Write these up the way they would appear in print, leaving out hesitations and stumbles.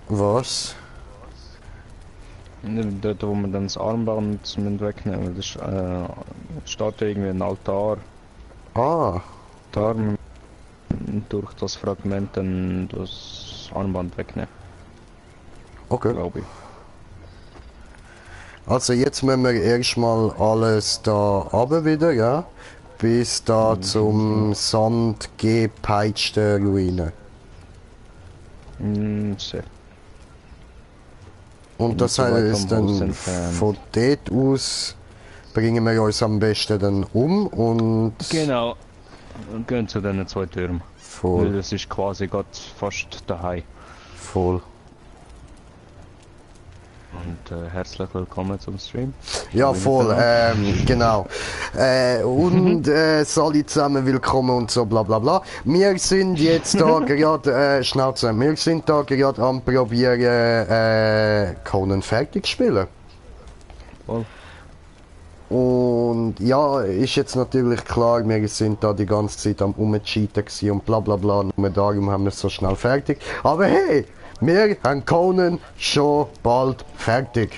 Was? Dort, wo man dann das Armband wegnehmen müssen, das steht da irgendwie ein Altar. Ah, Da durch das Fragment dann das Armband wegnehmen, okay. glaube ich. Also jetzt müssen wir erstmal alles da runter wieder, ja? Bis da zum Sand gepeitschten Ruine. Sehr. Und Nicht das so weit heißt vom Haus dann entfernt. von dort aus bringen wir uns am besten dann um und Genau. Und gehen zu diesen zwei Türmen. Weil voll, das ist quasi gerade fast daheim. voll. Und herzlich willkommen zum Stream. Ja, Hallo voll, miteinander. genau. Und alle zusammen willkommen und so bla bla bla. Wir sind jetzt da gerade, Schnauze, wir sind da gerade am probieren, Conan fertig zu spielen. Voll. Und ja, ist jetzt natürlich klar, wir sind da die ganze Zeit am Umcheaten gewesen und bla bla bla, nur darum haben wir es so schnell fertig. Aber hey, wir haben Conan schon bald fertig.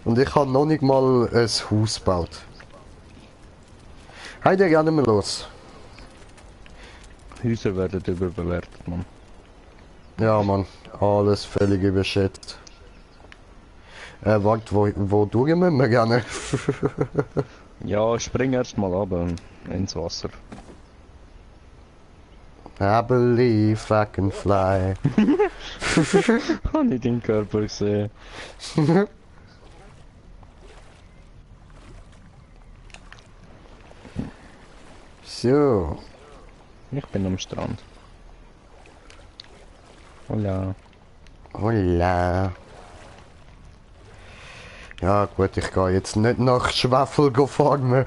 Und ich habe noch nicht mal ein Haus gebaut. Heide, gerne mal los. Häuser werden überbewertet, Mann. Ja, Mann, alles völlig überschätzt. Warte, wo durch müssen wir gerne? Ja, spring erst mal runter ins Wasser. I believe I can fly. Habe ich deinen Körper gesehen. So. Ich bin am Strand. Hola. Hola. Ja gut, ich gehe jetzt nicht nach Schwefel farmen.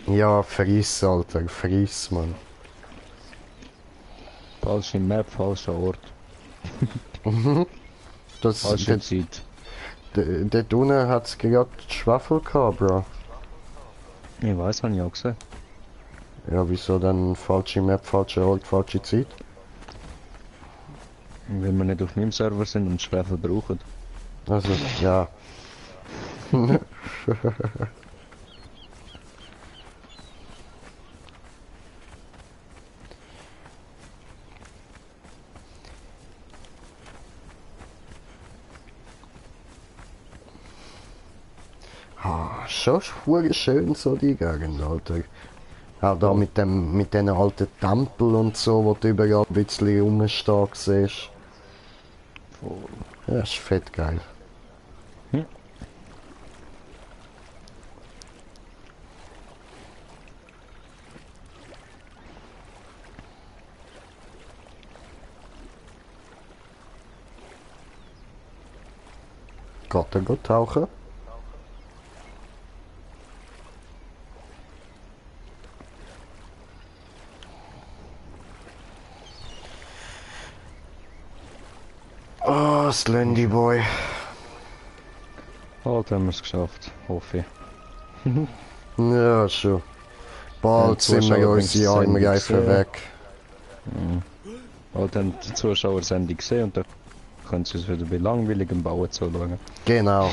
Ja, friss, Alter, friss, Mann. Falsche Map, falscher Ort. Das, Falsche Zeit. dort unten hat es gerade Schwefel gehabt, Bro. Ich weiß, habe ich auch gesehen. Ja, wieso dann falsche Map, falscher Ort, falsche Zeit? Wenn wir nicht auf meinem Server sind und Schwefel brauchen. Also, ja. Schon hure schön so die Gegend, Alter. Auch da mit den alten Tempel und so, wo du überall ein bisschen rumstehen siehst. Ja, ist fett geil. Hm. Geht er gut tauchen? Oh, Slendy Boy. Halt haben wir es geschafft, hoffe ich. Ja, schon. Bald sind wir unsere Armreifen weg. Halt haben die Zuschauersendung gesehen und dann können sie es wieder bei langweiligem Bauen zuschauen. Genau.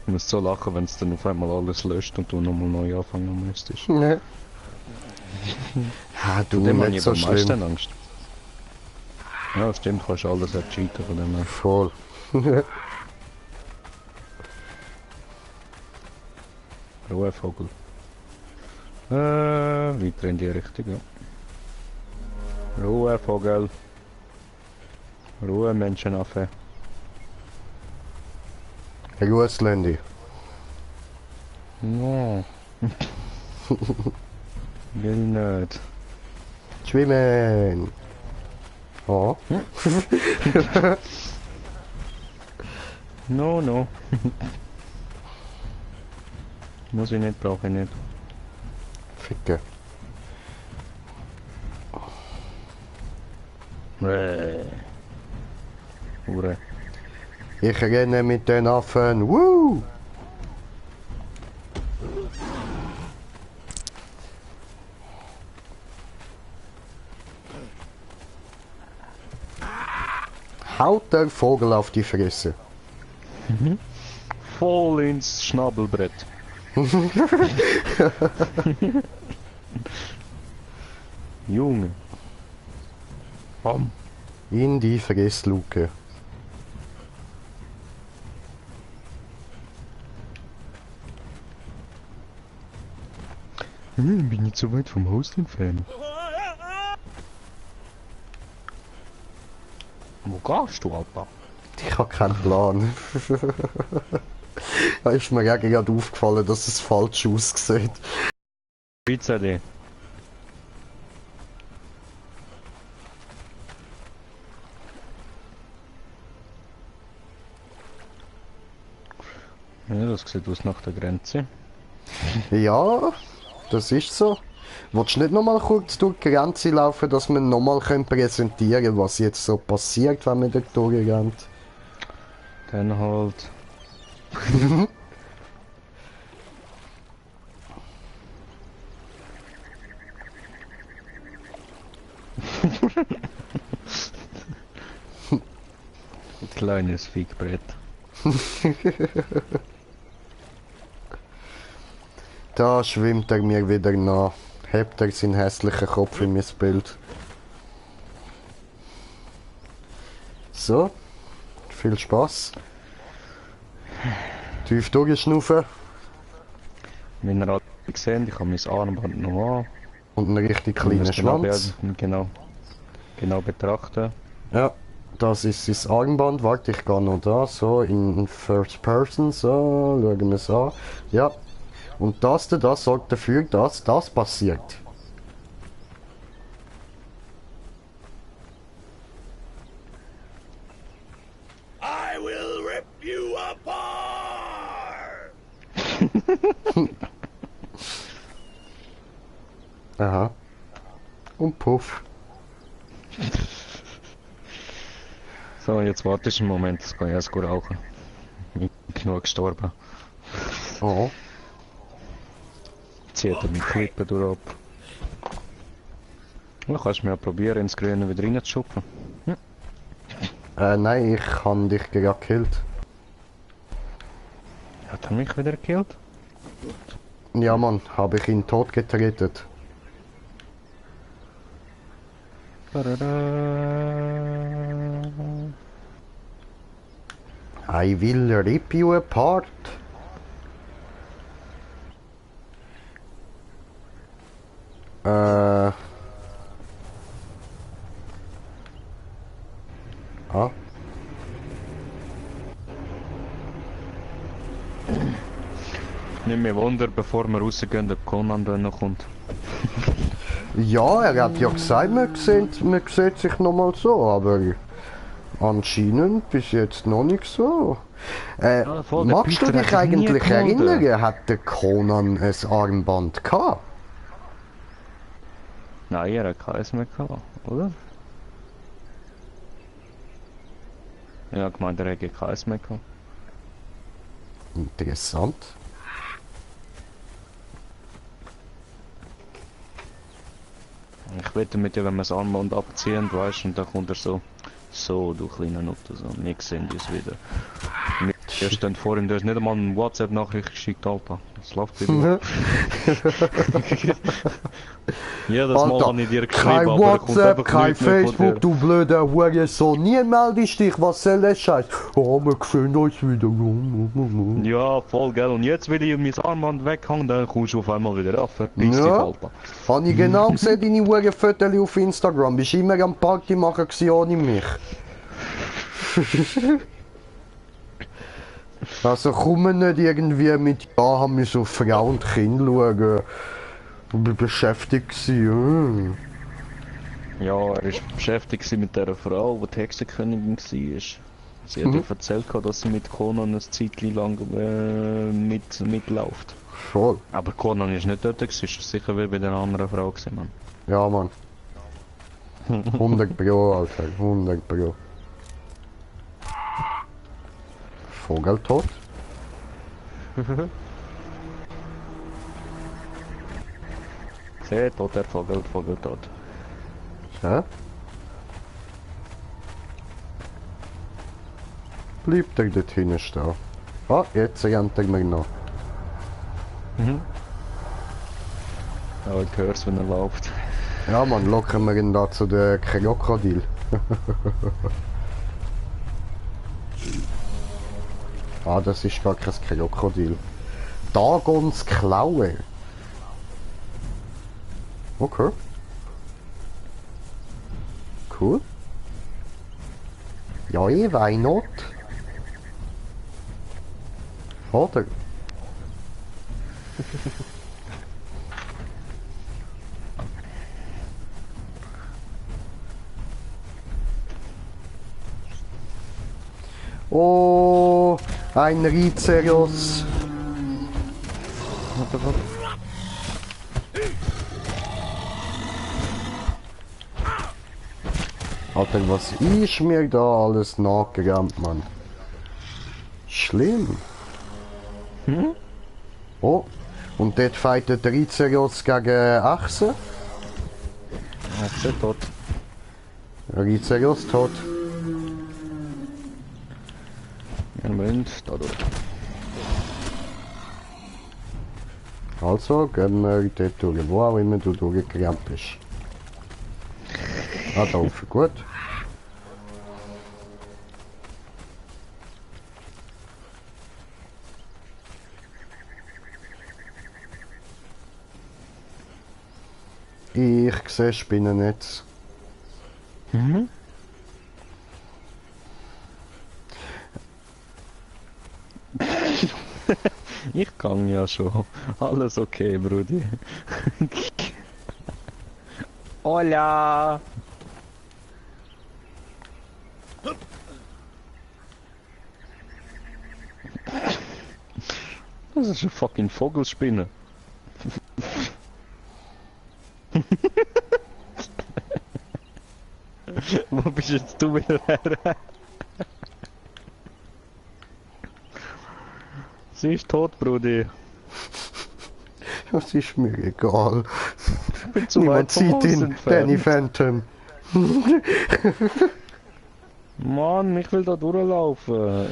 Ich muss so lachen, wenn es dann auf einmal alles löscht und du nochmal neu anfangen müsstest. Ne. Ha, du, Dem habe nicht ich so am meisten schlimm. Angst. Ja, stimmt, kannst alles cheaten von dem her. Voll. Ruhevogel. Weiter in die Richtung, ja. Ruhevogel. Ruhe, Menschenaffe. Ruhe, Slendy. No. Will nicht. Schwimmen. Oh. No, no. Muss ich nicht, brauche ich nicht. Ficke. Hure. Ich renne mit den Affen. Woo! Haut der Vogel auf die Fresse. Voll ins Schnabelbrett. Junge. Bam. In die Fressluke. Bin nicht so weit vom Host entfernt. Wo gehst du, Alter? Ich habe keinen Plan. Da ist mir gerade aufgefallen, dass es falsch aussieht. Pizza-D. Ja, das sieht aus nach der Grenze. Ja, das ist so. Willst du nicht nochmal kurz durch die Grenze laufen, dass wir nochmal präsentieren können, was jetzt so passiert, wenn wir dort durchrennen? Dann halt. Kleines Fickbrett. Da schwimmt er mir wieder nach. Hebt er seinen hässlichen Kopf in mein Bild. So. Viel Spaß. Tief durchschnaufen. Wie ihr alle gesehen, ich habe mein Armband noch an. Und einen richtig kleinen Schwanz. Genau betrachten. Ja, das ist sein Armband. Warte, ich gehe noch da. So, in First Person. So, schauen wir es an. Ja. Und das sorgt dafür, dass das passiert. I will rip you apart! Aha. Und puff. So, jetzt wartest du einen Moment, jetzt kann ich erst gut rauchen. Ich bin genug gestorben. Oh. Zieht er mit Klippen durch ab. Du kannst mir ja probieren, ins Grüne wieder reinzuschuppen. Nein, ich habe dich gerade gekillt. Hat er mich wieder gekillt? Ja, Mann, habe ich ihn tot getötet. I will rip you apart. Ah. Nicht mehr Wunder, bevor wir rausgehen, ob Conan dann noch kommt. Ja, er hat ja gesagt, man sieht sich nochmal so, aber anscheinend bis jetzt noch nicht so. voll, der Magst du Peter dich hat sich nie eigentlich gemeldet. erinnern, hat der Conan ein Armband gehabt? Nein, er hat keins mehr gehabt, oder? Ja, gemeint, er hätte keins mehr gehabt. Interessant. Ich wette mit dir, wenn wir das Armband abziehen, weißt, und dann kommt er so, du kleiner Nutte, so, wir sehen uns wieder. Wir stehen vor ihm, du hast nicht einmal eine WhatsApp-Nachricht geschickt, Alter. Das läuft bei dir. Jedes Mal Alter, habe ich dir geschrieben, kein aber er kommt WhatsApp, einfach kein nichts mehr von Facebook, dir. du blöder Hurensohn. Nie meldest dich, was soll der Scheiß? Oh, wir sehen uns wieder. Ja, voll geil. Und jetzt will ich mein Armband weghängen, dann kommst du auf einmal wieder rauf. Verpiss dich, Ja. Alter. Habe ich genau gesehen, deine Hurenfotos auf Instagram. Bist immer am Party machen gewesen ohne mich. Also komm nicht irgendwie mit, ja, haben wir so Frau und Kind schauen. Ich bin beschäftigt gewesen. Ja, er ist beschäftigt gewesen mit dieser Frau, die die Hexenkönigin war. Sie hat ja erzählt, dass sie mit Conan ein Zeitchen lang mitläuft. Voll. Aber Conan ist nicht dort gewesen, ist sicher wie bei der anderen Frau gewesen, Mann. Ja, Mann. 100 Pro, Alter, 100 Pro. Vogel tot? Sehr tot, der Vogel, Vogel tot. Ja? Bleibt er dort hinten stehen? Ah, jetzt rennt er mir noch. Aber ich hör's, wenn er läuft. Ja man, locken wir ihn da zu den Krokodil. Ah, das ist gar kein Krokodil. Dagons Klaue. Okay. Cool. Ja, why not? Oder? Oh, ein Rhinoceros. What the fuck? Alter, was ist mir da alles nachgerannt, Mann? Schlimm. Oh, und dort fightet der Rhinoceros gegen Achse. Jetzt ist er tot. Rhinoceros tot. Moment, da durch. Also gehen wir dort durch, wo auch immer du durchgerannt bist. Ah, da oben, gut. Ich sehe Spinnennetz. Ich kann ja schon. Alles okay, Brudi. Hola! Das ist eine fucking Vogelspinne. Wo bist jetzt du wieder her? Sie ist tot, Brudi. Das ist mir egal. Ich bin zu Niemand weit vom sieht Haus ihn, Danny entfernt. Phantom. Mann, ich will da durchlaufen.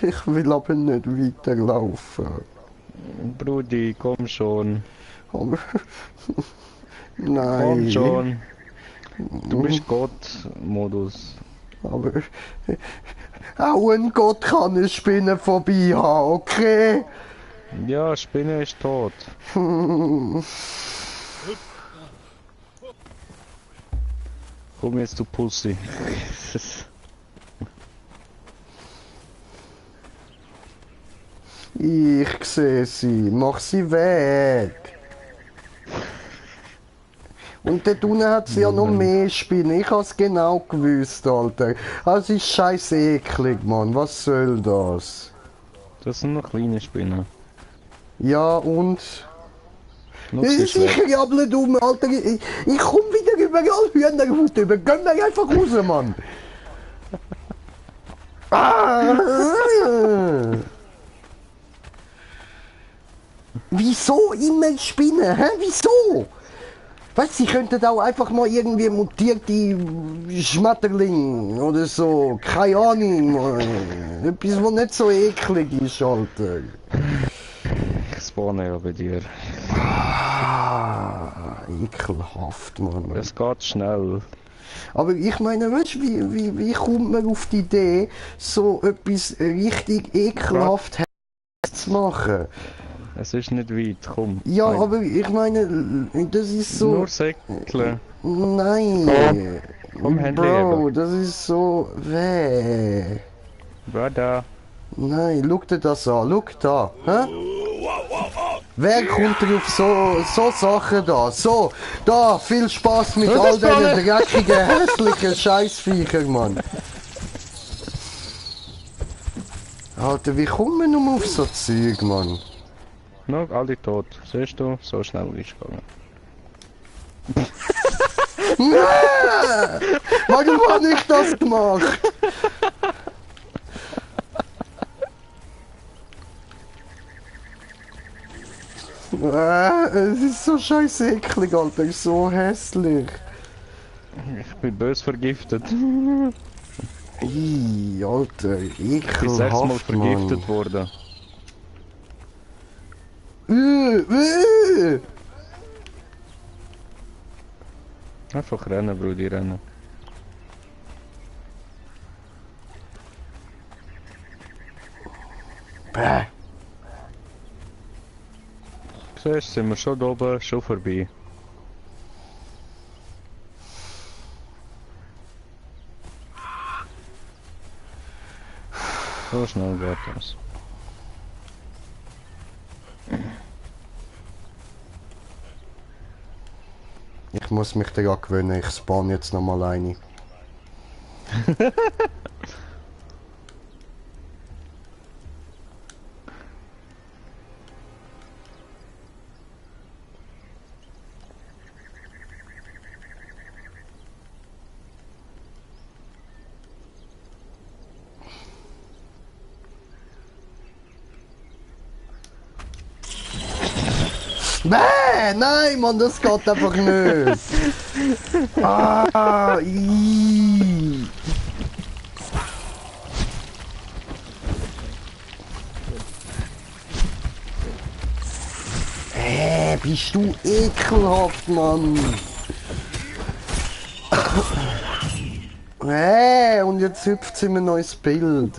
Ich will aber nicht weiterlaufen. Brudi, komm schon. Aber... Komm Nein. schon. Du bist Gott-Modus. Aber... Auch ein Gott kann eine Spinne vorbei haben, okay? Ja, Spinne ist tot. Komm jetzt, du Pussy. Ich sehe sie. Mach sie weg. Und dort unten hat sie ja noch mehr Spinnen. Ich hab's genau gewusst, Alter. Das ist scheiß eklig, Mann. Was soll das? Das sind noch kleine Spinnen. Ja, und... Nur Das sie ist ist weg. sicher jabble dumm, Alter. Ich komm wieder überall Hühnerhaut über. Gönn mir einfach raus, Mann. Ah! Wieso immer Spinnen? Hä? Wieso? Weißt du, sie könnten auch einfach mal irgendwie mutierte Schmetterling oder so. Keine Ahnung, Mann. Etwas, was nicht so eklig ist, Alter. Ich spawne ja bei dir. Ah, ekelhaft, Mann. Es geht schnell. Aber ich meine, weißt du, wie kommt man auf die Idee, so etwas richtig ekelhaft zu machen? Es ist nicht weit, komm. Ja, Nein. aber ich meine, das ist so... Nur Säckle. Nein! Komm, Handy Bro, eben. das ist so... Weh. Brother. Nein, schau dir das an, schau da. Hä? Wer kommt denn auf so Sachen da? So, da, viel Spaß mit all diesen dreckigen, hässlichen Scheißviechern, Mann. Alter, wie kommt man nur auf so Zeug, Mann? No, alle tot. Siehst du? So schnell ist es gegangen. Nein! Warum habe ich das gemacht? Es ist so scheiße eklig, Alter. Es ist so hässlich. Ich bin bös vergiftet. Ih, Alter, Ich bin 6-mal ekelhaft, vergiftet Mann. worden. Äh. Einfach rennen, Brudi, rennen. Bäh. Siehst, sind wir schon da oben, schon vorbei. So schnell geht das. Ich muss mich daran gewöhnen, ich spawn jetzt nochmal eine. Nein, Mann, das geht einfach nicht. Ah, ii. Bist du ekelhaft, Mann. Und jetzt hüpft sie mir ein neues Bild.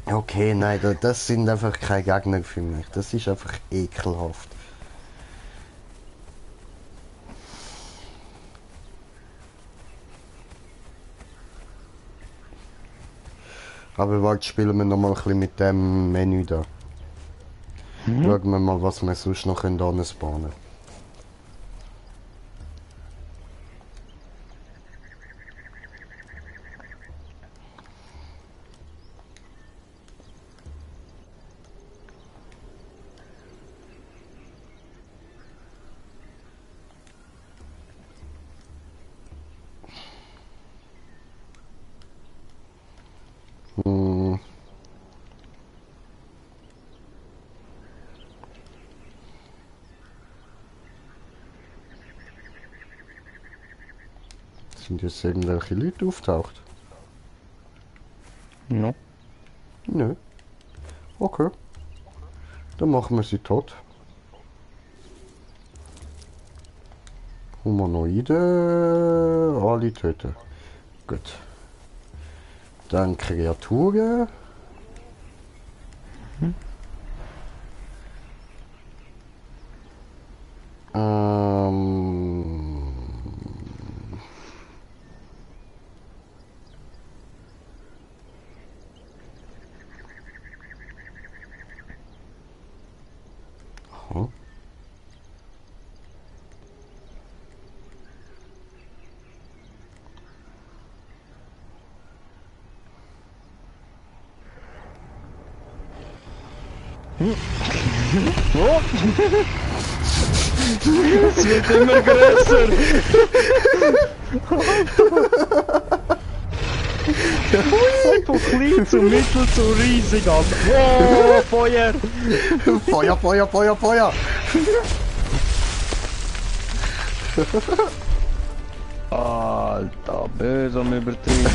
Okay, nein, das sind einfach keine Gegner für mich. Das ist einfach ekelhaft. Aber warte, spielen wir noch mal ein bisschen mit dem Menü da. Schauen wir mal, was wir sonst noch anspawnen können. Hm. Sind jetzt irgendwelche Leute auftaucht? No. Nö. Okay. Dann machen wir sie tot. Humanoide. Alle töten. Gut. Dann Kreaturen. Aha. Oh! Es wird immer größer! Von klein zu mittel zu riesig, Alter. Wow, Feuer! Feuer, Feuer, Feuer, Feuer! Alter, böse am Übertrieben.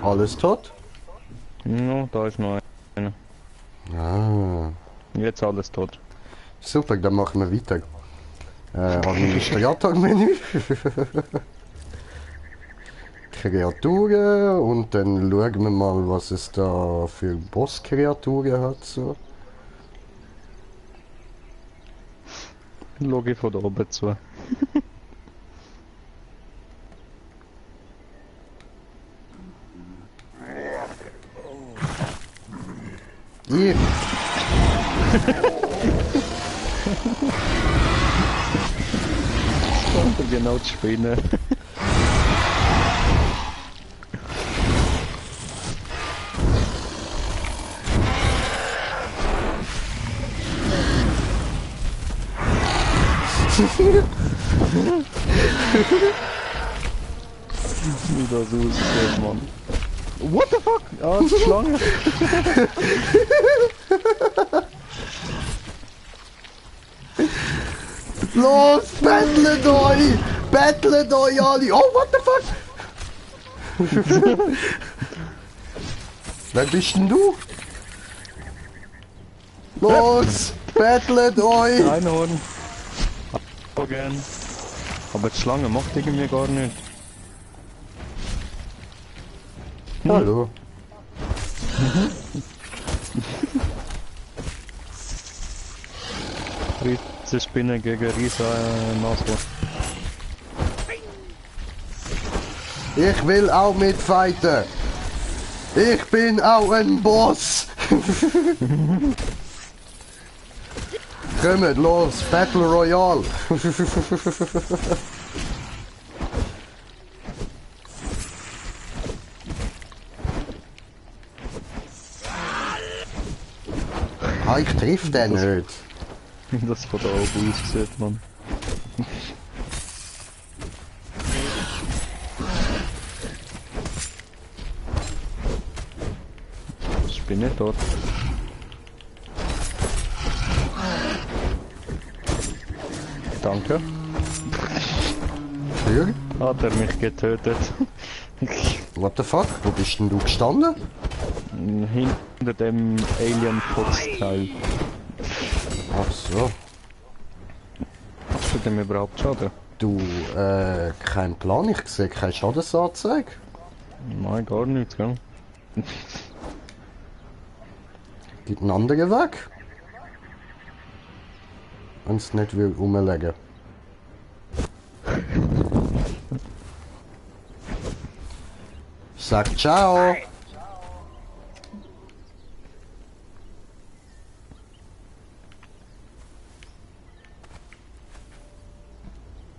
Alles tot? No, da ist noch einer. Ah. Jetzt alles tot. Super, dann machen wir weiter. Administratormenü. Kreaturen und dann schauen wir mal, was es da für Bosskreaturen hat. So. Schau ich von da oben zu. Ich. Genau die Spinne. Wie das aussieht, Mann. What the fuck? Ah, das ist Schlange. Los, bettelt euch! Bettelt euch alle! Oh, what the fuck? Wer bist denn du? Los, bettelt euch! Einhorn. So gern. Aber die Schlange macht irgendwie gar nicht. Hallo. Riesenspinne gegen Nashorn. Ich will auch mitfighten. Ich bin auch ein Boss. Kommt los, Battle Royale. Ah, ich triff den nicht. Das von da oben aussieht, Mann. Ich bin nicht dort. Danke. Für? Hat er mich getötet. What the fuck? Wo bist denn du gestanden? Hinter dem Alien-Putzteil. Ach so. Was tut dem überhaupt Schaden? Du, kein Plan, ich sehe keine Schadensanzeige. Nein, gar nichts, gell? Gibt einen anderen Weg? Wenn es nicht will rumlegen. Sag ciao!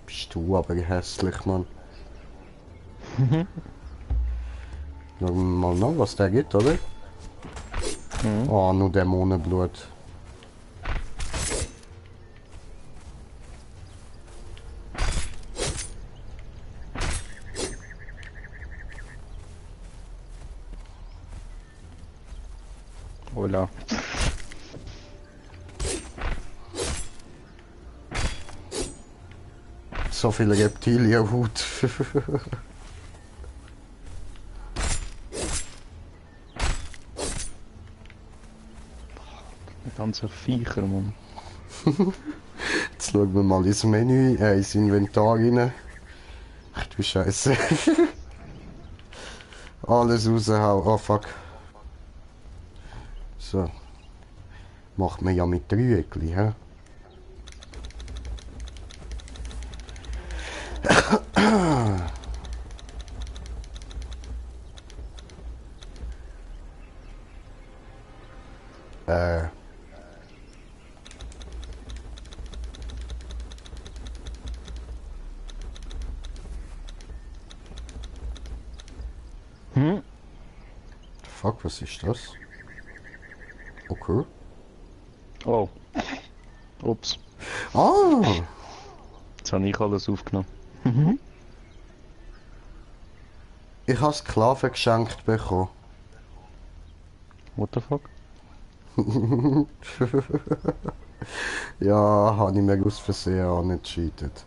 Bist du aber hässlich, Mann. Schauen wir mal nach, was der gibt, oder? Oh, nur Dämonenblut. Hola. So viel Reptilienhut. Die ganzen Viecher, Mann. Jetzt schauen wir mal ins Menü, ins Inventar rein. Ach du Scheiße. Alles raushauen. Oh fuck. So. Macht man ja mit Dreieckli, hä? äh. Fuck, was ist das? Okay. Oh. Ups. Ah! Jetzt habe ich alles aufgenommen. Ich habe Sklaven geschenkt bekommen. What the fuck? Ja, habe ich mir aus Versehen auch nicht gescheitert.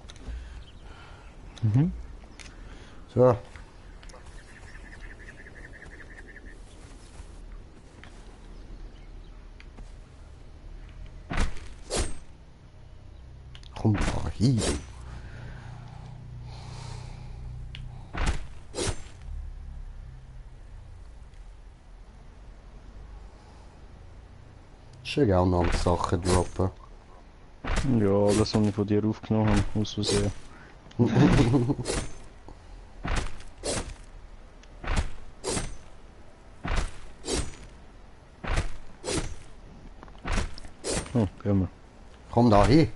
So. Komm da hin. Schon auch noch Sachen droppen. Ja, das, was ich von dir aufgenommen habe, aus Versehen. Oh, gehen wir. Komm da hin.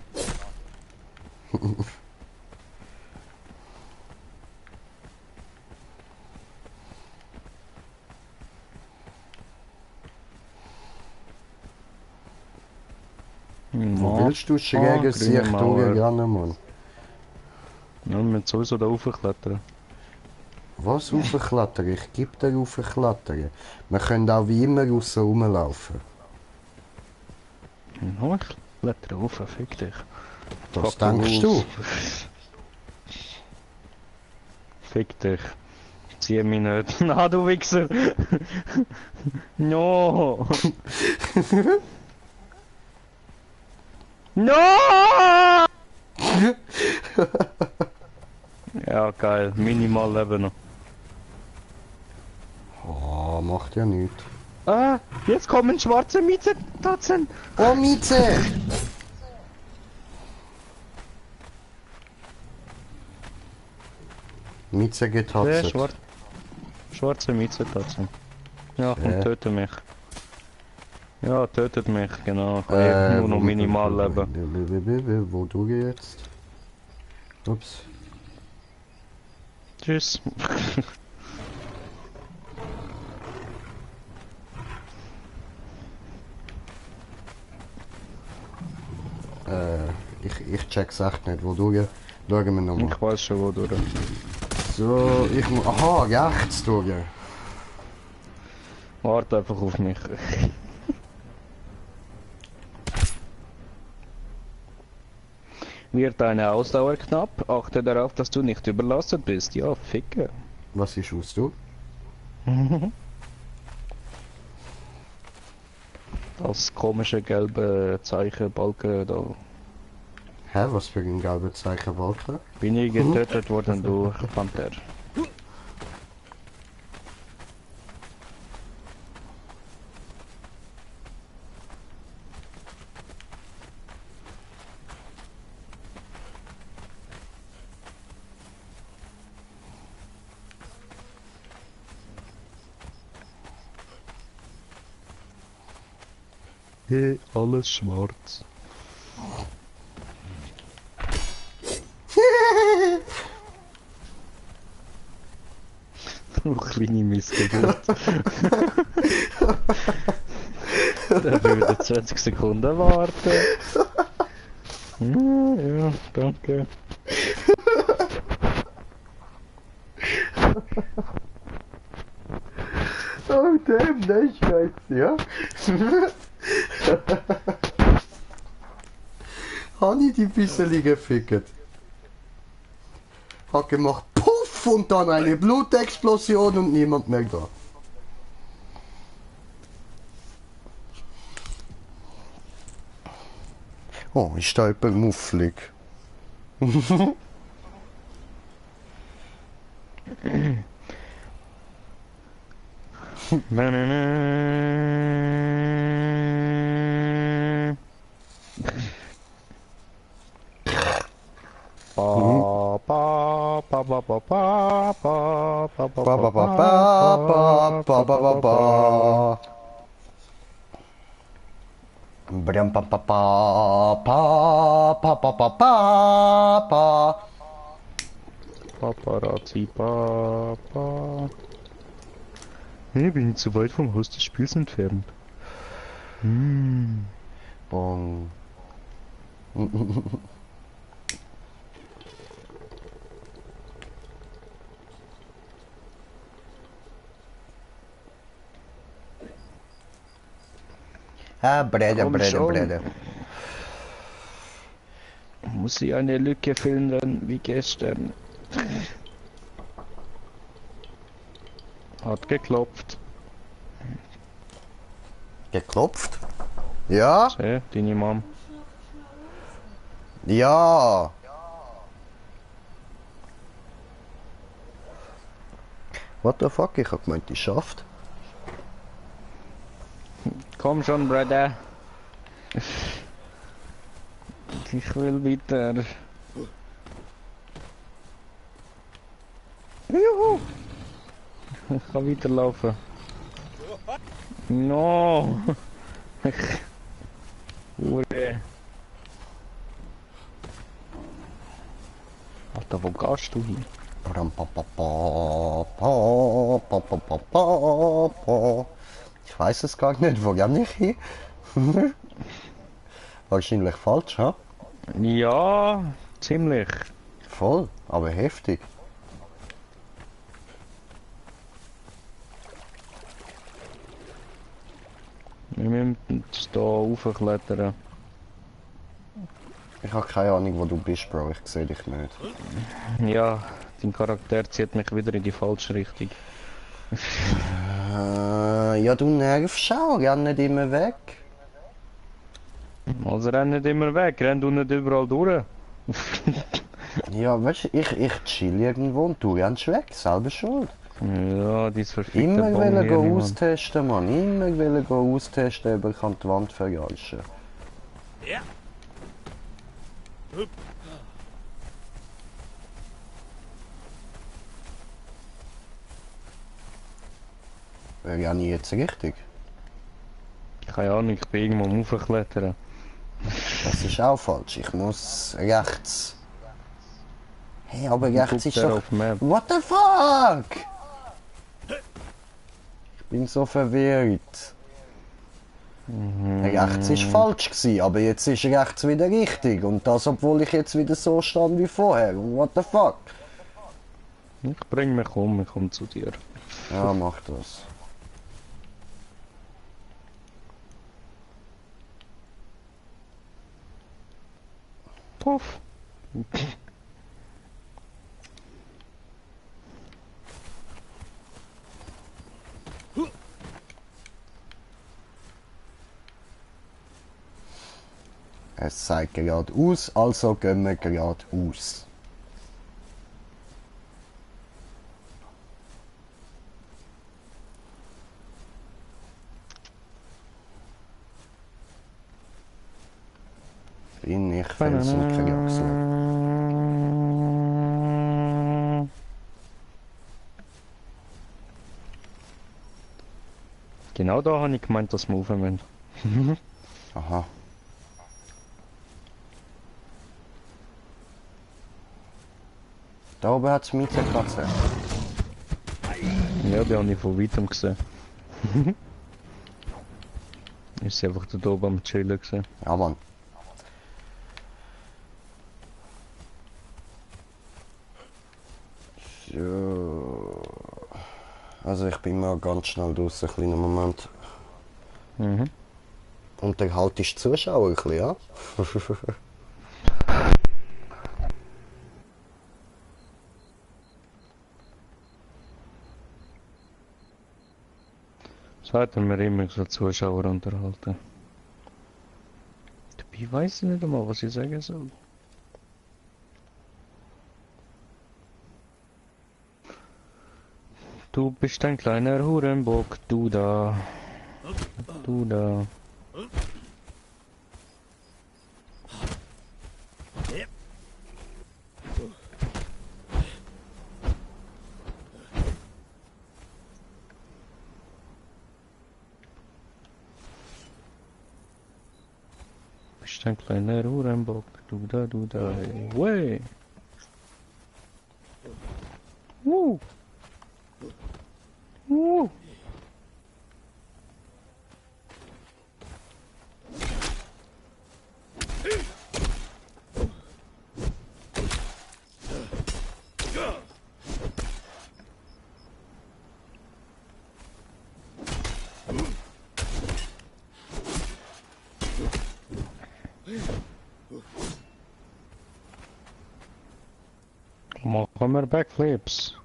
Wo willst du schräg sich durchrennen, Mann? Ja, wir müssen sowieso da raufklettern. Was raufklettern? Ich gebe dir raufklettern. Wir können auch wie immer aussen rumlaufen. Ja, ich kletter rauf, fick dich. Was Fuck denkst du? Fick dich. Zieh mich nicht. Na, du Wichser! No! No! Ja, geil. Minimal Leben noch. Oh, macht ja nichts. Ah, jetzt kommen schwarze Miezetatzen! Oh, Mieze! Mieze Der getatzt. schwarze Miezetatzen. Ja, komm, töte mich. Ja, tötet mich, genau. Ich kann nur noch minimal leben. Wo du jetzt? Ups. Tschüss. Ich check's echt nicht. Wo du gehst? Schauen wir nochmal. Ich weiß schon, wo du. So, ich muss. Aha, rechts durch. Warte einfach auf mich. Wird deine Ausdauer knapp? Achte darauf, dass du nicht überlastet bist. Ja, ficke. Was ist aus du? Das komische gelbe Zeichen, Balken, da Hä, was für ein gelber Zeichen Wolke? bin ich getötet worden durch Panther. Hey, alles schwarz. Du kleine Missgeburt. Der würde 20 Sekunden warten. Ja, danke. Oh damn, nice guys, ja? Habe ich die bisschen gefickt? Hat gemacht Puff und dann eine Blutexplosion und niemand mehr da. Oh, ist da jemand mufflig? Pa pa pa pa pa pa pa pa pa Ba ba ba ba ba ba ba ba. Bram pa pa pa pa pa pa pa pa pa. Paparazzi, Papa. Hey, bin ich zu weit vom Haus des Spiels entfernt? Bong. Ah, Brede, Komm Brede, schon. Brede. Muss ich eine Lücke finden, wie gestern. Hat geklopft. Geklopft? Ja? Hey, deine Mom. Ja. What the fuck? Ich hab gemeint, die schafft. Komm schon, Brother. Ich will weiter. Juhu. Ich kann weiterlaufen. No. Hure. Alter, wo gehst du hin? Bram, pa, pa, pa, pa, pa, pa, pa, pa, pa. Ich weiß es gar nicht, wo kann ich hin? Wahrscheinlich falsch, ha? Ja, ziemlich. Voll, aber heftig. Wir müssen da raufklettern. Ich habe keine Ahnung, wo du bist, Bro. Ich sehe dich nicht. Ja, dein Charakter zieht mich wieder in die falsche Richtung. Ja, du nervst auch. Renn nicht immer weg. Also renn nicht immer weg, renn du nicht überall durch. Ja, weißt du, ich chill irgendwo und du rennst weg. Selber schuld. Ja, dieses verfickte Immer wollen Baumhirn, gehen Mann. austesten, Mann. Immer wollen gehen austesten, aber ich kann die Wand vergeischen. Ja. Ja, nie jetzt richtig. Keine Ahnung, ich bin irgendwo am Raufklettern. Das ist auch falsch. Ich muss rechts. Hey, aber rechts Guck ist der doch... auf Map. What the fuck? Ich bin so verwirrt. Rechts ist falsch gewesen, aber jetzt ist rechts wieder richtig. Und das, obwohl ich jetzt wieder so stand wie vorher. What the fuck? Ich bring mich um, ich komme zu dir. Ja, mach das. Puff. Es zeigt geradeaus, also gehen wir geradeaus. Bin ich Felsenkreaxel. Genau da habe ich gemeint, dass wir rauf müssen. Aha. Da oben hat es Mieterkatze. Ja, die habe ich von weitem gesehen. Ist sie einfach da oben am Chillen gesehen. Ja, Mann. So. Also ich bin mal ganz schnell draussen, einen kleinen Moment. Mhm. Unterhaltest die Zuschauer ein bisschen, ja? Sollten wir immer so Zuschauer unterhalten. Dabei weiss ich nicht einmal, was ich sagen soll. Du bist ein kleiner Hurenbock, du da. Du da. Bist ein kleiner Hurenbock, du da, du da. Way. Woo. Woo. Machen wir Backflips.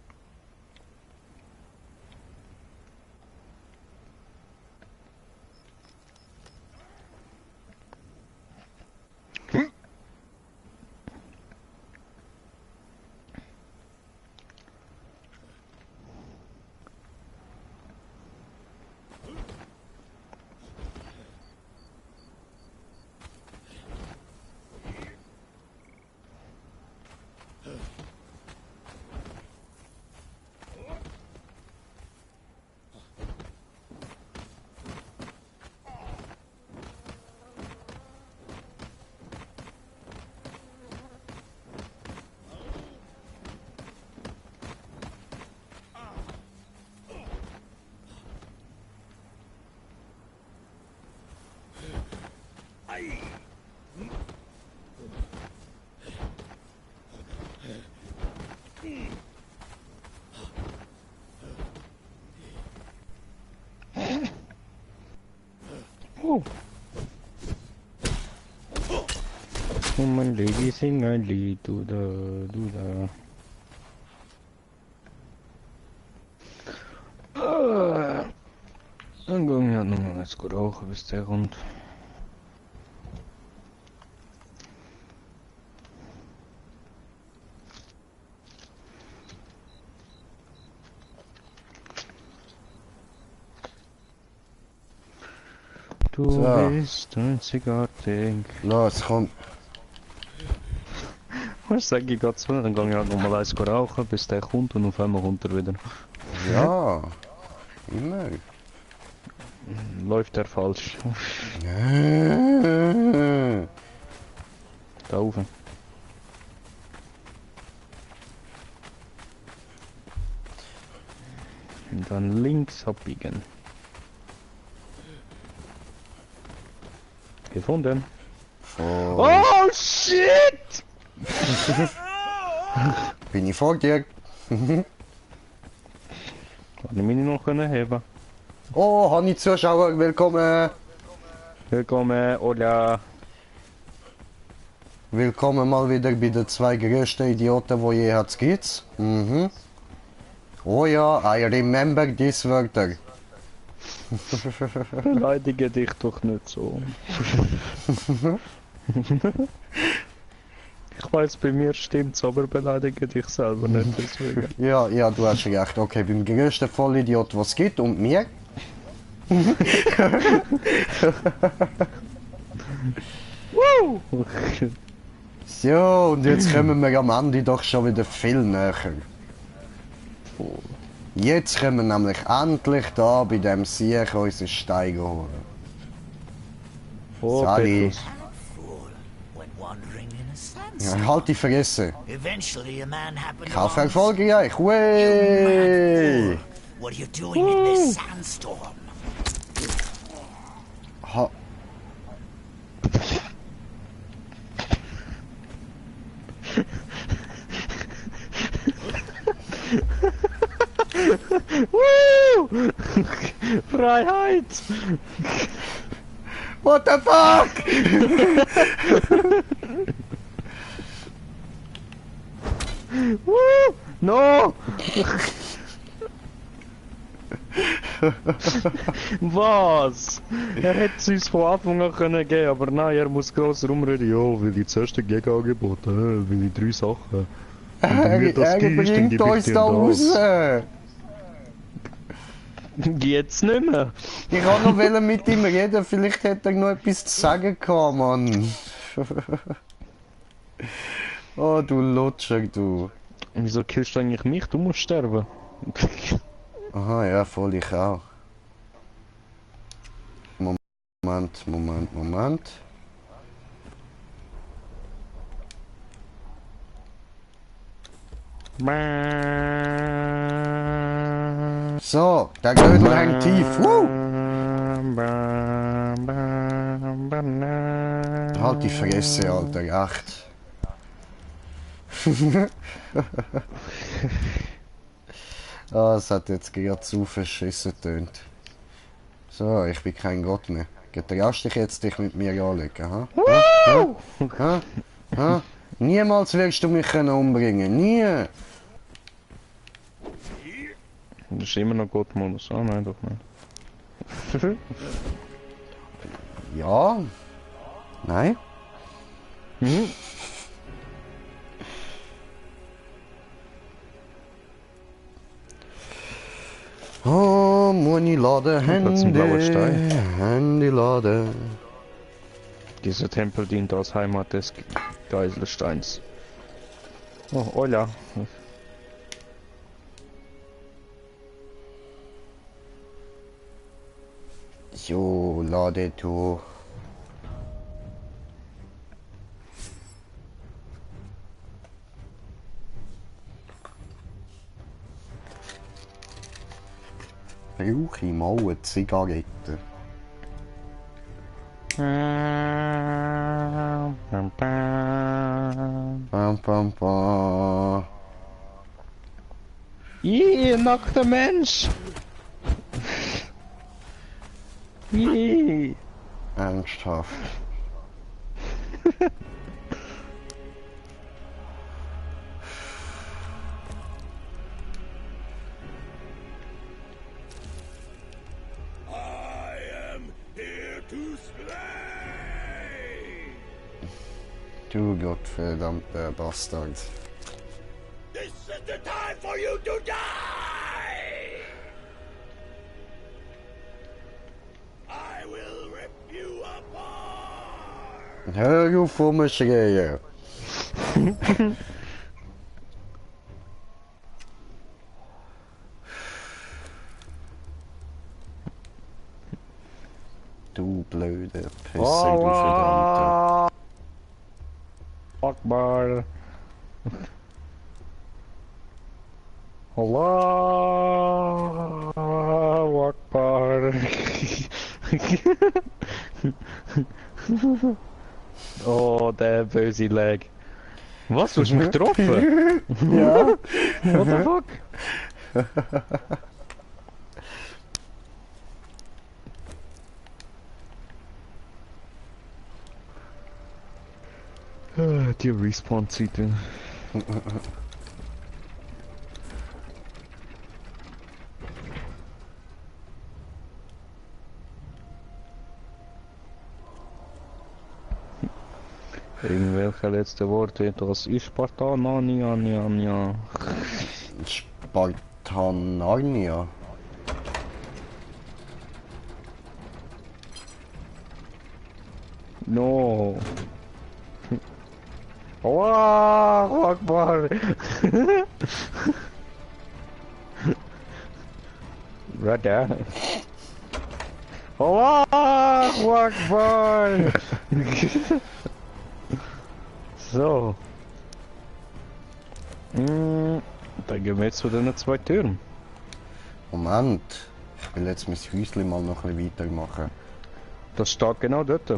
Oh. Oh mein Lady, sing ein Lied, du da, du da. Dann gehen wir noch mal ganz gut rauchen, bis der kommt. Du So. bist einzigartig. Los, komm. Was sag ich gerade so? Dann gehe ich halt noch mal eins rauchen, bis der kommt und auf einmal kommt er wieder. Ja. Immer. Läuft er falsch. Da oben. Und dann links abbiegen. Gefunden. Oh. Oh shit! Bin ich vor dir? Kann ich mich noch heben? Oh, Honey Zuschauer, willkommen. Willkommen, hola. Willkommen mal wieder bei den zwei größten Idioten, die je hat's gibt. Mhm. Oh ja, I remember these Wörter. Beleidige dich doch nicht so. Ich weiß, bei mir stimmt's, aber beleidige dich selber nicht deswegen. Ja, ja, du hast recht. Okay, beim größten Vollidiot, was es gibt und mir. Woo! So, und jetzt kommen wir am Ende doch schon wieder viel näher. Jetzt können wir nämlich endlich da bei dem Sieg unseren Stein holen. Oh, Sali. Petrus. Fool, when wandering in a Ja, sandstorm. halt die Fresse. Eventually a man happened Kauf along- erfolgreich. You mad Wey! fool. What are you doing in this sandstorm? Ha. Woo! Freiheit! What the fuck? Woo! No! Was? Er hätte es uns von Anfang an können geben, aber nein, er muss gross rumreden. Ja, will ich zuerst ein Gegenangebot, will ich 3 Sachen. Wenn du mir das Er gibst, dann bringt gebe ich uns dir da raus. das. Jetzt nicht mehr. Ich wollte noch mit ihm reden, vielleicht hätte er noch etwas zu sagen gehabt, Mann. Oh, du Lutscher, du. Wieso killst du eigentlich mich? Du musst sterben. Aha, ja, voll, ich auch. Moment. So, der Gödel hängt tief. Woo! Halt die Fresse, Alter, echt. Ah, es hat jetzt gerade zu verschissen tönt. So, ich bin kein Gott mehr. Getraust dich jetzt, dich mit mir anlegen, ha? Ha? Ha? Niemals wirst du mich können umbringen, nie! Das ist immer noch Gott-Modus. Ah, nein, doch nicht. Ja? Nein? Mhm. Oh, Moni laden, Platz im blauen Handy, Stein. Handy laden. Dieser Tempel dient als Heimat des Geiselsteins. Oh, hola. So, lade du. Brauche ich mal eine Zigarette? Pam, pam, pam. Nackter Mensch! Ernsthaft. Du gottverdammter Bastard. This is the time for you to die! I will rip you apart! Hör auf rumschreien! Du blöde Pisse, du verdammte. Akbar. Allahu Akbar. Oh, der böse Leg. Was, du hast mich getroffen? Ja? What the fuck? Die Respawn-Zeiten. Irgendwelche letzte Worte, das ist Spartan, Anja. Spartanarnia. No. Allahu Akbar. Brother. Allahu Akbar. So. Dann gehen wir jetzt zu den zwei Türen. Moment. Ich will jetzt mein Häuschen mal noch ein bisschen weitermachen. Das steht genau dort.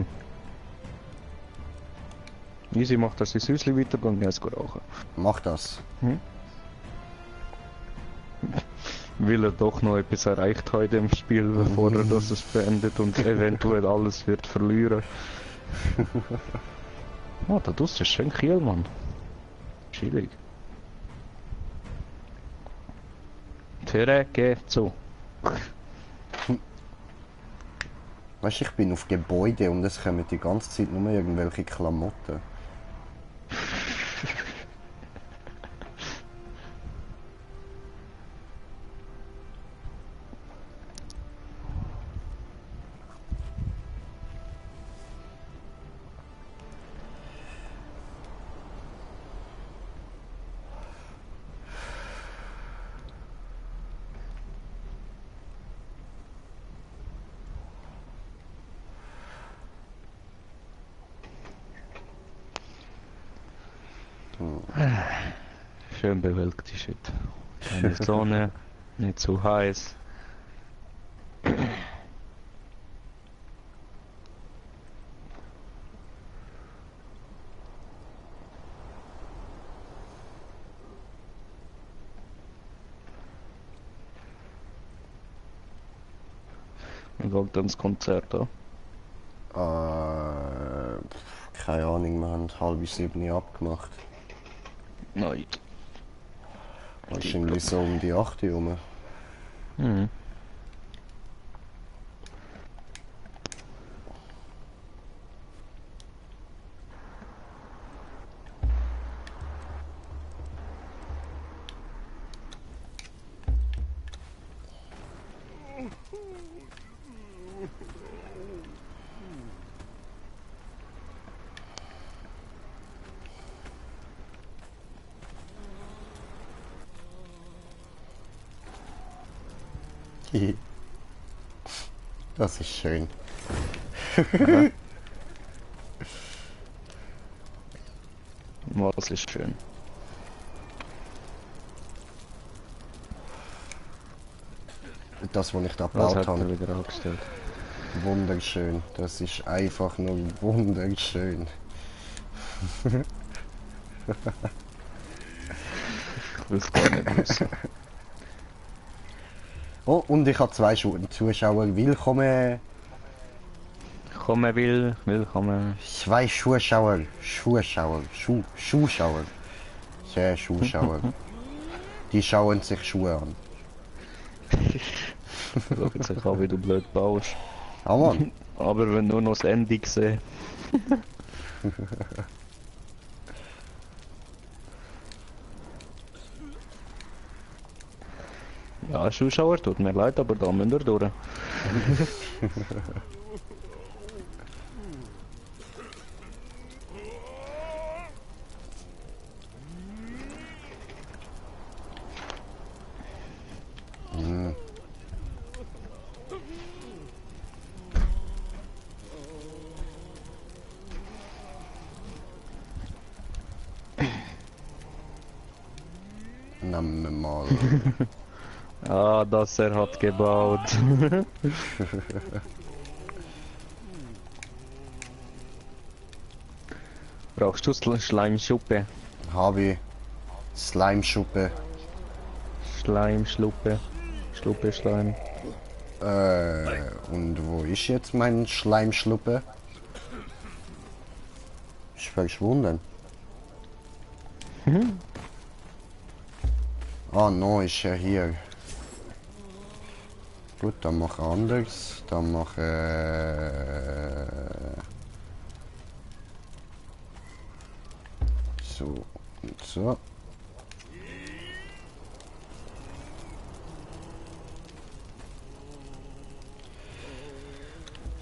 Easy macht das ins Häuschen weitergehen, jetzt gut rauchen. Mach das. Will er doch noch etwas erreicht heute im Spiel, bevor er das es beendet und eventuell alles wird verlieren. Oh, da draussen ist schön Kiel, Mann. Chillig. Türe geht zu. Weißt du, ich bin auf Gebäude und es kommen die ganze Zeit nur irgendwelche Klamotten. Schön bewölkt ist heute. Keine Sonne, nicht zu heiß. Wie geht dann das Konzert an? Keine Ahnung, wir haben 6:30 abgemacht. Nein. Wahrscheinlich so um die 8 Uhr rum. Mhm. Das ist schön. Was ist schön. Das, was ich da Was gebaut hat er habe, wieder angestellt? wunderschön. Das ist einfach nur wunderschön. Ich will es gar nicht wissen. Oh, und ich habe 2 Zuschauer willkommen. Willkommen, willkommen. Zwei Zuschauer. Zuschauer. Zuschauer. Sehr Zuschauer. Die schauen sich Schuhe an. Schaut sich an, wie du blöd baust. Ah, Mann. Aber wenn nur noch das Ende sehe. Ja, Zuschauer, tut mir leid, aber da müssen wir durch. Nehmen wir mal. Ah, das er hat gebaut. Brauchst du Schleimschuppe? Habe ich. Slimeschuppe. Schleimschluppe. Schluppe, Schleim. Und wo ist jetzt mein Schleimschluppe? Ist verschwunden. Ah, no, ist ja hier. Gut, dann mache ich anders. Dann mache so und so.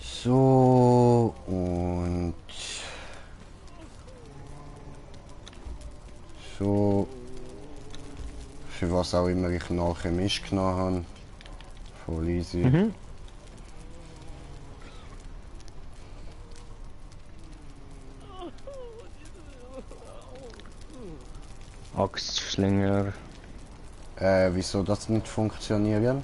So und so. Für was auch immer ich nachher Mist genommen habe. Voll easy. Axtschlinger. Wieso das nicht funktionieren?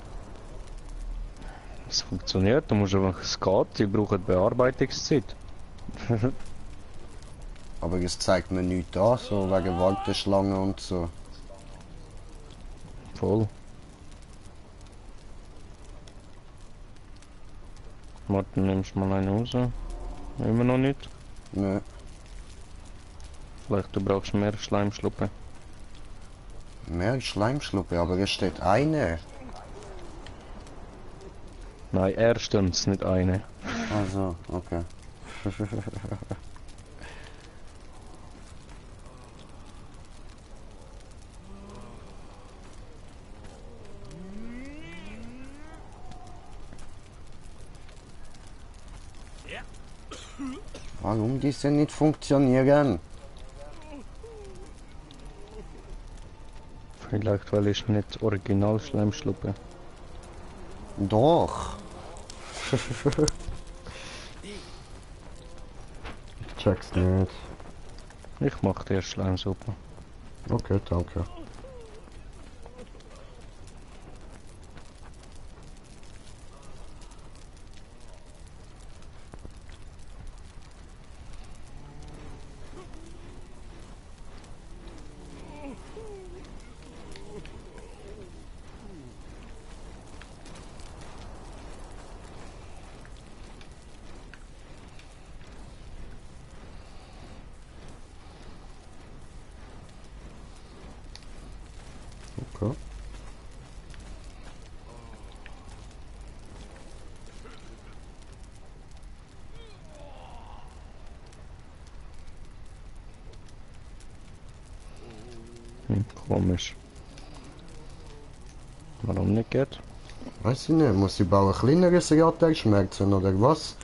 Es funktioniert, du musst einfach, es geht, die brauchen Bearbeitungszeit. Aber es zeigt mir nichts an, so wegen Warteschlangen und so. Voll. Martin, nimmst mal einen raus? Immer noch nicht? Nö. Vielleicht du brauchst mehr Schleimschluppe. Mehr Schleimschluppe, aber es steht eine. Nein, erstens, nicht eine. Also, okay. Warum diese nicht funktionieren? Vielleicht weil ich nicht original Schleimschluppe. Doch. Check's nicht. Ich mach dir Schleimsuppe. Okay, danke. Okay. Komisch. Warum nicht geht? Weiß ich nicht, muss ich bauen kleineres Radar schmerzen oder was?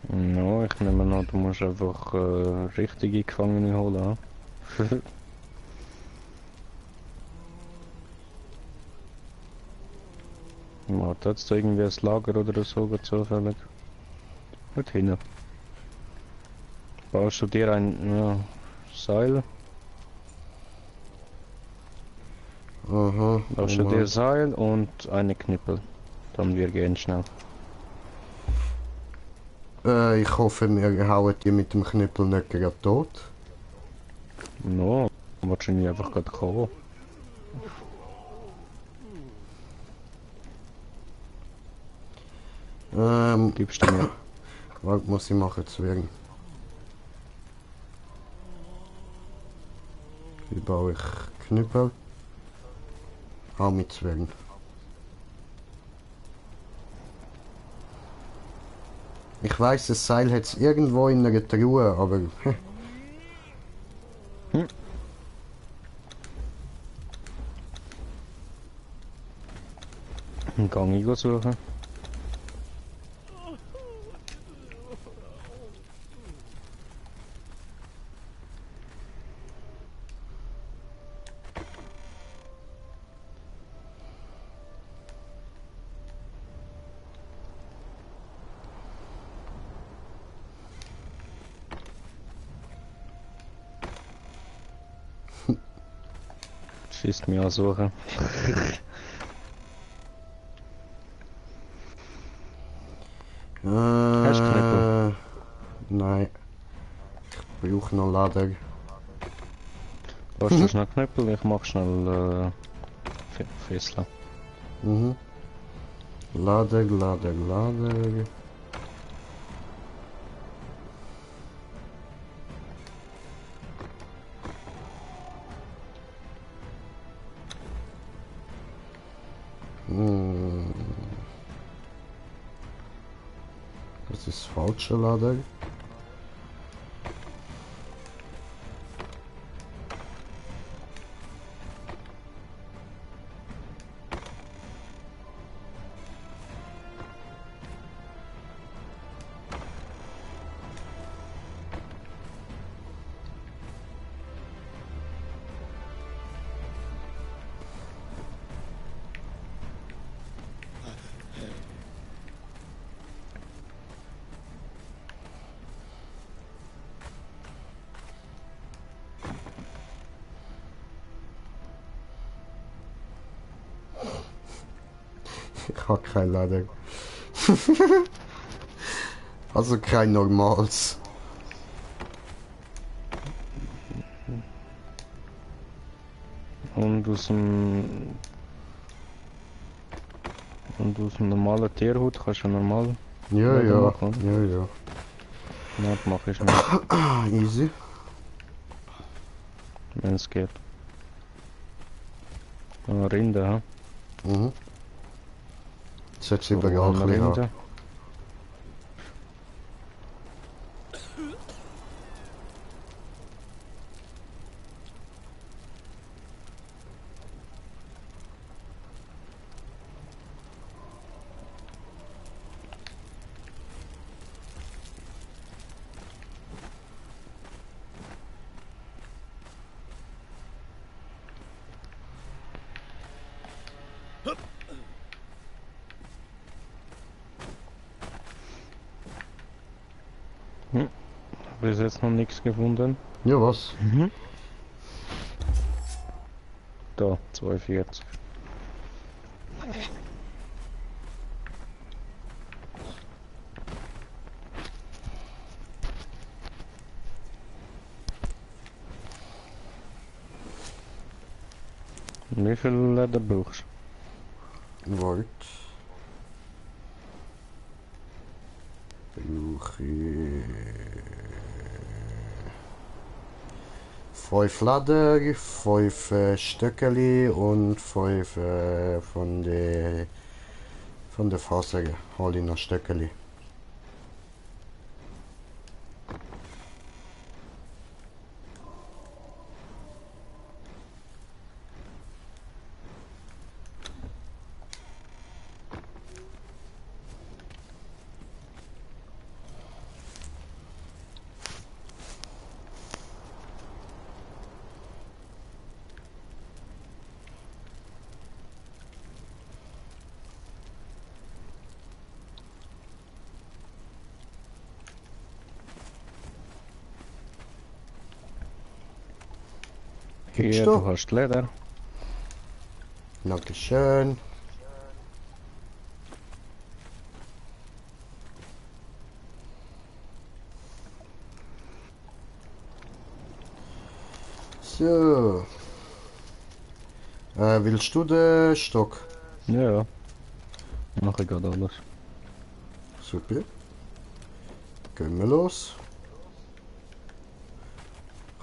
No, ich nehme an, du musst einfach richtige Gefangene holen. Hm? Warte, hat's da irgendwie ein Lager oder so zufällig? Gut hin. Baust du dir ein Seil? Aha. Baust du dir Seil und eine Knüppel. Dann wir gehen schnell. Ich hoffe, wir hauen die mit dem Knüppel nicht gerade tot. No, wahrscheinlich einfach gerade kommen. Gibst du mir? Was muss ich machen, Zwergen? Wie baue ich Knüppel? Auch mit Zwergen. Ich weiß, das Seil hat es irgendwo in einer Truhe, aber... Einen Gang Igor suchen. Schießt mich ansuchen. Hast du Knüppel? Nein. Ich brauche noch Lader. Brauchst du schnell Knüppel? Ich mach schnell Fesseln. Mhm. Lader, Lader, Lader. Hm. Das ist falscher Lader. Ich habe kein Lader. Also kein normales. Und aus dem normalen Tierhut kannst du normal Ja, Lader ja. machen. Ja, ja. Nein, das mache ich nicht, Easy. wenn es geht. Rinde, hä? Mhm. Sollte So, überall ein bisschen haben. Rinde. Bis jetzt noch nichts gefunden. Ja, was? Da, 42. Wie viel Leder brauchst Wart. Brauche ich... 5 Lader, 5 Stöckeli und 5 von der Faser. Hol ich noch Stöckeli. Hier, du? du hast Leder. Dankeschön. So. Willst du den Stock? Ja. Mach ich gerade alles. Super. Gehen wir los.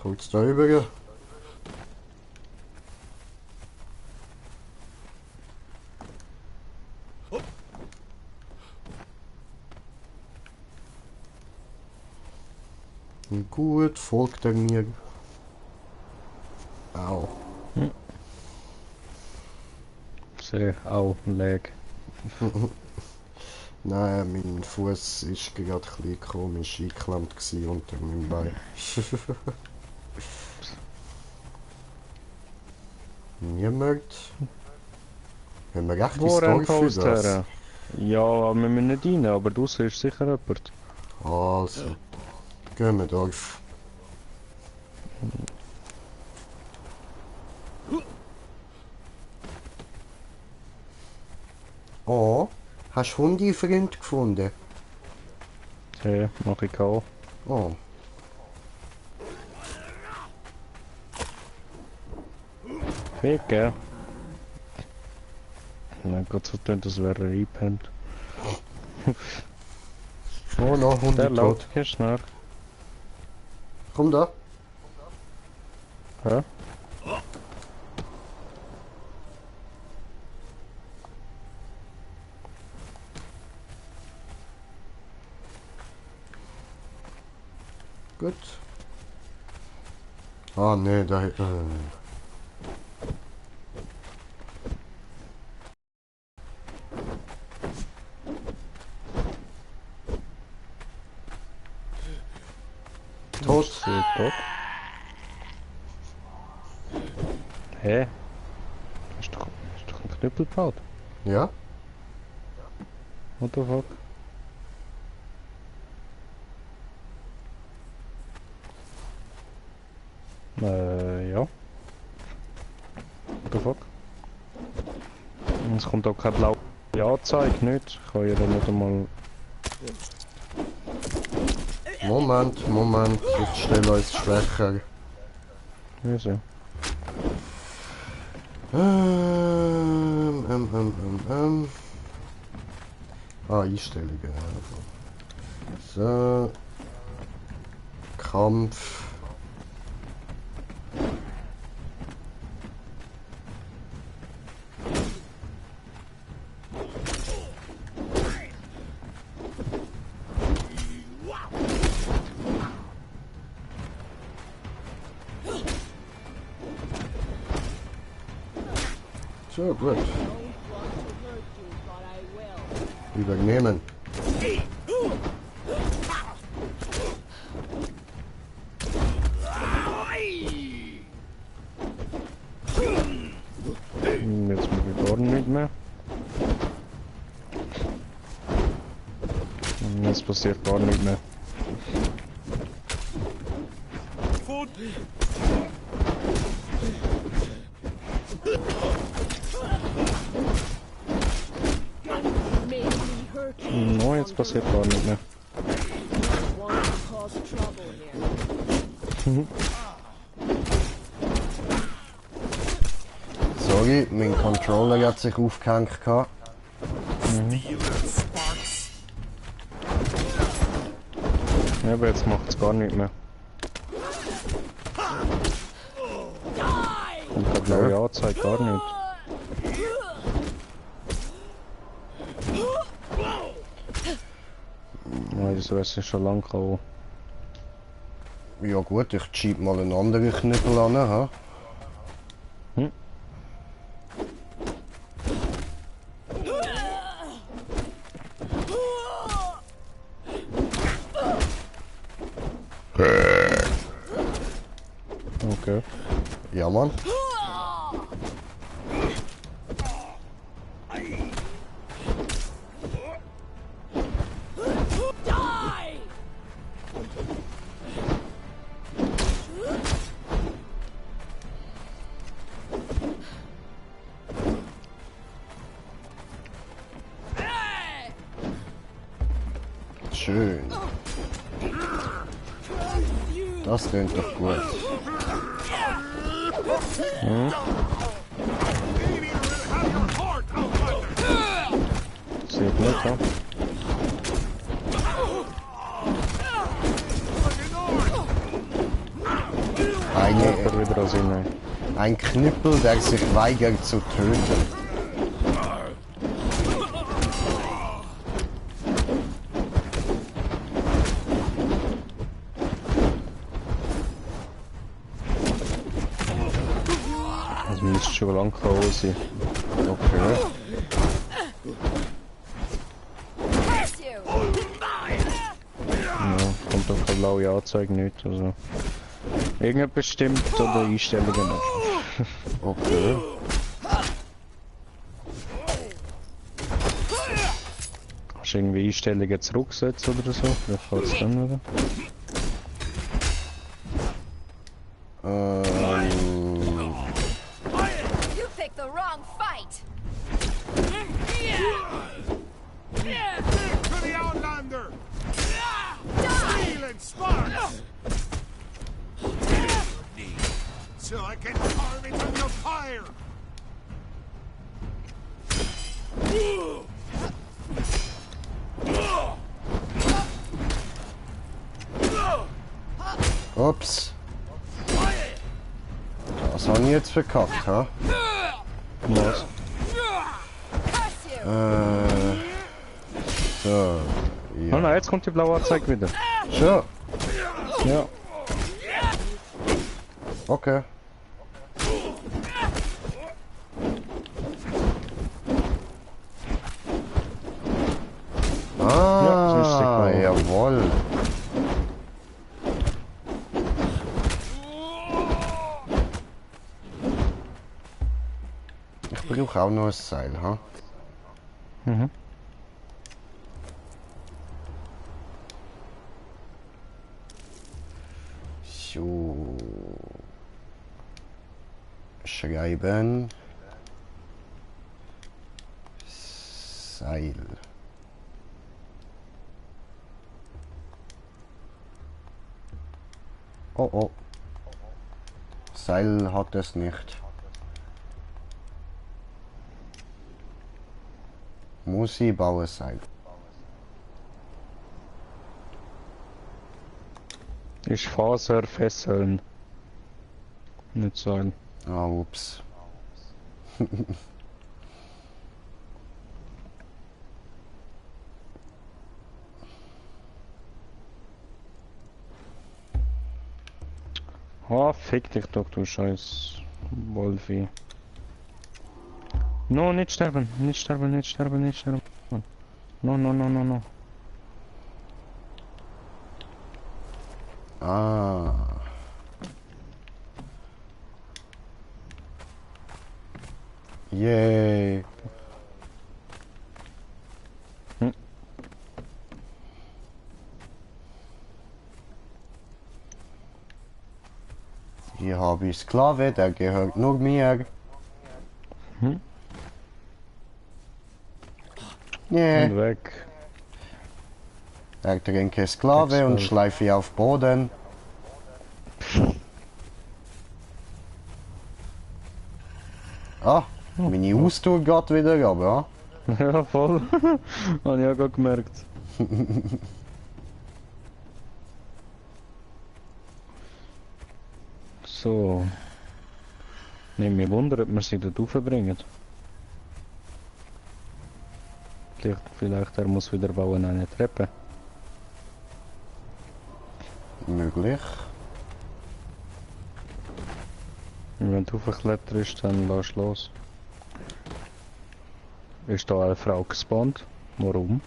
Kurz da rüber. Gut, folgt er mir. Au. Sehr, au, Leg. Nein, mein Fuß ist gerade ein bisschen komisch eingeklemmt gewesen unter meinem Bein. Niemand? Haben wir echt Wo ins rennt Dorf für Post das? her? Ja, wir müssen nicht rein, aber draussen ist sicher jemand. Also, gehen wir Dorf. Oh, hast du Hundefreund gefunden? Hey, mach ich auch. Oh, Weg, gell? Mein Gott, so tönt, als wäre er eingepennt. oh noch Der Hunde tot. laut, hier schnell. Komm da. Hä? Gut. Ah, nee, da... Tot. Sehr tot. Hä? Ist doch ein Knüppel gebaut. Ja? What the fuck? Ja. What the fuck? Es kommt auch keine blaue Anzeige, nicht? Ich kann ja dann nicht einmal... Moment, ich stelle uns schwächer. Wieso? Einstellungen. So. Kampf. So, gut. Übernehmen. Jetzt mache ich gar nicht mehr. Jetzt passiert gar nicht mehr. No, jetzt passiert gar nicht mehr. Sorry, mein Controller hat sich aufgehängt gehabt. Ja, aber jetzt macht es gar nicht mehr. Und die blaue Anzeige gar nicht. Nein, das weiß ich schon lange auch. Ja gut, ich schieb mal einen anderen Knüppel an, ha? Hm? Okay. Ja, Mann. Schön. Das klingt doch gut. Sieht nicht, ja. Knüppel wieder an Sinn. Ein Knüppel, der sich weigert zu töten. Also müsste schon lang K.O. sein. Okay. Ja, kommt doch keine blaue Anzeige nicht, also... Irgendetwas stimmt oder Einstellungen nicht. Okay. Hast du irgendwie Einstellungen zurückgesetzt oder so? Vielleicht fällt es dann wieder. You picked the wrong fight. To the Outlander! Steel and sparks! So I can carve it on your fire! Ups. Was haben wir jetzt verkackt, ha? Was? So. Oh nein, jetzt kommt die blaue Anzeige wieder. Schon. Ja. Okay. Ja, das ist die Ah, blaue. jawohl. Ich brauche auch noch ein Seil, ha? Mhm. So. Schreiben. Seil. Oh oh. Seil hat es nicht. Muss ich bauen Seil. Ist Faser fesseln. Nicht sein. Ah, ups. Ah, fick dich doch, du scheiß Wolfi. No, nicht sterben, nicht sterben, nicht sterben, nicht sterben. No, no, no, no, no. Ah. Yay. Hm. Hier habe ich Sklave, der gehört nur mir. Hm. Nee. Und weg. Er trinke Sklave und schleife auf Boden. Ah, meine Austour geht wieder ab, ja? Ja, voll. Hab ich auch gerade gemerkt. So. Nimm mich Wunder, ob wir sie dort raufbringen. Vielleicht er muss wieder bauen eine Treppe. Möglich. Und wenn du hochkletterst, dann lass los. Ist da eine Frau gespawnt? Warum?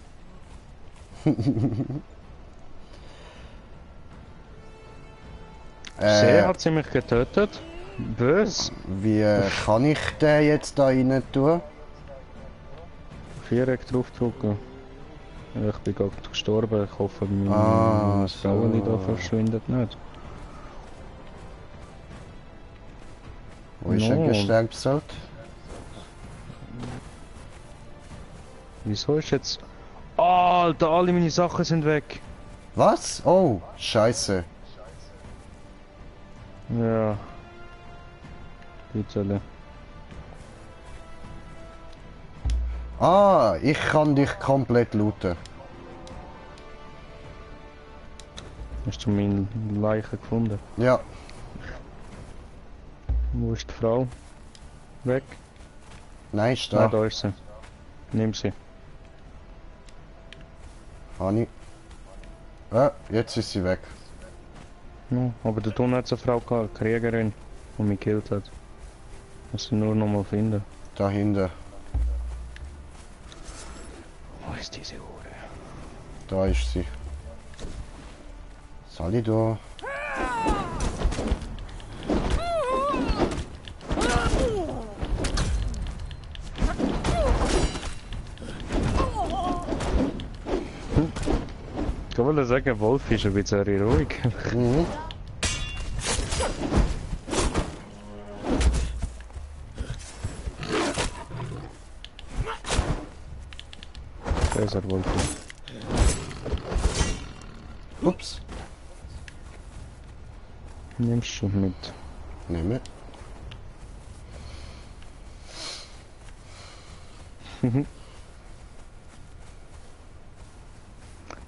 Sie hat sie mich getötet. Bös. Wie kann ich den jetzt da rein tun? Viereck draufdrücken. Ich bin gerade gestorben. Ich hoffe, mein Ah, Frauen da so. verschwindet nicht. Wo ist er No. gestärkt? Wieso ist jetzt... Alter, alle meine Sachen sind weg. Was? Oh, scheiße. Ja. Bitte. Ah, ich kann dich komplett looten. Hast du meine Leiche gefunden? Ja. Wo ist die Frau? Weg? Nein, ist Ah, da. da ist sie. Nimm sie. Hani. Jetzt ist sie weg. Ja, aber da tun hat eine Frau gehabt, eine Kriegerin, die mich gekillt hat. Muss sie nur noch mal finden. Da hinten. Wo ist diese Hure? Da ist sie. Sali da. Ich wollte sagen, Wolf ist ein bisschen ruhig. Mhm. Da ist er Wolf. Ups. Nimmst du mit. Nehme.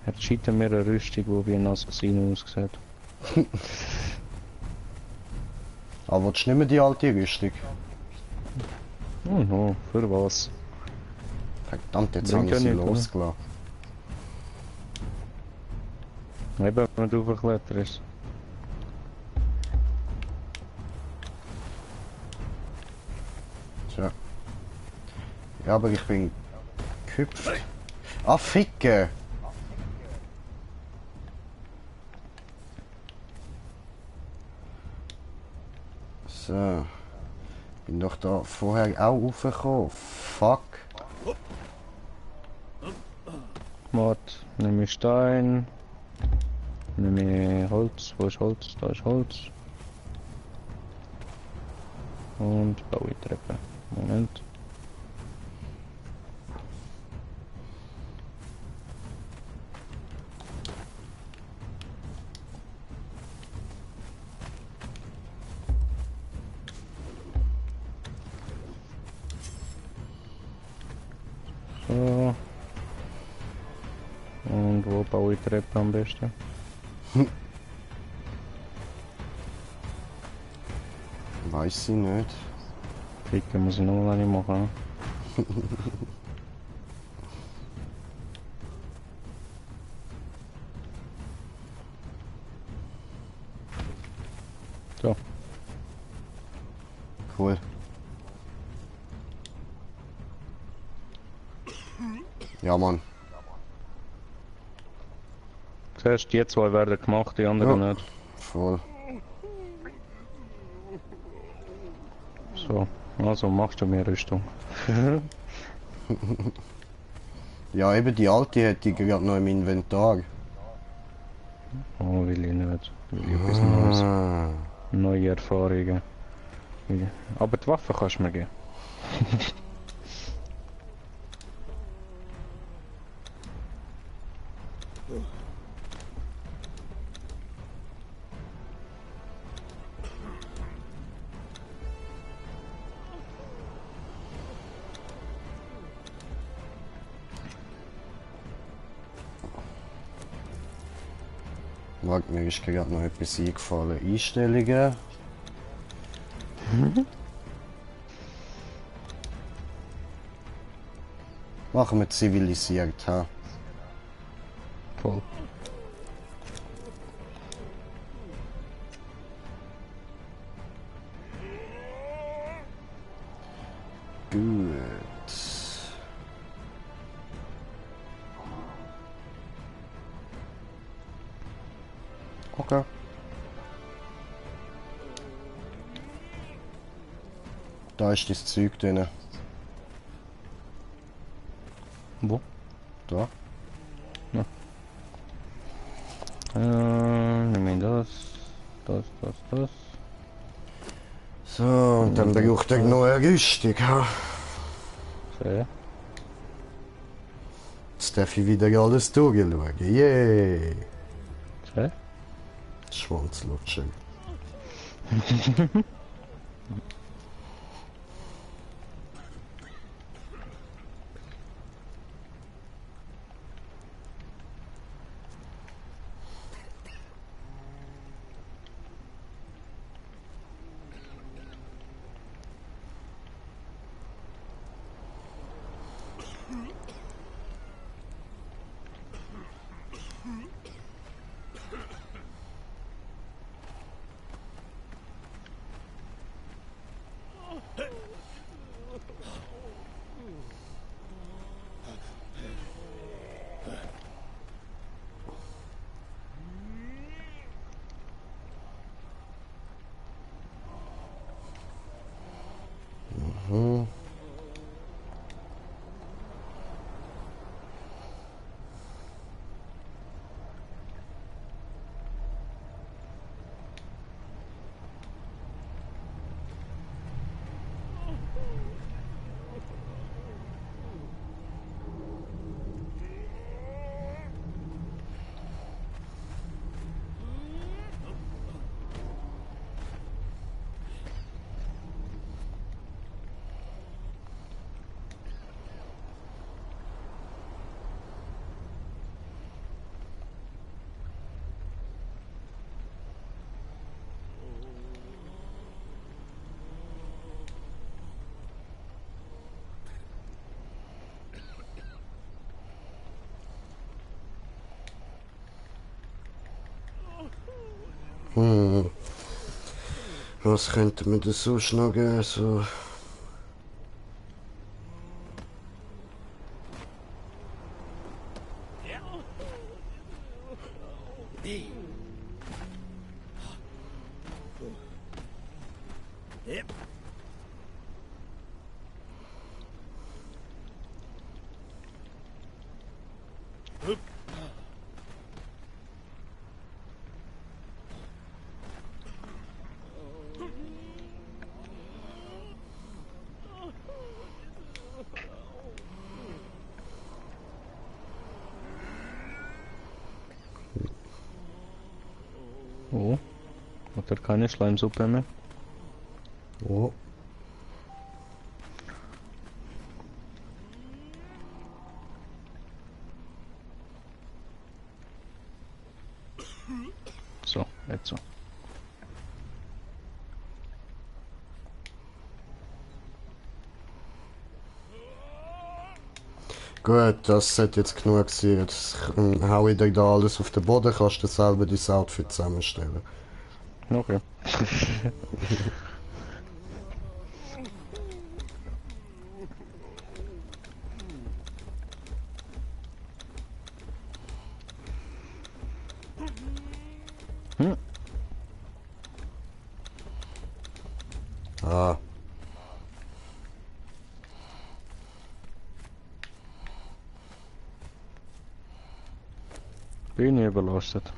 Er schiebt mir eine Rüstung, die wie ein Assassino aussieht. Aber willst du nicht mehr die alte Rüstung? Oh no, für was? Verdammt, jetzt Bringt habe ich ja sie nicht, oder? losgelassen. Eben, wenn du hochkletterst. Tja. Ja, aber ich bin gehüpft. Ah, Ficke! So. Bin doch da vorher auch raufgekommen. Fuck. Warte, nehme ich Stein. Nehme ich Holz. Wo ist Holz? Da ist Holz. Und baue ich Treppe. Moment. So. Und wo baue ich Treppe am besten? Weiß ich nicht. Klicken muss ich noch nicht machen. So, Cool. Ja, Mann. zuerst die zwei werden gemacht, die anderen Ja. nicht. Voll. So, also machst du mir Rüstung. Ja, eben die alte hätte ich gerade noch im Inventar. Oh, will ich nicht. Will ich etwas Neues. Ah. Neue Erfahrungen. Aber die Waffe kannst du mir geben. Warte, mir ist gerade noch etwas eingefallen. Einstellungen. Machen wir zivilisiert, ha? Voll. Gut. Okay. Da ist das Zeug drin. Wo? Da. Nimm ich das. Das. So, und dann braucht er noch eine Rüstung, ha? So. Jetzt darf ich wieder alles durchschauen. Yay! So. Schwanzlutscher. Hm. Was könnte man da sonst noch geben? So. Oh. Hat er keine Schleimsuppe mehr? Oh. So, jetzt so. Gut, das sollte jetzt genug sein. Jetzt hau ich dir da alles auf den Boden, kannst du selber dein Outfit zusammenstellen. Okay. Hm. Ah. Bin ich überlastet.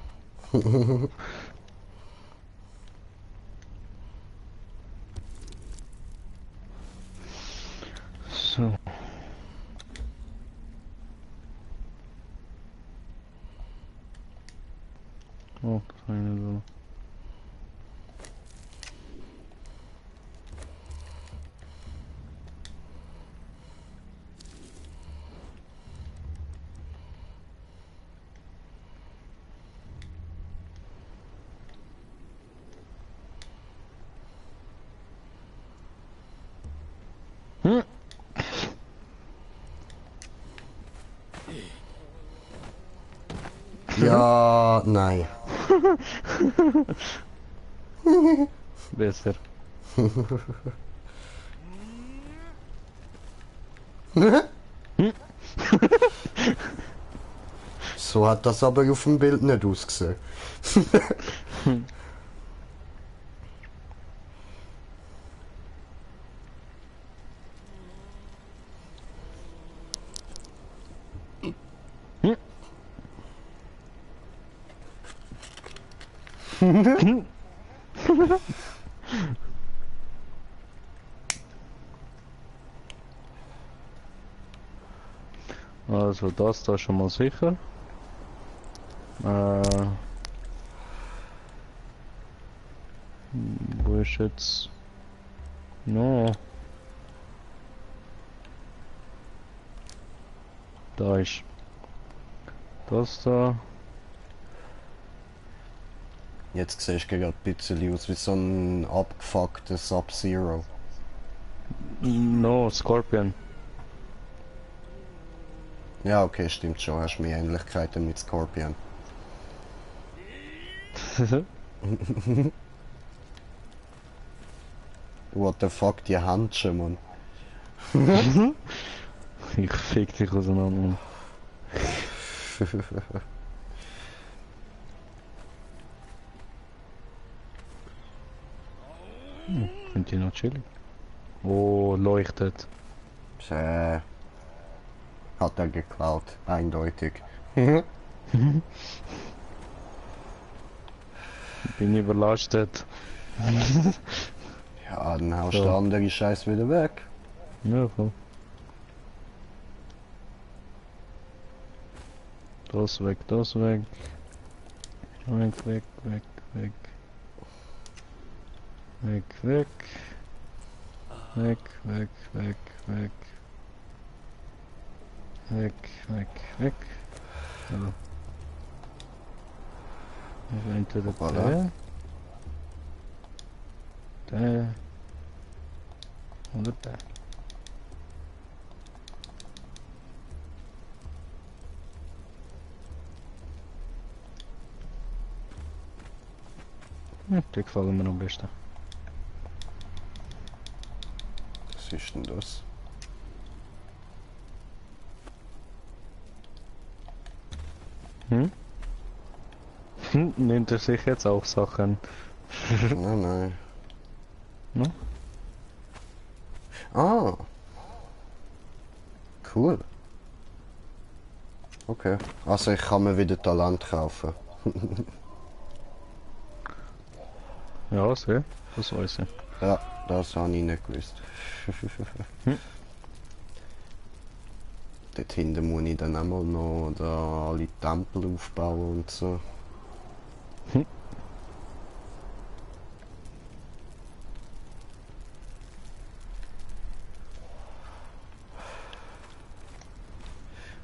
So. Oh, keine so. Hm. Ja, nein. Besser. So hat das aber auf dem Bild nicht ausgesehen. Also das da schon mal sicher. Wo ist jetzt? No. Da ist das da. Jetzt siehst du gerade ein bisschen aus wie so ein abgefuckter Sub-Zero. No, Scorpion. Ja, okay, stimmt schon. Hast mehr Ähnlichkeiten mit Scorpion. What the fuck, die Handschuhe, Mann. Ich fick dich auseinander. Sind die noch chillig? Oh, leuchtet. Hat er geklaut, eindeutig. Bin überlastet. Ja, dann haust So. du den anderen Scheiß wieder weg. Ja, voll. Das weg, das weg. Weg, weg, weg, weg. Weg, weg. Weg, weg, weg, weg. Weg, weg, weg. So. Also entweder Voilà. der oder der. Die gefallen mir am besten. Was ist denn das? Nimmt er sich jetzt auch Sachen? Nein, nein. No? Ah. Cool. Okay. Also ich kann mir wieder Talent kaufen. Ja, sehr. Das weiß ich. Ja, das habe ich nicht gewusst. Dort hinten muss ich dann einmal noch da alle Tempel aufbauen und so.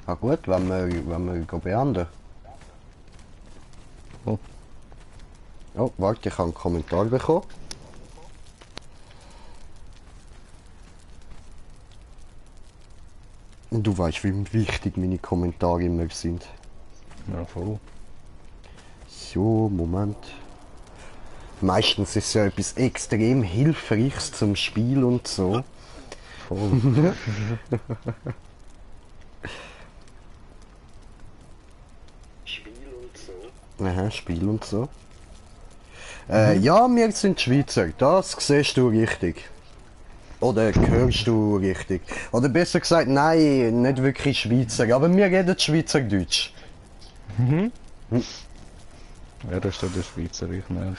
Ah gut, wenn wir beenden. Oh. Oh, warte, ich habe einen Kommentar bekommen. Und du weißt, wie wichtig meine Kommentare immer sind. Ja, voll. So, Moment. Meistens ist es ja etwas extrem Hilfreiches zum Spiel und so. Voll. Aha, Spiel und so. Ja, wir sind Schweizer, das siehst du richtig. Oder hörst du richtig. Oder besser gesagt, nein, nicht wirklich Schweizer, aber wir reden Schweizerdeutsch. Ja, das ist doch der Schweizer, ich meine.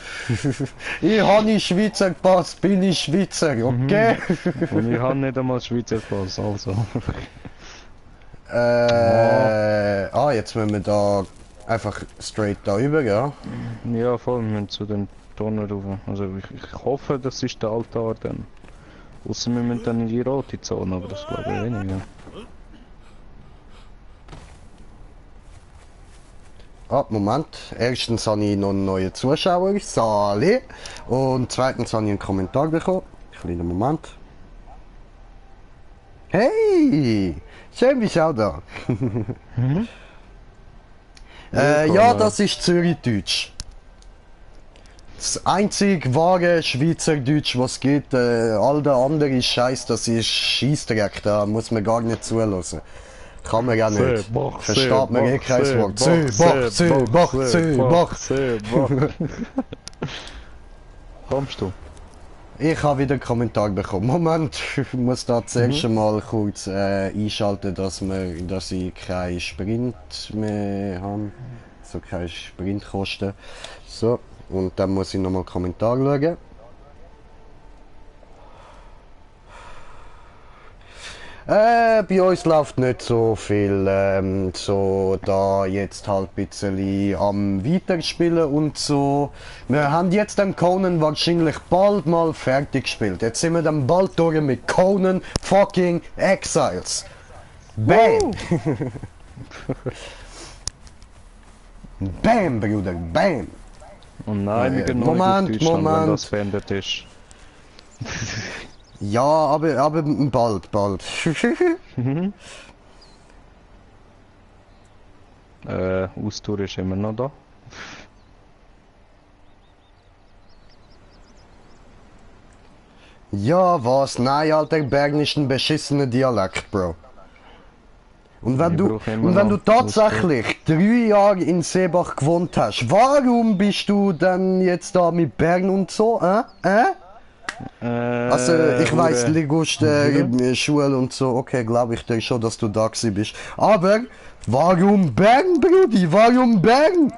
Ich habe in Schweizer Pass, bin ich Schweizer, okay? Und ich habe nicht einmal Schweizer Pass, also. Jetzt müssen wir da einfach straight da über, ja? Ja, voll, wir müssen zu den Tonnen rauf. Also ich hoffe, das ist der Altar dann. Außer wir müssen dann in die rote Zone, aber das glaube ich weniger. Ah, Moment. Erstens habe ich noch einen neuen Zuschauer, Sali. Und zweitens habe ich einen Kommentar bekommen. Kleiner Moment. Hey! Schön bist du auch da. Ja, das ist Zürichdeutsch. Das einzig wahre Schweizerdeutsch, was es gibt, all der andere Scheiß, das ist Scheissdreck, da muss man gar nicht zulassen. Kann man ja nicht. Versteht man eh kein Wort. Kommst du? Ich habe wieder einen Kommentar bekommen. Moment, ich muss da zuerst mal kurz einschalten, dass ich keinen Sprint mehr habe. So keine Sprintkosten. So, und dann muss ich nochmal Kommentar schauen. Bei uns läuft nicht so viel, so da jetzt halt ein bisschen am Weiterspielen und so. Wir haben jetzt den Conan wahrscheinlich bald mal fertig gespielt. Jetzt sind wir dann bald durch mit Conan fucking Exiles. Bam! Bam, Bruder, bam! Und nein, wir gehen Moment, nicht auf Deutschland, wenn Moment. das beendet ist. Ja, aber bald. Austour ist immer noch da. Ja, was? Nein, Alter, Bergen ist ein beschissener Dialekt, Bro. Und wenn Ich du, brauche immer und wenn du noch tatsächlich 3 Jahre in Seebach gewohnt hast, warum bist du dann jetzt da mit Bergen und so, Also, ich weiss, Ligusten, Schule und so, okay, glaube ich dir schon, dass du da gewesen bist. Aber, warum Bern, Brudi? Warum Bern?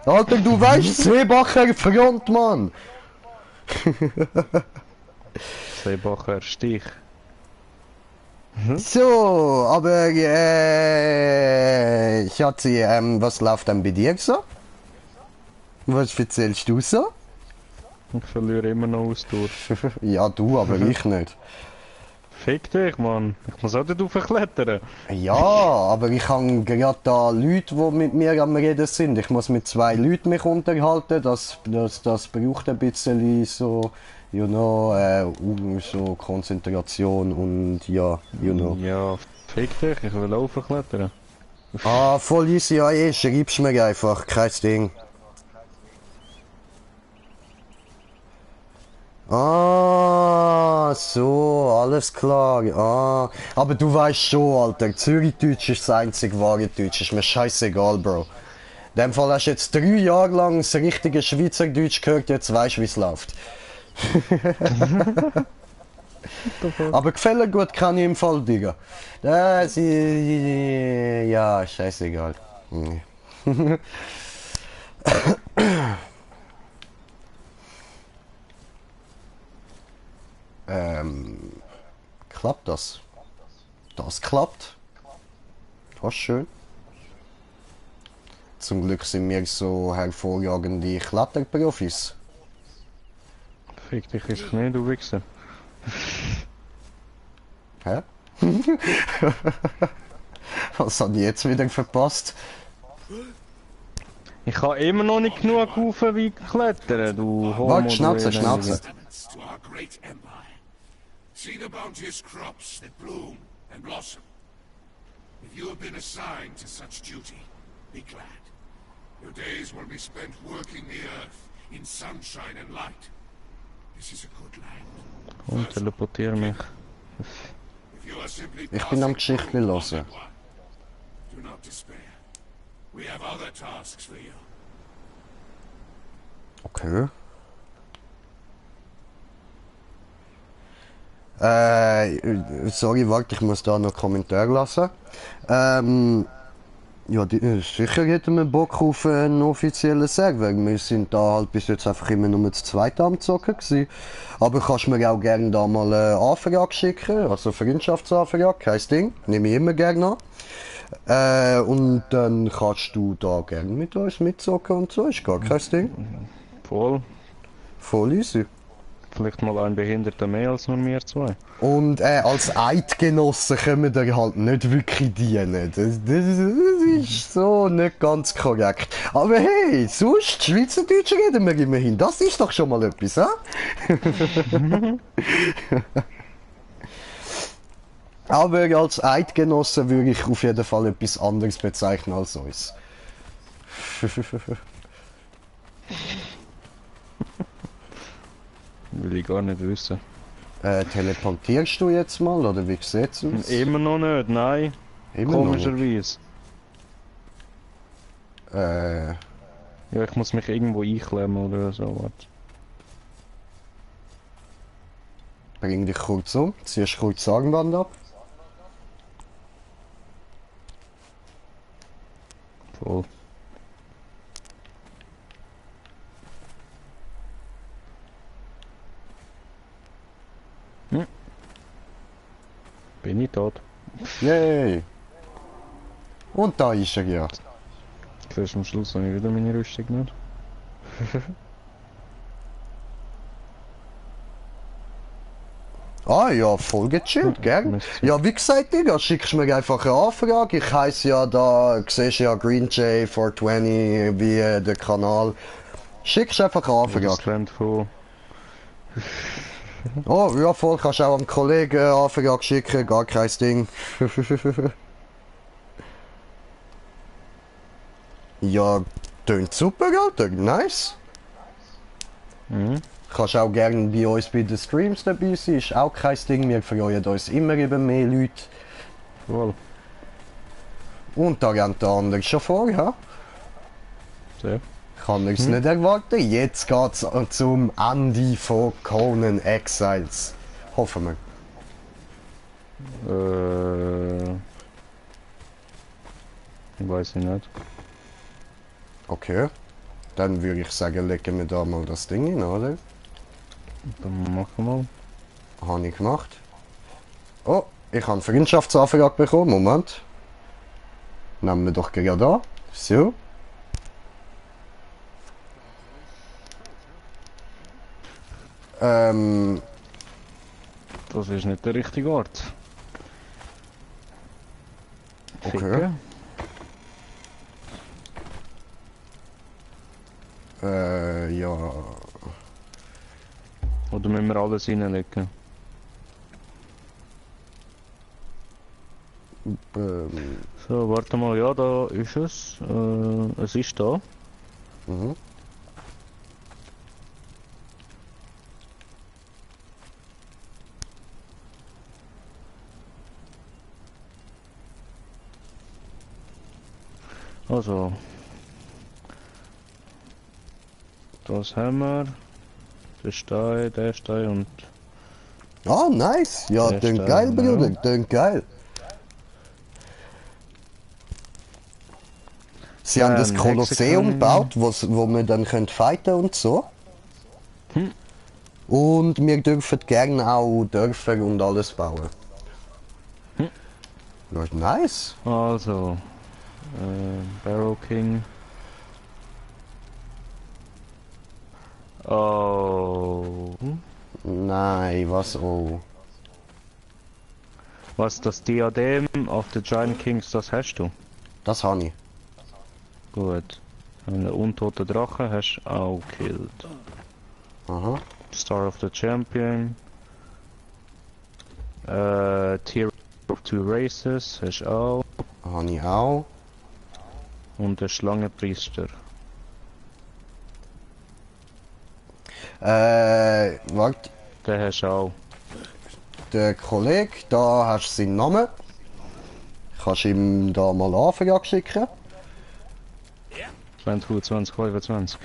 Alter, du weißt, Seebacher Front, Mann! Seebacher Stich. So, aber, Schatzi, was läuft denn bei dir so? Was erzählst du so? Ich verliere immer noch Austour. Ja, du, aber ich nicht. Fick dich, Mann. Ich muss auch dort raufklettern. Ja, aber ich habe gerade da Leute, die mit mir am Reden sind. Ich muss mit 2 Leuten mich unterhalten. Das braucht ein bisschen so, you know, so Konzentration und ja, you know. Ja, fick dich. Ich will auch raufklettern. Ah, voll easy, ja, schreib's mir einfach, kein Ding. Ah, so, alles klar. Ah, aber du weißt schon, Alter, Zürichdeutsch ist das einzige wahre Deutsch. Ist mir scheißegal, Bro. In dem Fall hast du jetzt 3 Jahre lang das richtige Schweizerdeutsch gehört, jetzt weißt du, wie es läuft. Aber gefällt gut kann ich im Fall, Digga. Ja, scheißegal. Hm. Klappt das? Das klappt. Das ist schön. Zum Glück sind wir so hervorragende Kletterprofis. Fick dich ins Knie, du Wichser. Hä? Was habe ich jetzt wieder verpasst? Ich kann immer noch nicht genug Haufen wie klettern, du Homo. Warte, Schnauze, Schnauze. To our great empire. See the bounteous crops that bloom and blossom. If you have been assigned to such duty, be glad. Your days will be spent working the earth in sunshine and light. This is a good land. Komm, teleportier mich. If you are simply Ich bin am passing Geschichten through, hören. Honored One, do not despair. We have other tasks for you. Okay. Sorry, warte, ich muss da noch Kommentar lassen. Ja, sicher hätten wir Bock auf einen offiziellen Server. Wir sind da halt bis jetzt einfach immer nur zu zweit am Zocken gewesen. Aber kannst mir auch gerne da mal eine Anfrage schicken, also Freundschaftsanfrage, kein Ding, nehme ich immer gerne an. Und dann kannst du da gerne mit uns mitzocken und so, ist gar kein Ding. Voll. Voll easy. Vielleicht mal ein Behinderter mehr als nur wir zwei. Und als Eidgenossen können wir halt nicht wirklich dienen. Das ist so nicht ganz korrekt. Aber hey, sonst Schweizerdeutsch reden wir immerhin. Das ist doch schon mal etwas, hä? Aber als Eidgenossen würde ich auf jeden Fall etwas anderes bezeichnen als uns. Will ich gar nicht wissen. Teleportierst du jetzt mal, oder wie sieht's aus? Immer noch nicht, nein. Immer noch nicht. Komischerweise. Äh, Ja, ich muss mich irgendwo einklemmen oder so. Warte. bring dich kurz um, ziehst kurz das Armband ab. Voll. Bin ich tot? Yay! Und da ist er ja. Siehst du, am Schluss habe ich wieder meine Rüstung nicht. Ah ja, voll gechillt, gell? Ja, wie gesagt, Digga, schickst mir einfach eine Anfrage. Ich heiße ja da, siehst ja Green J 420 wie der Kanal. Schickst einfach eine Das Anfrage. Trend von... Oh, ja, voll, kannst auch am Kollegen eine Anfrage schicken, gar kein Ding. Ja, tönt super, Alter, nice. Mhm. Kannst auch gerne bei uns bei den Streams dabei sein, ist auch kein Ding, wir freuen uns immer über mehr Leute. Voll. Und da rennt der andere schon vor, ja? Sehr. Kann ich's nicht erwarten. Jetzt geht's zum Ende von Conan Exiles. Hoffen wir. Weiß ich nicht. Okay. Dann würde ich sagen, legen wir da mal das Ding hin, oder? Dann machen wir mal. Habe ich gemacht. Oh, ich habe eine Freundschaftsanfrage bekommen. Moment. Nehmen wir doch gerade an. So. Das ist nicht der richtige Ort. Okay. Ficken. Ja. Oder müssen wir alles reinlegen? So, warte mal, ja, da ist es. Es ist da. Mhm. Also. Das haben wir. Der Stein und... Ah, nice. Ja, Der klingt Stein, geil, Bruder. ja. Klingt geil. Sie haben das Kolosseum Hexagon. gebaut, wo man dann könnt fighten und so. Und wir dürfen gerne auch Dörfer und alles bauen. Ja, nice. Also. Barrow King. Oh. Nein, was oh. Was, das Diadem auf the Giant Kings, das hast du? Das habe ich. Gut. Einen untoten Drache hast du auch gekillt. Aha. Star of the Champion. Tier of Two Races hast du auch. Habe ich auch. Und der Schlangenpriester. Warte. Den hast du auch. Der Kollege, da hast du seinen Namen. Kannst ihm da mal Anfrage schicken. 20, 25.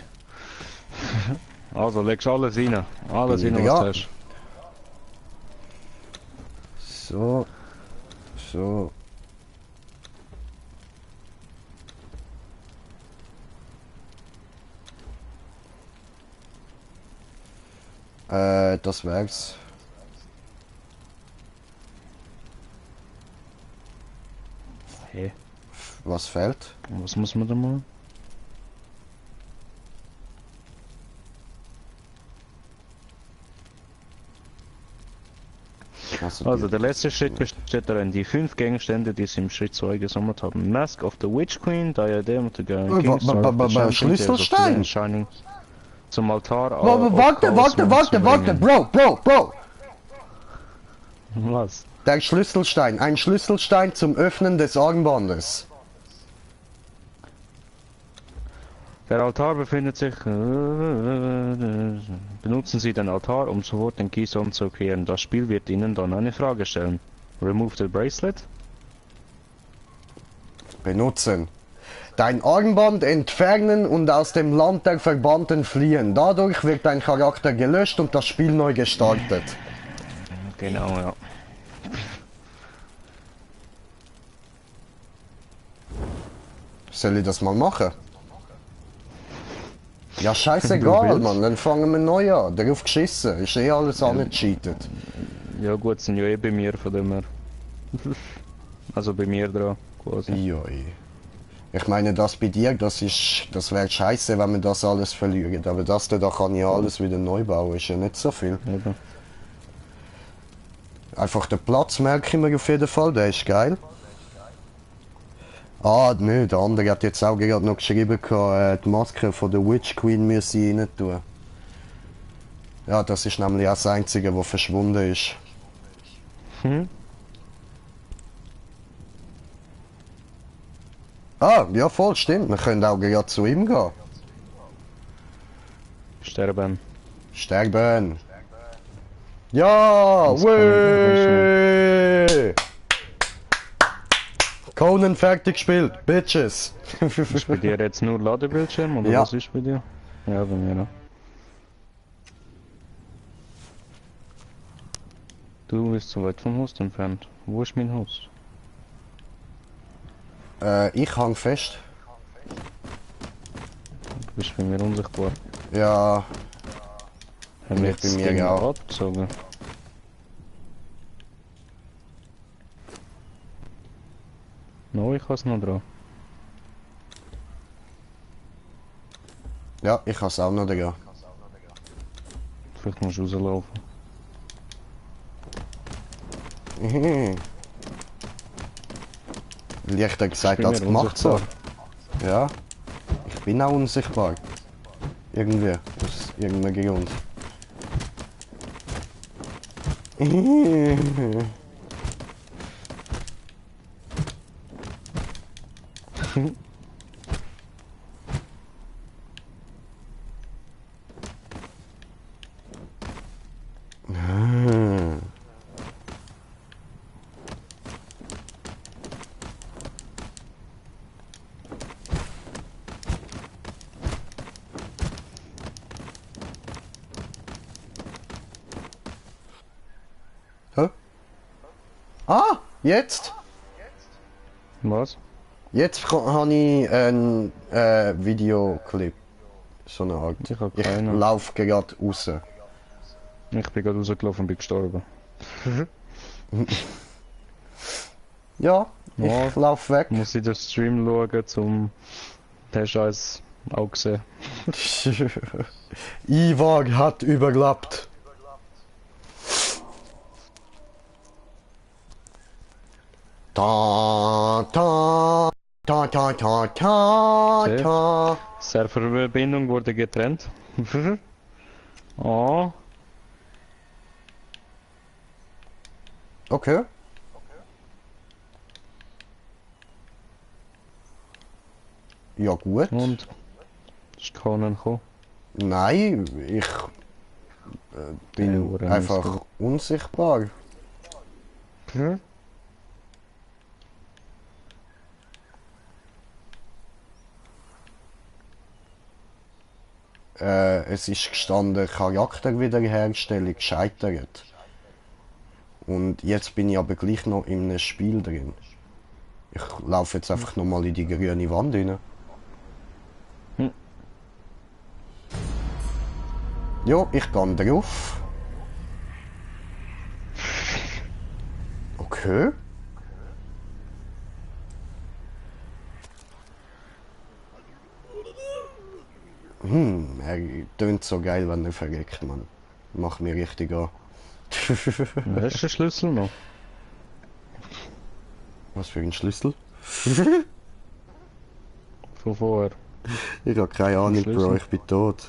Also legst alles rein. Alles rein, Ja. was du hast. So. So. Das wär's. Hey. Was fehlt? Was muss man da machen? Also der letzte Schritt besteht darin, die 5 Gegenstände, die sie im Schritt 2 gesammelt haben. Mask of the Witch Queen, Diadem of the Giant King, Star of the Champion, Schlüsselstein! Tears of Shining, zum Altar. Warte, Bro! Was? Der Schlüsselstein, ein Schlüsselstein zum Öffnen des Armbandes. Der Altar befindet sich... Benutzen Sie den Altar, um sofort den Keystone zu queren. Das Spiel wird Ihnen dann eine Frage stellen. Remove the bracelet? Benutzen. Dein Armband entfernen und aus dem Land der Verbannten fliehen. Dadurch wird dein Charakter gelöscht und das Spiel neu gestartet. Genau, ja. Soll ich das mal machen? Ja, scheißegal, Mann, dann fangen wir neu an. Darauf geschissen, ist eh alles angecheatet. Ja gut, sind ja eh bei mir von dem her. Also bei mir dran, quasi. Joi. Ich meine, das bei dir, das wäre scheiße, wenn wir das alles verlieren. Aber das da kann ich alles wieder neu bauen, ist ja nicht so viel. Eben. Einfach den Platz merke ich mir auf jeden Fall, der ist geil. Ah, nö, der andere hat jetzt auch gerade noch geschrieben, die Maske von der Witch Queen müsse ich rein tun. Ja, das ist nämlich auch das Einzige, was verschwunden ist. Ah, ja voll, stimmt. Wir können auch gerade zu ihm gehen. Sterben. Sterben! Ja! Das kann Wee! Conan fertig gespielt, Bitches! Ist bei dir jetzt nur Ladebildschirm oder Ja. was ist bei dir? Ja, bei mir auch. Du bist zu weit vom Host entfernt. Wo ist mein Host? Ich hang fest. Du bist bei mir unsichtbar. Ja, Haben wir Ich jetzt bei das mir Ding auch. abgezogen? No, ich has noch dran. ja, ich has auch noch da. Vielleicht musst du rauslaufen. Leicht hat gesagt, bin als mir gemacht so. unsichtbar. Ja, ich bin auch unsichtbar. Irgendwie, aus irgendeinem Grund. Ah, jetzt! Was? Jetzt habe ich einen Videoclip. So eine Art. Ich hab Ich keinen. laufe gerade raus. Ich bin gerade rausgelaufen und bin gestorben. Ja, ich Ja. laufe weg. Muss ich den Stream schauen, zum den Scheiß auch gesehen. Ivar hat überlebt. Ta ta ta ta ta ta Safe. ta. Serververbindung wurde getrennt. Oh, Okay. Ja gut. und ist Conan gekommen. Nein, ich bin Hure einfach Mist. unsichtbar. Es ist gestanden, Charakterwiederherstellung gescheitert. Und jetzt bin ich aber gleich noch in einem Spiel drin. Ich laufe jetzt einfach nochmal in die grüne Wand rein. Hm. Ja, ich gehe drauf. Okay. Er tönt so geil, wenn er verreckt, Mann. Macht mich richtig an. Wer ist der Schlüssel noch? Was für ein Schlüssel? Von vorher. Ich habe keine Ahnung, Schlüssel? Bro, ich bin tot.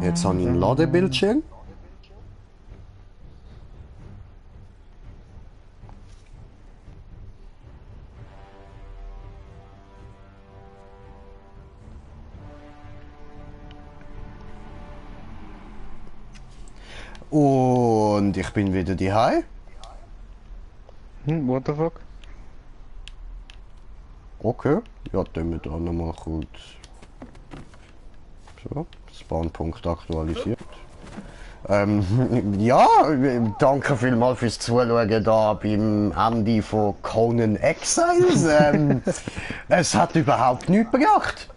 Jetzt habe ich einen Ladebildschirm. Und ich bin wieder daheim. What the fuck? Okay, ja, tun wir da nochmal kurz. So, Spawnpunkt aktualisiert. Ja, danke vielmals fürs Zuschauen da beim Ende von Conan Exiles. Es hat überhaupt nichts gebracht.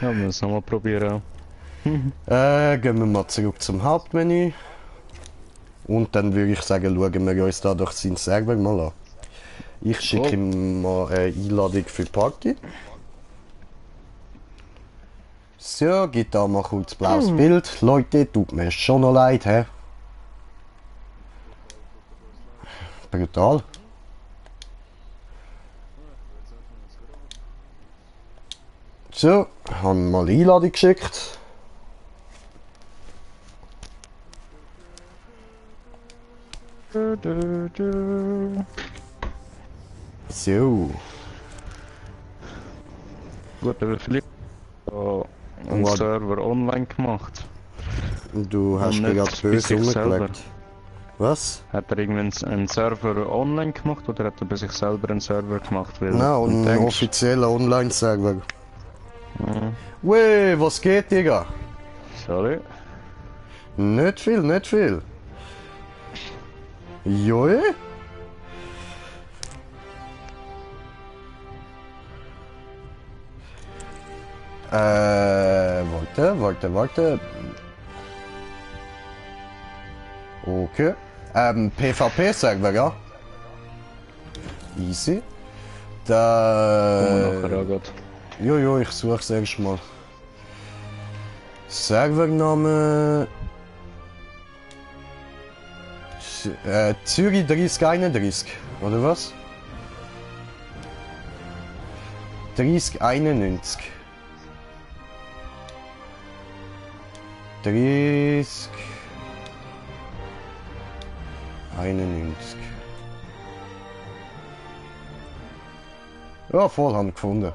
Ja, wir müssen es nochmal probieren. Gehen wir mal zurück zum Hauptmenü. Und dann würde ich sagen, schauen wir uns da durch seinen Server mal an. Ich schicke ihm mal eine Einladung für die Party. So, gibt da mal kurz blaues Bild. Leute, tut mir schon noch leid, hä? Brutal. So, haben mal eine Einladung geschickt. So. Gut, der Philipp hat einen What? Server online gemacht. Du hast Und dir nicht gerade bei böse sich selber. umgelegt. Was? Hat er irgendwie einen Server online gemacht oder hat er bei sich selber einen Server gemacht? Weil Nein, und ein denkst, offizieller Online-Server. Wey, was geht, Digga? sorry, Nicht viel, nicht viel. Joe? Warte. Okay. PvP-Server, ja? Easy. kommen wir nachher auch grad. Jo, ich suche es erstmal. Servername. Zürich 3031, oder was? 3091. 30. 91. Ja, voll haben gefunden.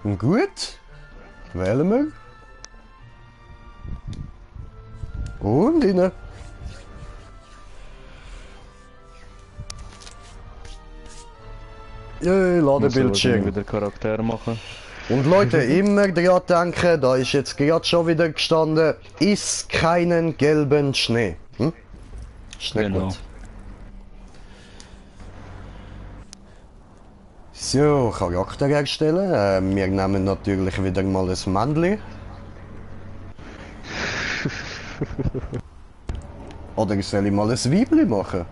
Und gut. Wählen wir. Und inne. Muss aber Ladebildschirm. wieder Charakter machen. Und Leute, immer dran denken, da ist jetzt gerade schon wieder gestanden, iss keinen gelben Schnee. Hm? Ist nicht Genau. gut. So, Charakter erstellen. Wir nehmen natürlich wieder mal ein Männli. Oder soll ich mal ein Weibli machen?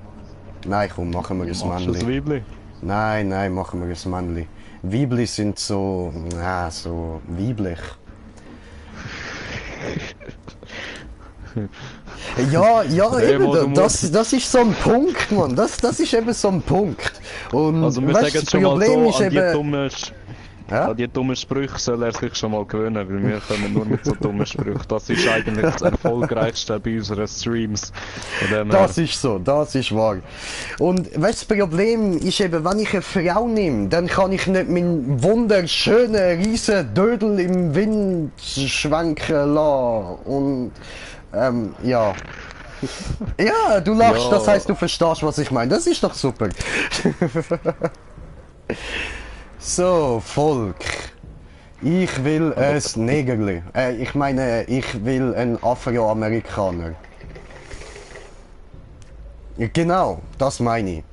Nein, komm, machen wir ein Machst du das Männli. Weibli? Nein, machen wir ein Männli. Weibli sind so, so weiblich. Ja, eben, das ist so ein Punkt, Mann. Das ist eben so ein Punkt. Und Also wir weißt, sagen das schon mal Problem so, ist eben... Ja? an die dummen Sprüche soll er sich schon mal gewöhnen, weil wir kommen nur mit so dummen Sprüchen. Das ist eigentlich das erfolgreichste bei unseren Streams. Von dem her. Das ist so, das ist wahr. Und weißt, das Problem ist eben, wenn ich eine Frau nehme, dann kann ich nicht meinen wunderschönen riesen Dödel im Wind schwanken lassen. Und ja. Ja, du lachst, Ja. das heißt, du verstehst, was ich meine. Das ist doch super. So, Volk. Ich will ein Negerli. Ich meine, ich will einen Afroamerikaner. Ja, genau, das meine ich.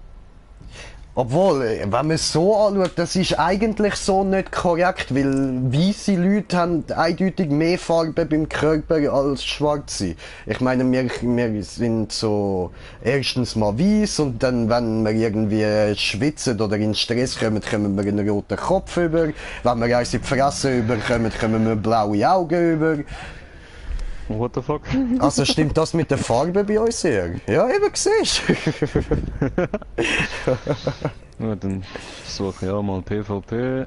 Obwohl, wenn man es so anschaut, das ist eigentlich so nicht korrekt, weil weiße Leute haben eindeutig mehr Farbe beim Körper als schwarze. Ich meine, wir sind so erstens mal weiß und dann, wenn wir irgendwie schwitzen oder in Stress kommen, kommen wir einen roten Kopf über. Wenn wir eins in die Fresse überkommen, kommen wir blaue Augen über. What the fuck? Also stimmt das mit der Farbe bei uns sehr? Ja, eben, siehst du. Ja, dann suche ich auch mal PvP.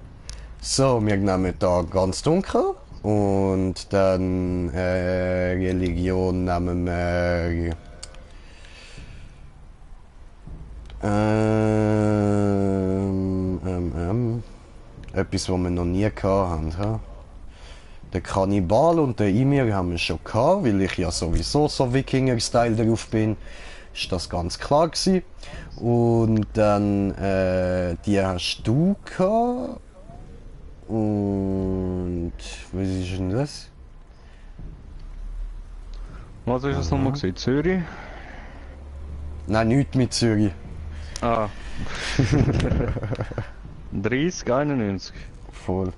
So, wir nehmen da ganz dunkel und dann Religion nehmen wir etwas, was wir noch nie gehabt haben. Ha? Der Kannibal und der Ymir haben wir schon gehabt, weil ich ja sowieso so Wikinger-Style drauf bin. Ist das ganz klar gewesen. Und dann die hast du gehabt. Und was ist denn das? Was ist das nochmal gewesen? Zürich? Nein, nichts mit Zürich. Ah. 30, 91. Voll.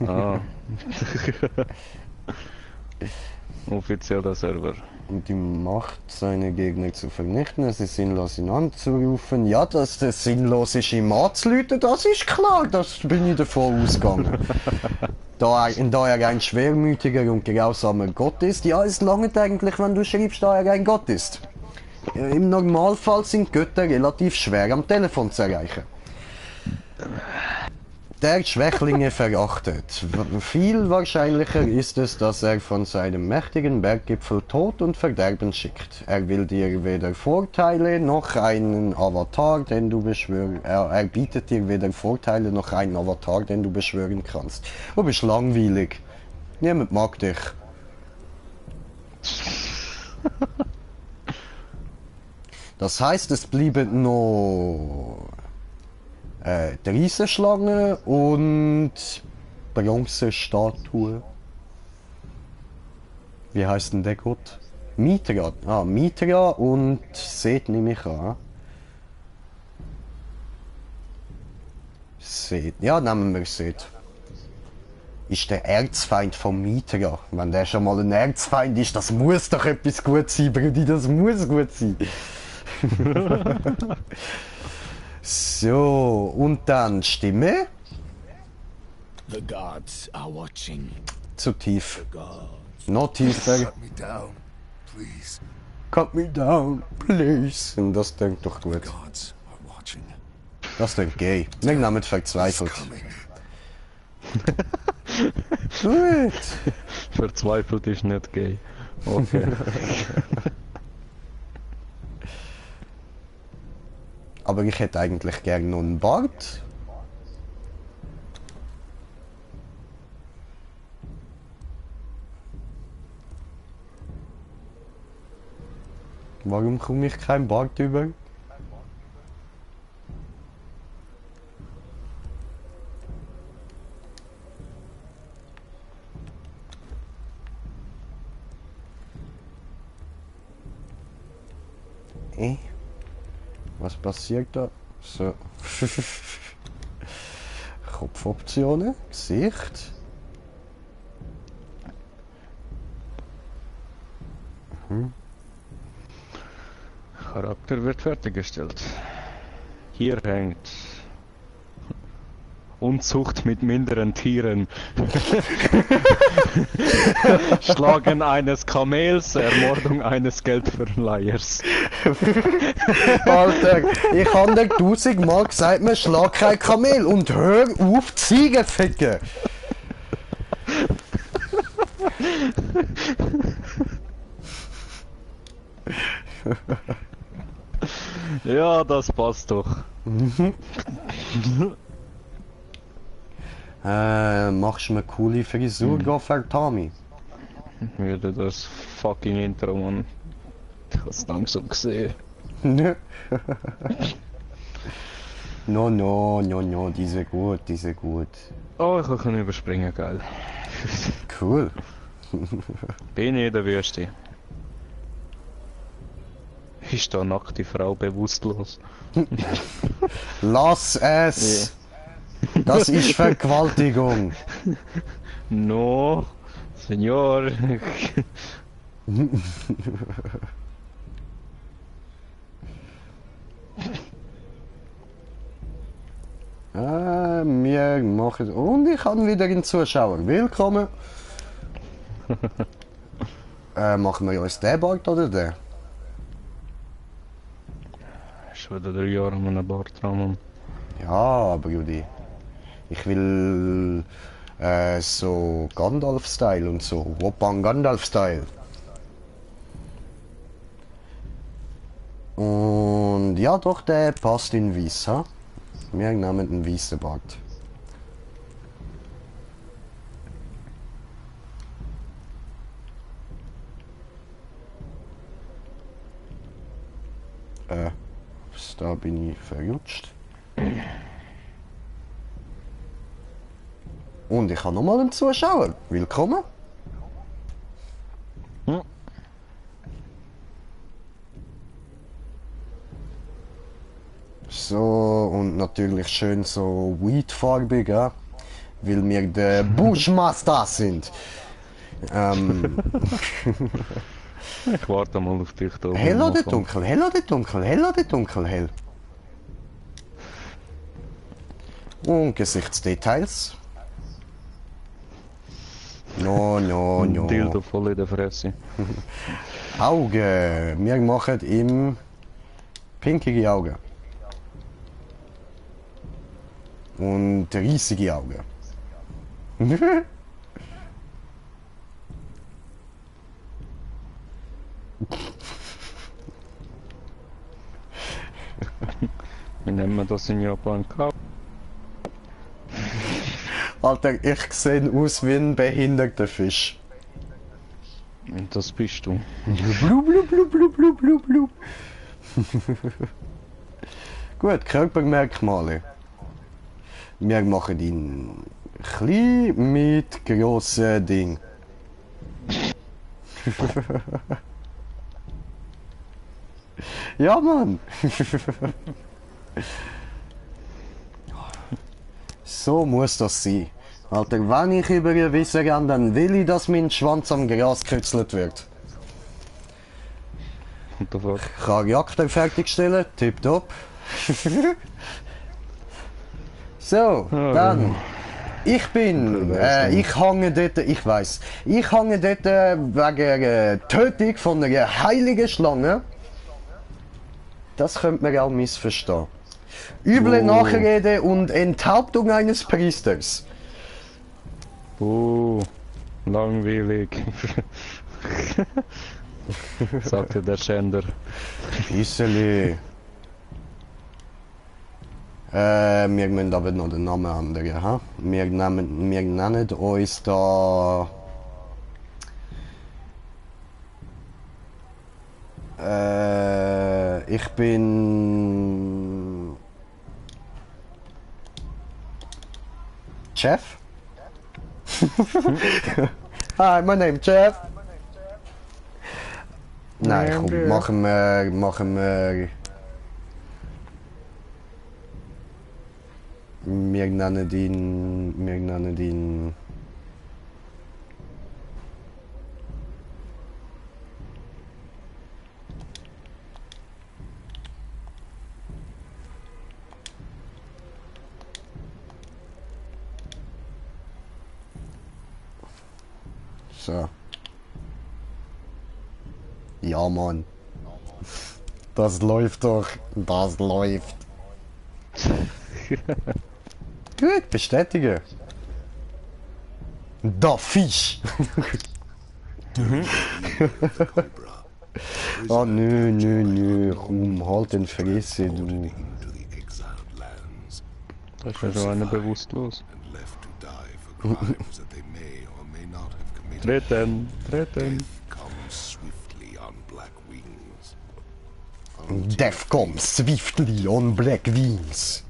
Ah. Offizieller Server. Und die Macht, seine Gegner zu vernichten, es ist sinnlos ihn anzurufen. Ja, dass das sinnlos ist, ihm anzuläuten, das ist klar, das bin ich davon ausgegangen. Da er ein schwermütiger und grausamer Gott ist, ja, es langt eigentlich, wenn du schreibst, da er ein Gott ist. Im Normalfall sind Götter relativ schwer am Telefon zu erreichen. Der Schwächlinge verachtet. Viel wahrscheinlicher ist es, dass er von seinem mächtigen Berggipfel Tod und Verderben schickt. Er will dir weder Vorteile noch einen Avatar, den du beschwören. Er bietet dir weder Vorteile noch einen Avatar, den du beschwören kannst. Du bist langweilig. Niemand mag dich. Das heißt, es blieben noch die Riesenschlange und Bronzestatue. Wie heißt denn der Gott? Mitra. Ah, Mitra und Seth nehme ich an. Seth. Ja, nehmen wir Seth. Ist der Erzfeind von Mitra. Wenn der schon mal ein Erzfeind ist, das muss doch etwas gut sein, Brudi. Das muss gut sein. So, und dann Stimme. The gods are watching. Zu tief. Gods. Noch tiefer. Cut me down, please. Cut me down, please. Und das klingt doch gut. Gods are watching. Das klingt gay. Wir nehmen verzweifelt. Coming. Gut. Verzweifelt ist nicht gay. Okay. Aber ich hätte eigentlich gerne noch einen Bart. Warum komme ich kein Bart über? Was passiert da? So. Kopfoptionen, Gesicht. Charakter wird fertiggestellt. Hier hängt Unzucht mit minderen Tieren. Schlagen eines Kamels, Ermordung eines Geldverleihers. Alter, ich habe dir 1000-mal gesagt, man schlag kein Kamel und hör auf, Ziegen ficken. Ja, das passt doch. Machst du eine coole Frisur, für Tommy? Wieder das fucking Intro, Mann. Ich hab's langsam gesehen. No, diese gut, diese gut. Oh, ich kann überspringen, geil. Cool. Bin ich in der Wüste. Ist da nackte Frau bewusstlos? Lass es! Das ist Vergewaltigung. No, Senor. Wir machen... Und ich habe wieder einen Zuschauer. Willkommen. Machen wir uns den Bart oder den? Schon wieder 3 Jahre an einem Bart dran, Mann. Ja, aber Judy. Ich will so Gandalf-Style und so. Woppan Gandalf-Style. Und ja, doch, der passt in weiß, ha? Wir nehmen den weißen Bart. Da bin ich verrutscht. Und ich habe nochmal einen Zuschauer. Willkommen. Hm. So, und natürlich schön so weedfarbig, ja? Weil wir der Bushmaster sind. Ich warte mal auf dich da. Hell oder dunkel? Hell oder dunkel? Hell oder dunkel? Hell. Und Gesichtsdetails. No. Dildo voll in der Fresse. Augen. Wir machen ihm pinkige Augen. Und riesige Augen. Wie nennen wir das in Japan? Alter, ich sehe aus wie ein behinderter Fisch. Und das bist du. Blub. Gut, Körpermerkmale. Wir machen ihn klein mit grossen Ding. Ja, Mann. So muss das sein. Alter, wenn ich über ihr Wissen gehe, dann will ich, dass mein Schwanz am Gras gekützelt wird. What the fuck? Ich kann Jagd fertigstellen, tipptopp. So, dann. Ich bin, ich hänge dort, ich weiss, ich hänge dort wegen Tötung von einer heiligen Schlange. Das könnte man auch missverstehen. Üble Nachrede und Enthauptung eines Priesters. Langweilig. Sagte der Schänder. Bisseli. Wir müssen aber noch den Namen ändern, ha? Wir nennen uns da... ich bin... Chef? Hi, my name Chef. Nein, komm, machen wir Wir nennen ihn... Wir nennen ihn... So. Ja, Mann. Das läuft doch. Das läuft. Gut, bestätige. Der Fisch. Oh nö, nö, nö. Ruhm, halt den Fresse, du. To the exiled lands, Da ist ja schon einer bewusstlos. and left to die for crimes that they may or may not have committed. Treten, treten. Comes swiftly on black wings. Death comes swiftly on black wings.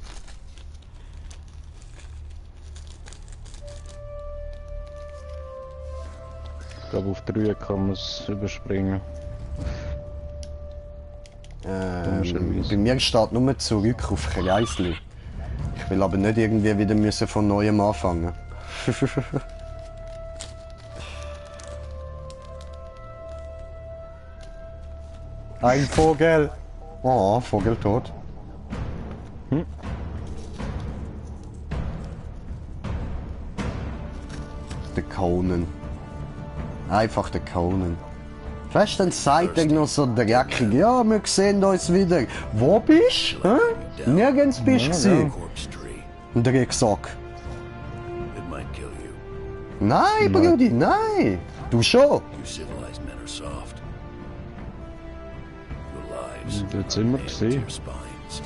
Ich glaube, auf 3 kann man es überspringen. Bei mir steht nur zurück auf Kreisli. Ich will aber nicht irgendwie wieder müssen von neuem anfangen. Ein Vogel! Oh, Vogel tot. Der Conan. Einfach der Conan. Weißt du, dann sagt er noch so dreckig, ja, wir sehen uns wieder. Wo bist du? Nirgends bist du gewesen. Corpse tree. Drecksack. It might kill you. Nein, Brudi, nein. Du schon. You civilized men are soft. Your lives Dort sind wir nailed to gesehen. your spines.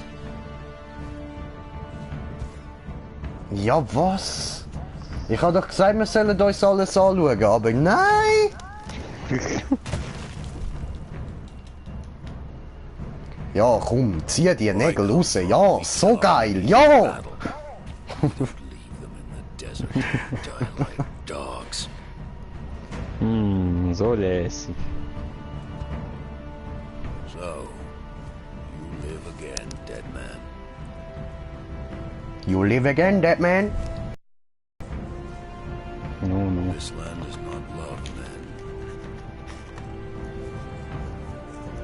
Ja, was? Ich hab doch gesagt, wir sollen uns alles anschauen, aber nein! Ja, komm, zieh die Nägel raus. Ja, so geil, ja! Battle. Don't leave them in the desert to die like dogs. So lässig. So, you live again, dead man. You live again, dead man? No, no. This land is not loved, man.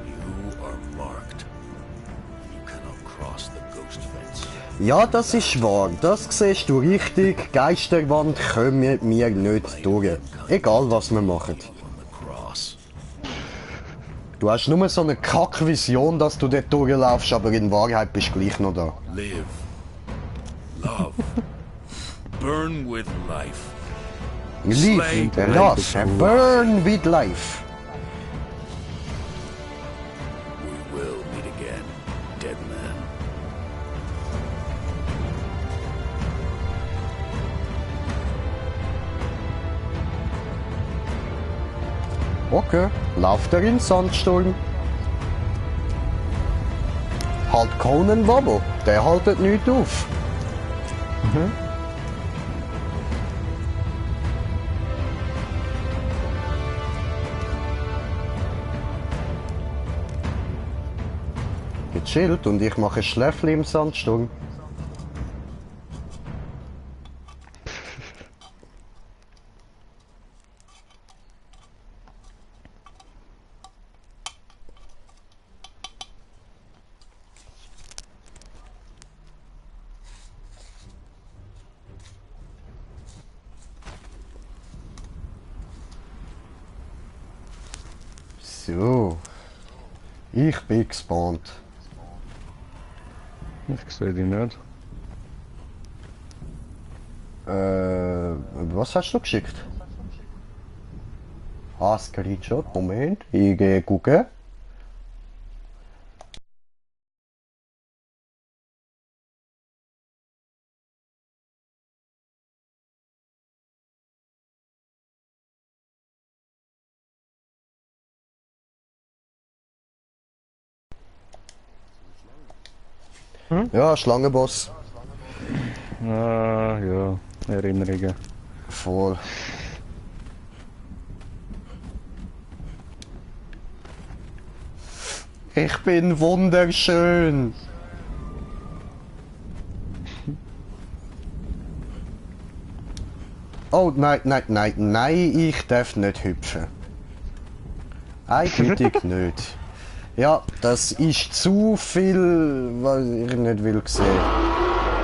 You are marked. You cannot cross the ghost fence. Ja, das ist wahr. Das siehst du richtig. Geisterwand kommen wir nicht durch. Egal, was wir machen. On the cross. Du hast nur so eine Kackvision, dass du dort durchlaufst, aber in Wahrheit bist du gleich noch da. Live. Love. Burn with life. Live, lass, burn with life. We will meet again, dead man. Okay, lauft er in den Sandsturm. Halt Conan Wobble, der haltet nicht auf. Gechillt und ich mache Schläfli im Sandsturm. So, ich bin gespannt. Ich sehe die nicht. Was hast du geschickt? Ah, Screenshot, Moment, ich gehe gucken. Ja, Schlangenboss. Ah, ja. Erinnerungen. Voll. Ich bin wunderschön. Oh, nein, nein, nein, nein, ich darf nicht hüpfen. Eindeutig nicht. Ja, das ist zu viel, was ich nicht will sehen.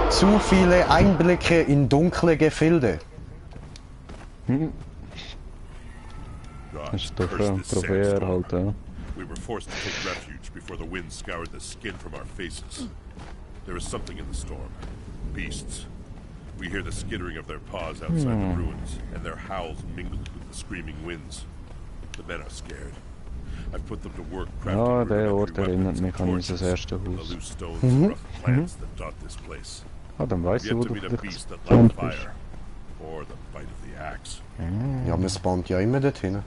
Zu viele Einblicke in dunkle Gefilde. God, Das ist doch curse ein this Trophäe sandstorm. erhalten. We were forced to take refuge before the wind scoured the skin from our faces. There is something in the storm. Beasts. We hear the skittering of their paws outside the ruins, and their howls mingled with the screaming winds. The men are scared. I've put them to work Ja, crafting der Ort rudimentary erinnert weapons mich and an unser torches erstes from the Haus. loose stones and rough plants that dot this place. Ah, dann weißt I've du, yet wo to du meet a vielleicht beast that gespawnt likes bist. fire, or the bite of the axe. Ja, man spawnt ja immer dorthin.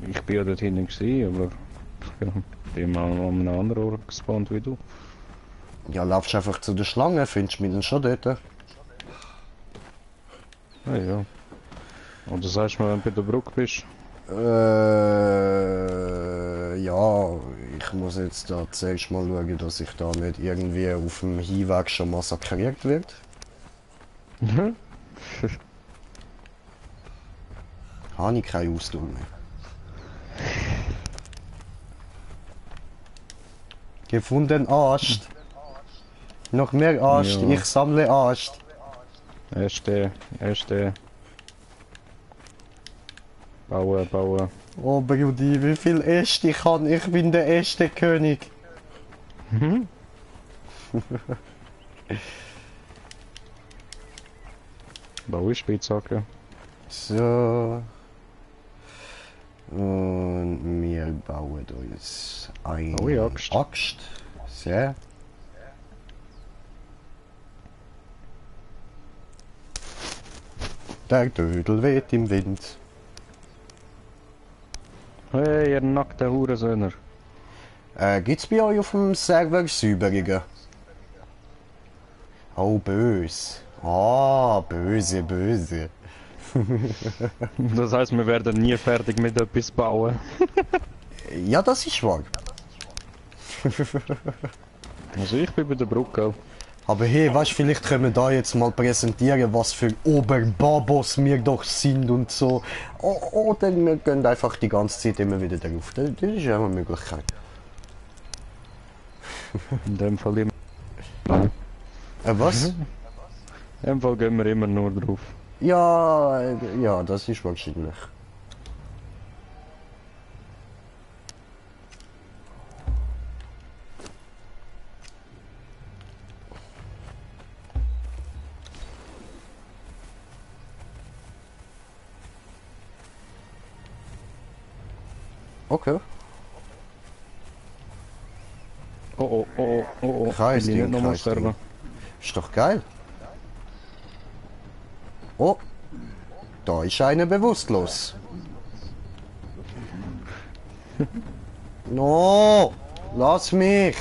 Ich bin ja dort hinten gewesen, aber ich bin mal an einem anderen Ort gespawnt wie du. Ja, laufst einfach zu der Schlange, findest mich dann schon dort. Ah ja. Oder sagst du mir, wenn du bei der Brücke bist? Ja, ich muss jetzt da zuerst mal schauen, dass ich da nicht irgendwie auf dem Hinweg schon massakriert wird. Habe ich keine Ausdauer mehr. Gefunden Ast. Noch mehr Ast, Ja. ich sammle Ast. Erste. Bauen. Oh Brudi, wie viel Äste ich kann, ich bin der Äste-König. Baue Spitzhacke. So. Und wir bauen uns eine Oh, ja, Axt. Axt. Sehr. Der Dödel weht im Wind. Hey, ihr nackten Hurensöhner. Gibt's bei euch auf dem Server Säuberungen? Oh, böse. Ah, böse, böse. Das heisst, wir werden nie fertig mit etwas bauen. Ja, das ist wahr. Also ich bin bei der Brücke. Aber hey, weißt, vielleicht können wir da jetzt mal präsentieren, was für Oberbabos wir doch sind und so. Oder wir gehen einfach die ganze Zeit immer wieder darauf. Das ist ja eine Möglichkeit. In dem Fall immer. Was? In dem Fall gehen wir immer nur drauf. Ja, ja, das ist wahrscheinlich. Okay. Oh. Kreis, Will ich nicht nochmal Kreis, sterben. Ist doch geil. Oh, da ist einer bewusstlos. No, lass mich.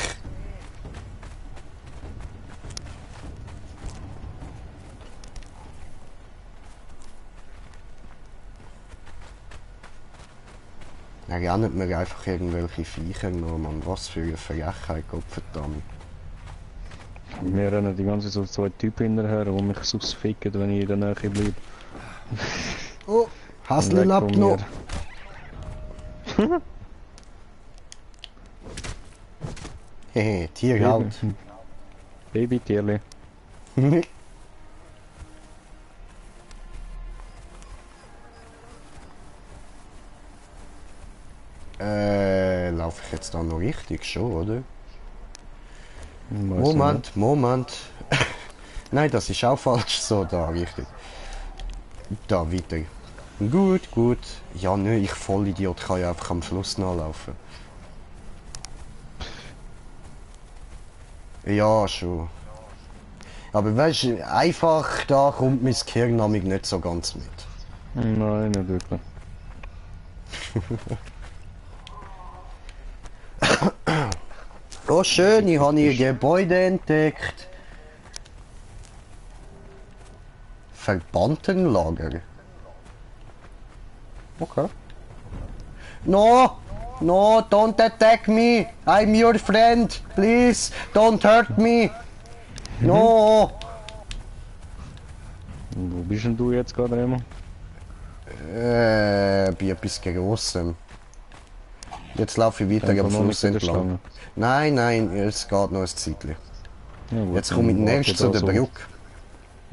Er rennt mir einfach irgendwelche Viecher nur, Mann. Was für eine Frechheit, Gottverdammt. Wir rennen die ganze Zeit so zwei Typen hinterher, die mich sonst ficken, wenn ich in der Nähe bleibe. Oh, Hasle Weg lebt von noch. mir. Hehe, Tierhaut. Babytierli. Laufe ich jetzt da noch richtig schon, oder? Weiss Moment, Moment. Nein, das ist auch falsch. So, da, richtig. Da, weiter. Gut, gut. Ja, nö, ich Vollidiot kann ja einfach am Fluss nachlaufen. Ja, schon. Aber weißt du, einfach da kommt mein Gehirn nämlich nicht so ganz mit. Nein, nicht wirklich. Oh schön, ich habe hier Gebäude entdeckt. Verbandenlager. Okay. No! No, don't attack me! I'm your friend! Please, don't hurt me! No! Wo bist denn du jetzt gerade, Remo? Bei etwas Grossem. Jetzt laufe ich weiter am Fluss entlang. Nein, nein, es geht noch ein Zeitchen. Ja, gut, Jetzt komme ich dann nächst warte zu ich der da so. Brücke.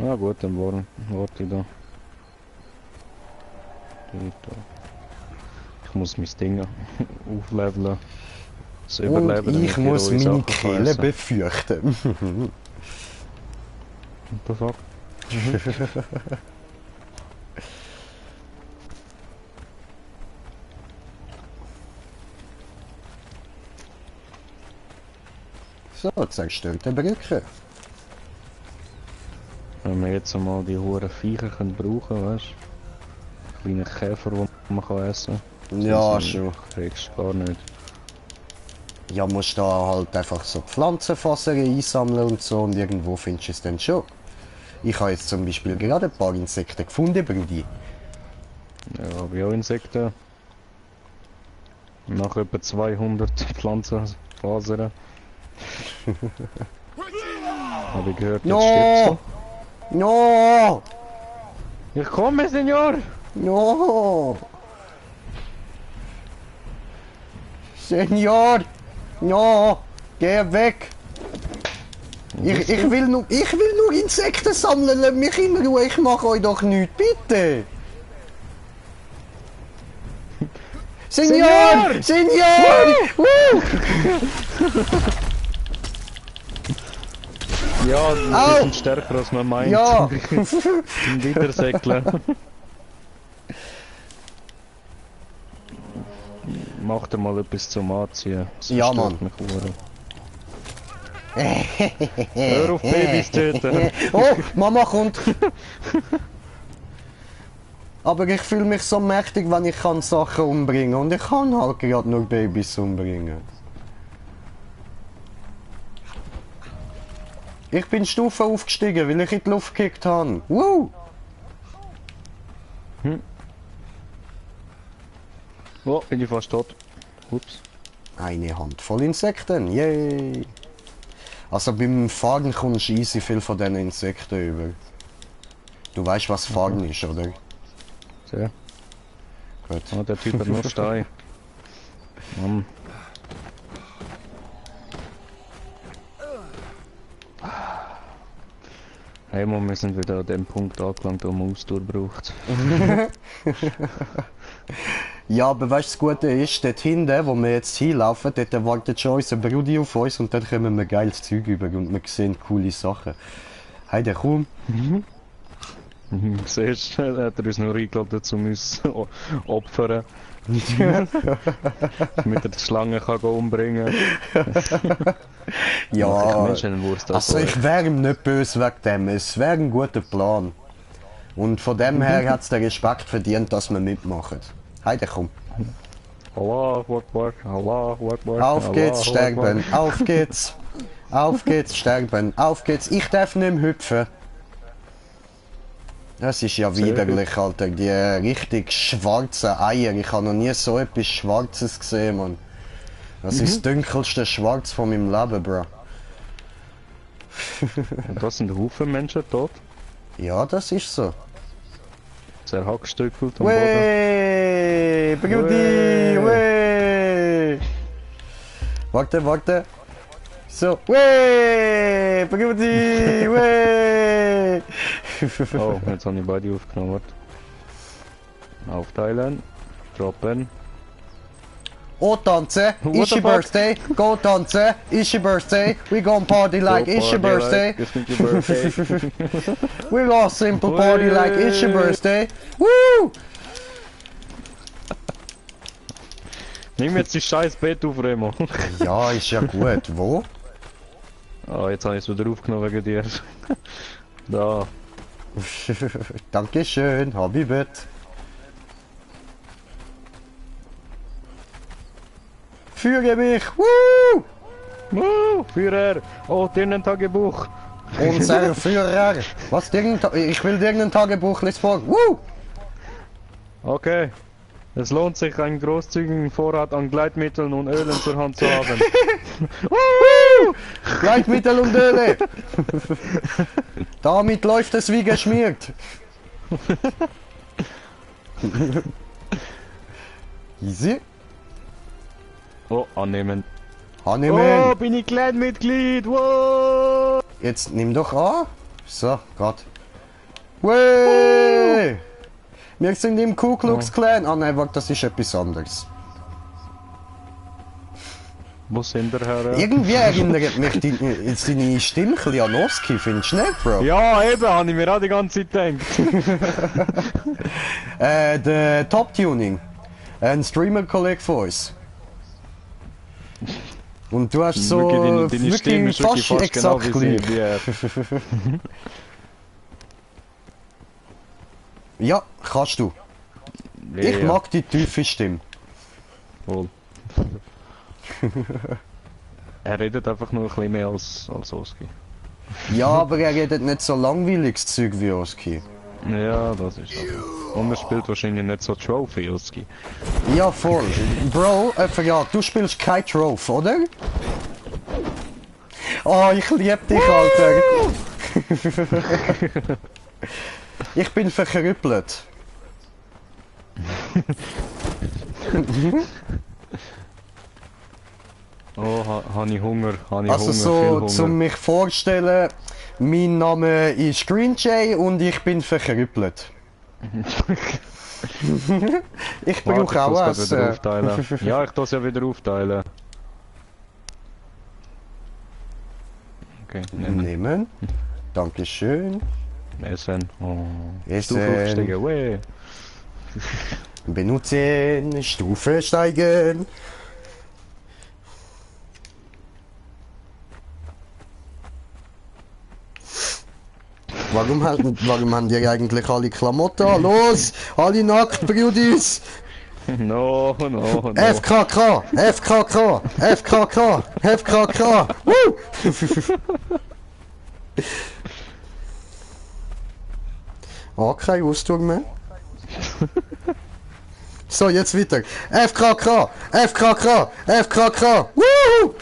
Ja gut, dann warte ich da. Ich muss mein Ding aufleveln. Das Und Überleben, damit ich muss neue meine Sachen kann Kehle essen. befürchten. What the fuck? So, zerstörte Brücke. Wenn wir jetzt einmal die hohen Viecher können brauchen, weißt du? Kleine Käfer, die man kann essen kann. Ja, schon. Kriegst du gar nicht. Ja, musst da halt einfach so Pflanzenfasern einsammeln und so und irgendwo findest du es dann schon. Ich habe jetzt zum Beispiel gerade ein paar Insekten gefunden, Brudi. Ja, habe ich auch Insekten. Nach etwa 200 Pflanzenfasern. Habe ich gehört, jetzt stirbst No! No! du. Ich komme, Senor! No! Senor! No! Geh weg! Ich will nur Insekten sammeln, lass mich in Ruhe, ich mache euch doch nichts, bitte! Senor! Senor! Ja, die Au! sind stärker als man meint. Ja! Zum Wiedersäckeln. Mach dir mal etwas zum Anziehen. Das Ja, verstört Mann. mich verdammt. Hör auf, Babys töten. Oh, Mama kommt! Aber ich fühle mich so mächtig, wenn ich kann Sachen umbringen und ich kann halt gerade nur Babys umbringen. Ich bin Stufe aufgestiegen, weil ich in die Luft gekickt habe. Woo! Oh, bin ich fast tot. Ups. Eine Handvoll Insekten, yay! Also beim Fahren kommst du easy viel von diesen Insekten über. Du weißt, was Fahren ist, oder? Sehr. Gut. Oh, der Typ hat nur Stein. Mann. Hey Mann, wir sind wieder an dem Punkt angelangt, wo man Ausdauer braucht. Ja, aber weißt du, das Gute ist, dort hinten, wo wir jetzt hinlaufen, dort wartet schon unser Brudi auf uns und dann kommen wir geiles Zeug über und wir sehen coole Sachen. Heide, komm. Siehst du, hat er uns nur eingeladen, um uns opfern. Damit er die Schlange kann umbringen kann. Ja, Menschenwurst also ich wäre ihm nicht böse wegen dem, es wäre ein guter Plan. Und von dem her hat es den Respekt verdient, dass wir mitmachen. Heide, komm. Allahu Akbar, Allahu Akbar. Auf geht's, Allahu Akbar. sterben, auf geht's. Auf geht's, sterben, auf geht's. Ich darf nicht mehr hüpfen. Das ist ja widerlich, Alter. Die richtig schwarzen Eier. Ich habe noch nie so etwas Schwarzes gesehen, Mann. Das ist das dunkelste Schwarz von meinem Leben, Bro. Und da sind Haufen Menschen tot. Ja, das ist so. Zerhackstückelt am Boden. Wey, Brudi, wey. Warte, warte. So, wey, Brudi, wey. Oh, jetzt habe ich beide aufgenommen. Warte. Aufteilen. Droppen. Oh, tanzen, What it's the your fuck? birthday. Go tanzen, it's your birthday. We gon' party like Go it's your party birthday. like it's not your birthday. We gon' simple party like it's your Wey. birthday. Woo! Nimm jetzt die scheiß Bett auf, Remo. Ja, ist ja gut. Wo? Ah, jetzt habe ich es wieder aufgenommen wegen dir. Da. Dankeschön, Habibet. Führe mich! Woo! Führer! Oh, Tagebuch! Unser Führer! Was ich will dir ein Tagebuch lesen vor. Woo! Okay. Es lohnt sich, einen großzügigen Vorrat an Gleitmitteln und Ölen zur Hand zu haben. Woo! Gleitmittel und Öle! Damit läuft es wie geschmiert. Easy. Oh, annehmen. Annehmen. Oh, bin ich Clan-Mitglied! Wow! Jetzt nimm doch an. So, grad. Wey! Wir sind im Ku Klux Klan. Ah nein, warte, das ist etwas anderes. Wo sind wir her? Irgendwie erinnert mich deine Stimme ein bisschen an Oski, findest du nicht, Bro? Ja, eben, habe ich mir auch die ganze Zeit gedacht. Der Top-Tuning. Ein Streamer-Kollege von uns. Und du hast so Deine Stimme ist wirklich fast genau exakt wie gleich. sie, wie er. Ja, kannst du. Ich Ja, mag die tiefe Stimme. wohl. Er redet einfach nur ein bisschen mehr als Oski. Ja, aber er redet nicht so langweiliges Zeug wie Oski. Ja, das ist so. Und er spielt wahrscheinlich nicht so Trophy, Oski. Ja, voll. Bro, ja, du spielst kein Trophy, oder? Oh, ich lieb dich, Alter. Ich bin verkrüppelt. Oh, habe ich Hunger, Also so, zum mich vorstellen, mein Name ist Green Jay und ich bin verkrüppelt. Ich brauche auch was. Essen. Aufteilen. Ja, ich muss ja wieder aufteilen. Okay, nehmen. Nehmen. Dankeschön. Essen. Oh. Essen. Stufe aufsteigen, weh. Benutzen. Stufe steigen. Warum haben die eigentlich alle Klamotten an? Los! Alle nackt, Brudis! No. FKK! FKK! FKK! FKK! Woo! Ah, kein Ausdruck mehr. So, jetzt weiter. FKK! FKK! FKK! Woo!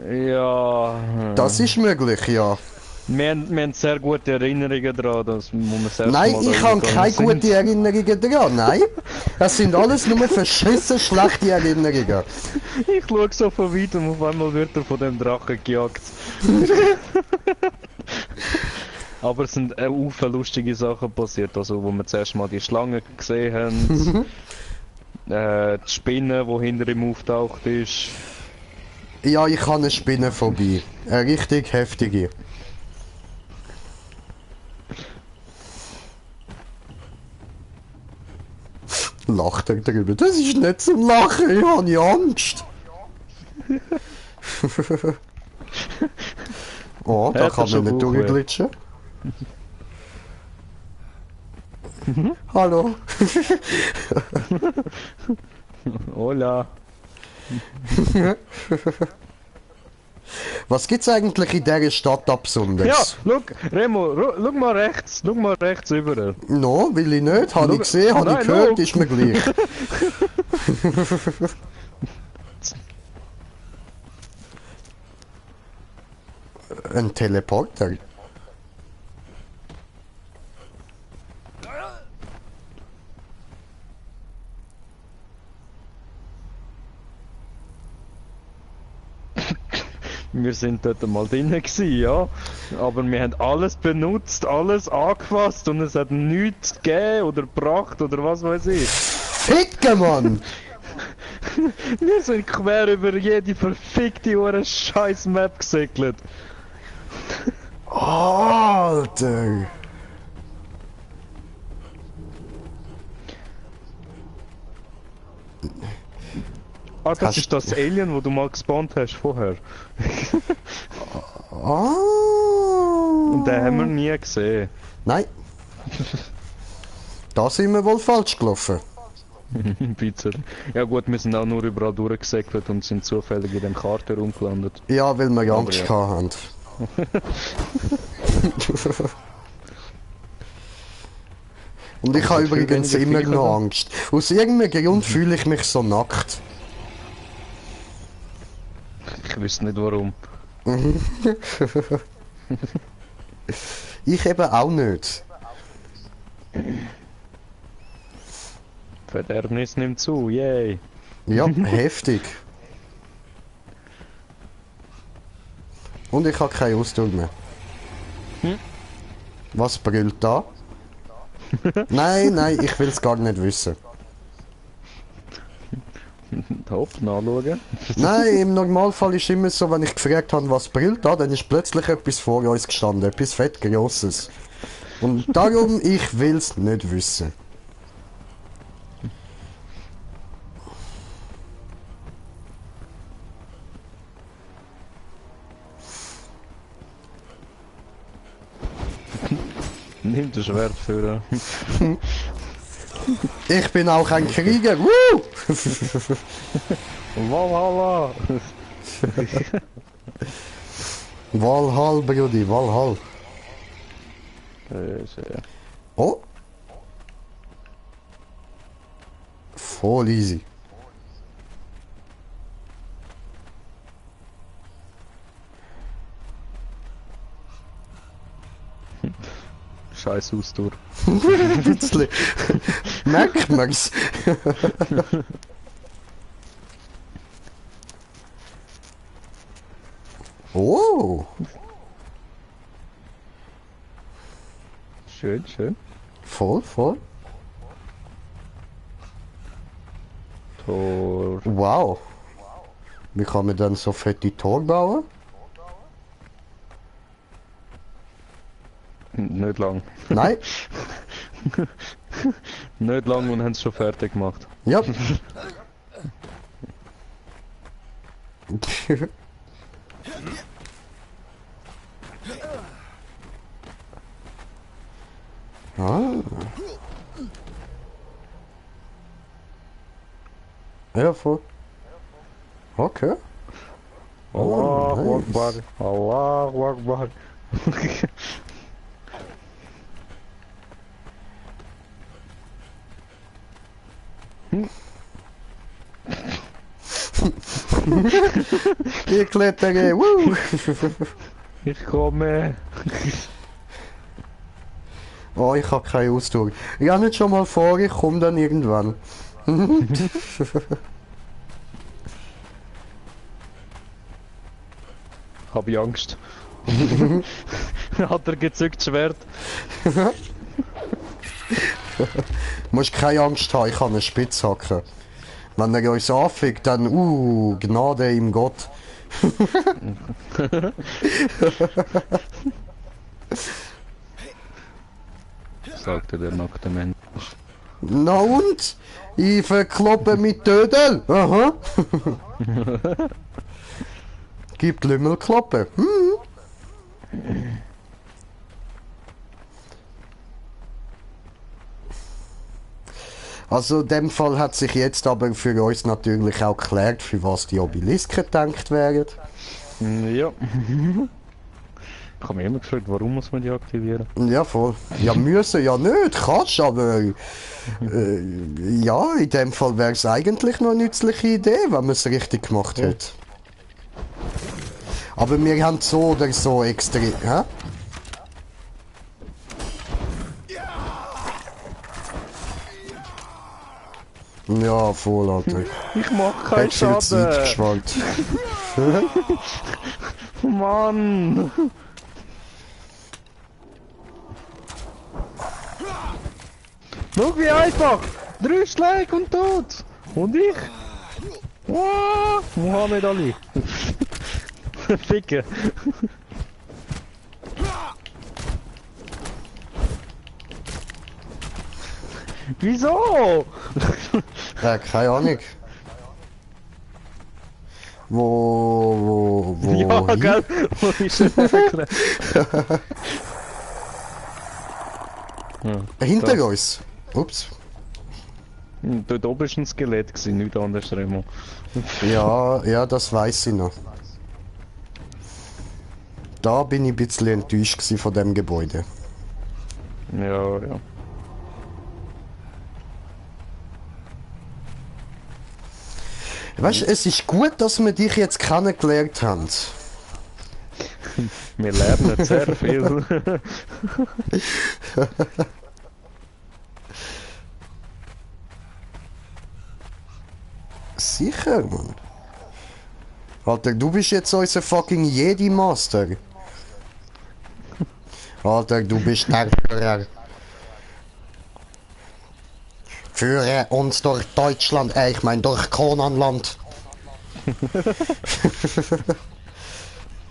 Ja. Das ist möglich, ja. Wir haben sehr gute Erinnerungen daran, dass wir das erste Nein, Mal ich da habe reingegangen keine sind. guten Erinnerungen daran, nein. Das sind alles nur verschissen schlechte Erinnerungen. Ich schaue so von weit und auf einmal wird er von dem Drachen gejagt. Aber es sind auch viele lustige Sachen passiert, also wo wir zuerst mal die Schlange gesehen haben, die Spinne, die hinter ihm auftaucht ist. Ja, ich habe eine Spinnenphobie. Eine richtig heftige. Lacht er drüber? Das ist nicht zum Lachen, ich habe Angst. Oh, da Hat er kann man schon nicht Bauchweh? durchglitschen. Hallo. Hola. Was gibt's eigentlich in dieser Stadt Ja, Absonderes? look, Remo, schau mal rechts überall. No, will ich nicht. Habe ich Schau- gesehen, habe ich Nein, gehört, schau. ist mir gleich. Ein Teleporter. Wir sind dort mal drinnen gewesen, ja. Aber wir haben alles benutzt, alles angefasst und es hat nichts gegeben oder gebracht oder was weiß ich. Ficke, Mann! Wir sind quer über jede verfickte scheiß Map gesegelt. Alter! Ah, das Hast- ist das Alien, wo du mal gespawnt hast vorher. Ah! Und den haben wir nie gesehen. Nein. Da sind wir wohl falsch gelaufen. Ein bisschen. Ja gut, wir sind auch nur überall durchgesegelt und sind zufällig in dem Karte rumgelandet. Ja, weil wir Aber Angst ja. hatten. Und ich habe viel übrigens weniger immer Viecher noch da. Angst. Aus irgendeinem Grund fühle ich mich so nackt. Ich wüsste nicht warum. Ich eben auch nicht. Verderbnis nimmt zu, yay. Ja, heftig. Und ich habe keine Ausdauer mehr. Was brüllt da? Nein, nein, ich will es gar nicht wissen. Hopp, nachschauen. Nein, im Normalfall ist immer so, wenn ich gefragt habe, was brüllt da, dann ist plötzlich etwas vor uns gestanden, etwas fett Grosses. Und darum, ich will es nicht wissen. Nimm das Schwert für. Ich bin auch ein Krieger. Woo! Valhalla! Valhall, Brudi, Valhall. Oh! Voll easy. Scheiß Ausdauer. Ein bisschen. Merkt man's. Oh! Schön, schön. Voll, voll. Tor. Wow. Wie kann man dann so fette Tor bauen? Nicht lang. Nein? Nicht lang und haben es schon fertig gemacht. Ja. Ah. Ja, voll. Okay. Allahu nice. Akbar. Allahu Akbar. Ich klettere. Woo! Ich komme. Oh, ich habe keine Ausdauer. Ich habe nicht schon mal vor, ich komme dann irgendwann. Hab ich Angst. Hat er gezückt Schwert? Musst keine Angst haben, ich habe eine Spitzhacke. Wenn er uns anfickt, dann, Gnade im Gott. Sagte der nackte Mensch. Na und? Ich verkloppe mit Tödel. Aha. Gibt Lümmelkloppe. Also in dem Fall hat sich jetzt aber für uns natürlich auch geklärt, für was die Obelisken gedacht werden. Ja. Ich habe mich immer gefragt, warum muss man die aktivieren? Ja, voll. Ja, müssen ja nicht, kannst, aber ja, in dem Fall wäre es eigentlich noch eine nützliche Idee, wenn man es richtig gemacht hätte. Aber wir haben so oder so extrem. Hä? Ja, voll, Alter. Ich mach keinen Hat viel Zeit Schaden! geschwallt. Mann! Schau wie einfach! 3 Schläge und tot! Und ich? Wow, Muhammad Ali! Ficken! Wieso? Keine Ahnung. Wo Ja, hin? gell? Wo ist er? Hinter uns. Ups. Dort oben war ein Skelett, nichts anderes, Remo. Ja, ja, das weiß ich noch. Da bin ich ein bisschen enttäuscht gewesen von dem Gebäude. Ja, ja. Weißt du, es ist gut, dass wir dich jetzt kennengelernt haben. Wir lernen sehr viel. Sicher, Mann. Alter, du bist jetzt unser fucking Jedi-Master. Alter, du bist der Führer. Führe uns durch Deutschland, ich mein durch Konanland.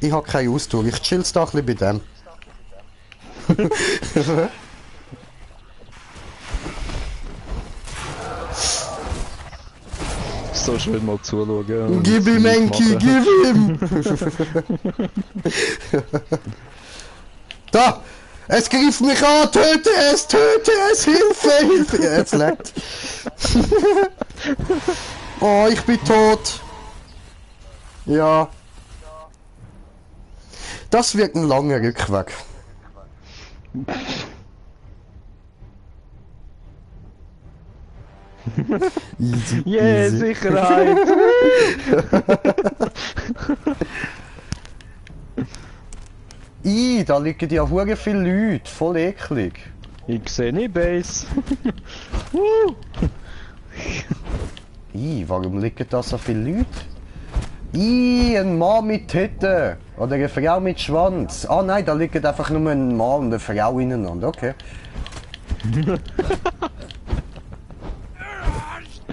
Ich hab keine Ausdauer, ich chill's da ein bisschen bei dem. So schön mal zuschauen. Gib ihm, Enki, gib ihm! Da! Es griff mich an! Töte es! Töte es! Hilfe! Hilfe! Ja, jetzt leckt. Oh, ich bin tot! Ja. Das wird ein langer Rückweg. Easy, Yeah, easy. Sicherheit! Da liegen ja hure viele Leute, voll eklig. Ich sehe nicht Base. Warum liegen da so viele Leute? Ein Mann mit Titten. Oder eine Frau mit Schwanz. Ah nein, da liegen einfach nur ein Mann und eine Frau ineinander, okay.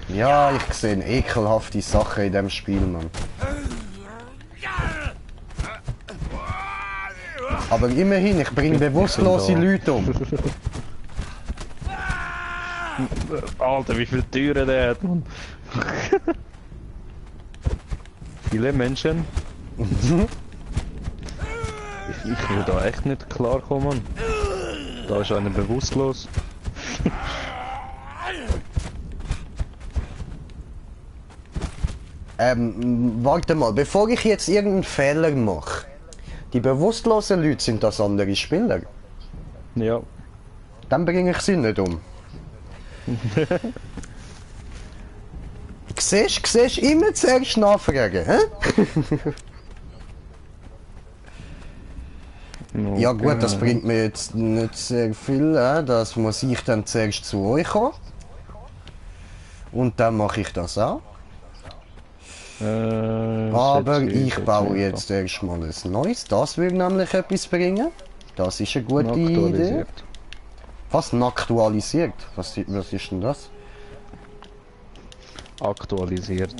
Ja, ich sehe ekelhafte Sachen in dem Spiel, Mann. Aber immerhin, ich bringe bewusstlose Leute um. Alter, wie viele Türen der hat, man. Viele Menschen. Ich will da echt nicht klarkommen. Da ist einer bewusstlos. Warte mal, bevor ich jetzt irgendeinen Fehler mache. Die bewusstlosen Leute sind das andere Spieler. Ja. Dann bringe ich sie nicht um. Siehst, immer zuerst nachfragen, hä? Ja gut, das bringt mir jetzt nicht sehr viel, das muss ich dann zuerst zu euch kommen. Und dann mache ich das auch. Aber ich baue jetzt erstmal ein neues, das würde nämlich etwas bringen. Das ist eine gute Idee. Was aktualisiert? Was ist denn das? Aktualisiert.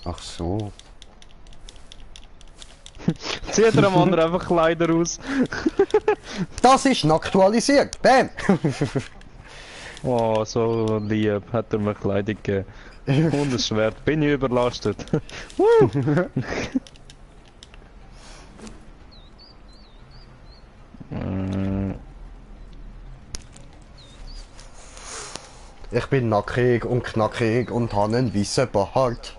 Ach so. Zieht er am anderen einfach Kleider aus. Das ist aktualisiert. Bam! Oh, so lieb. Hat er mir Kleidung gegeben. Und ein Schwert. Bin ich überlastet. Ich bin nackig und knackig und habe einen weißen Bart.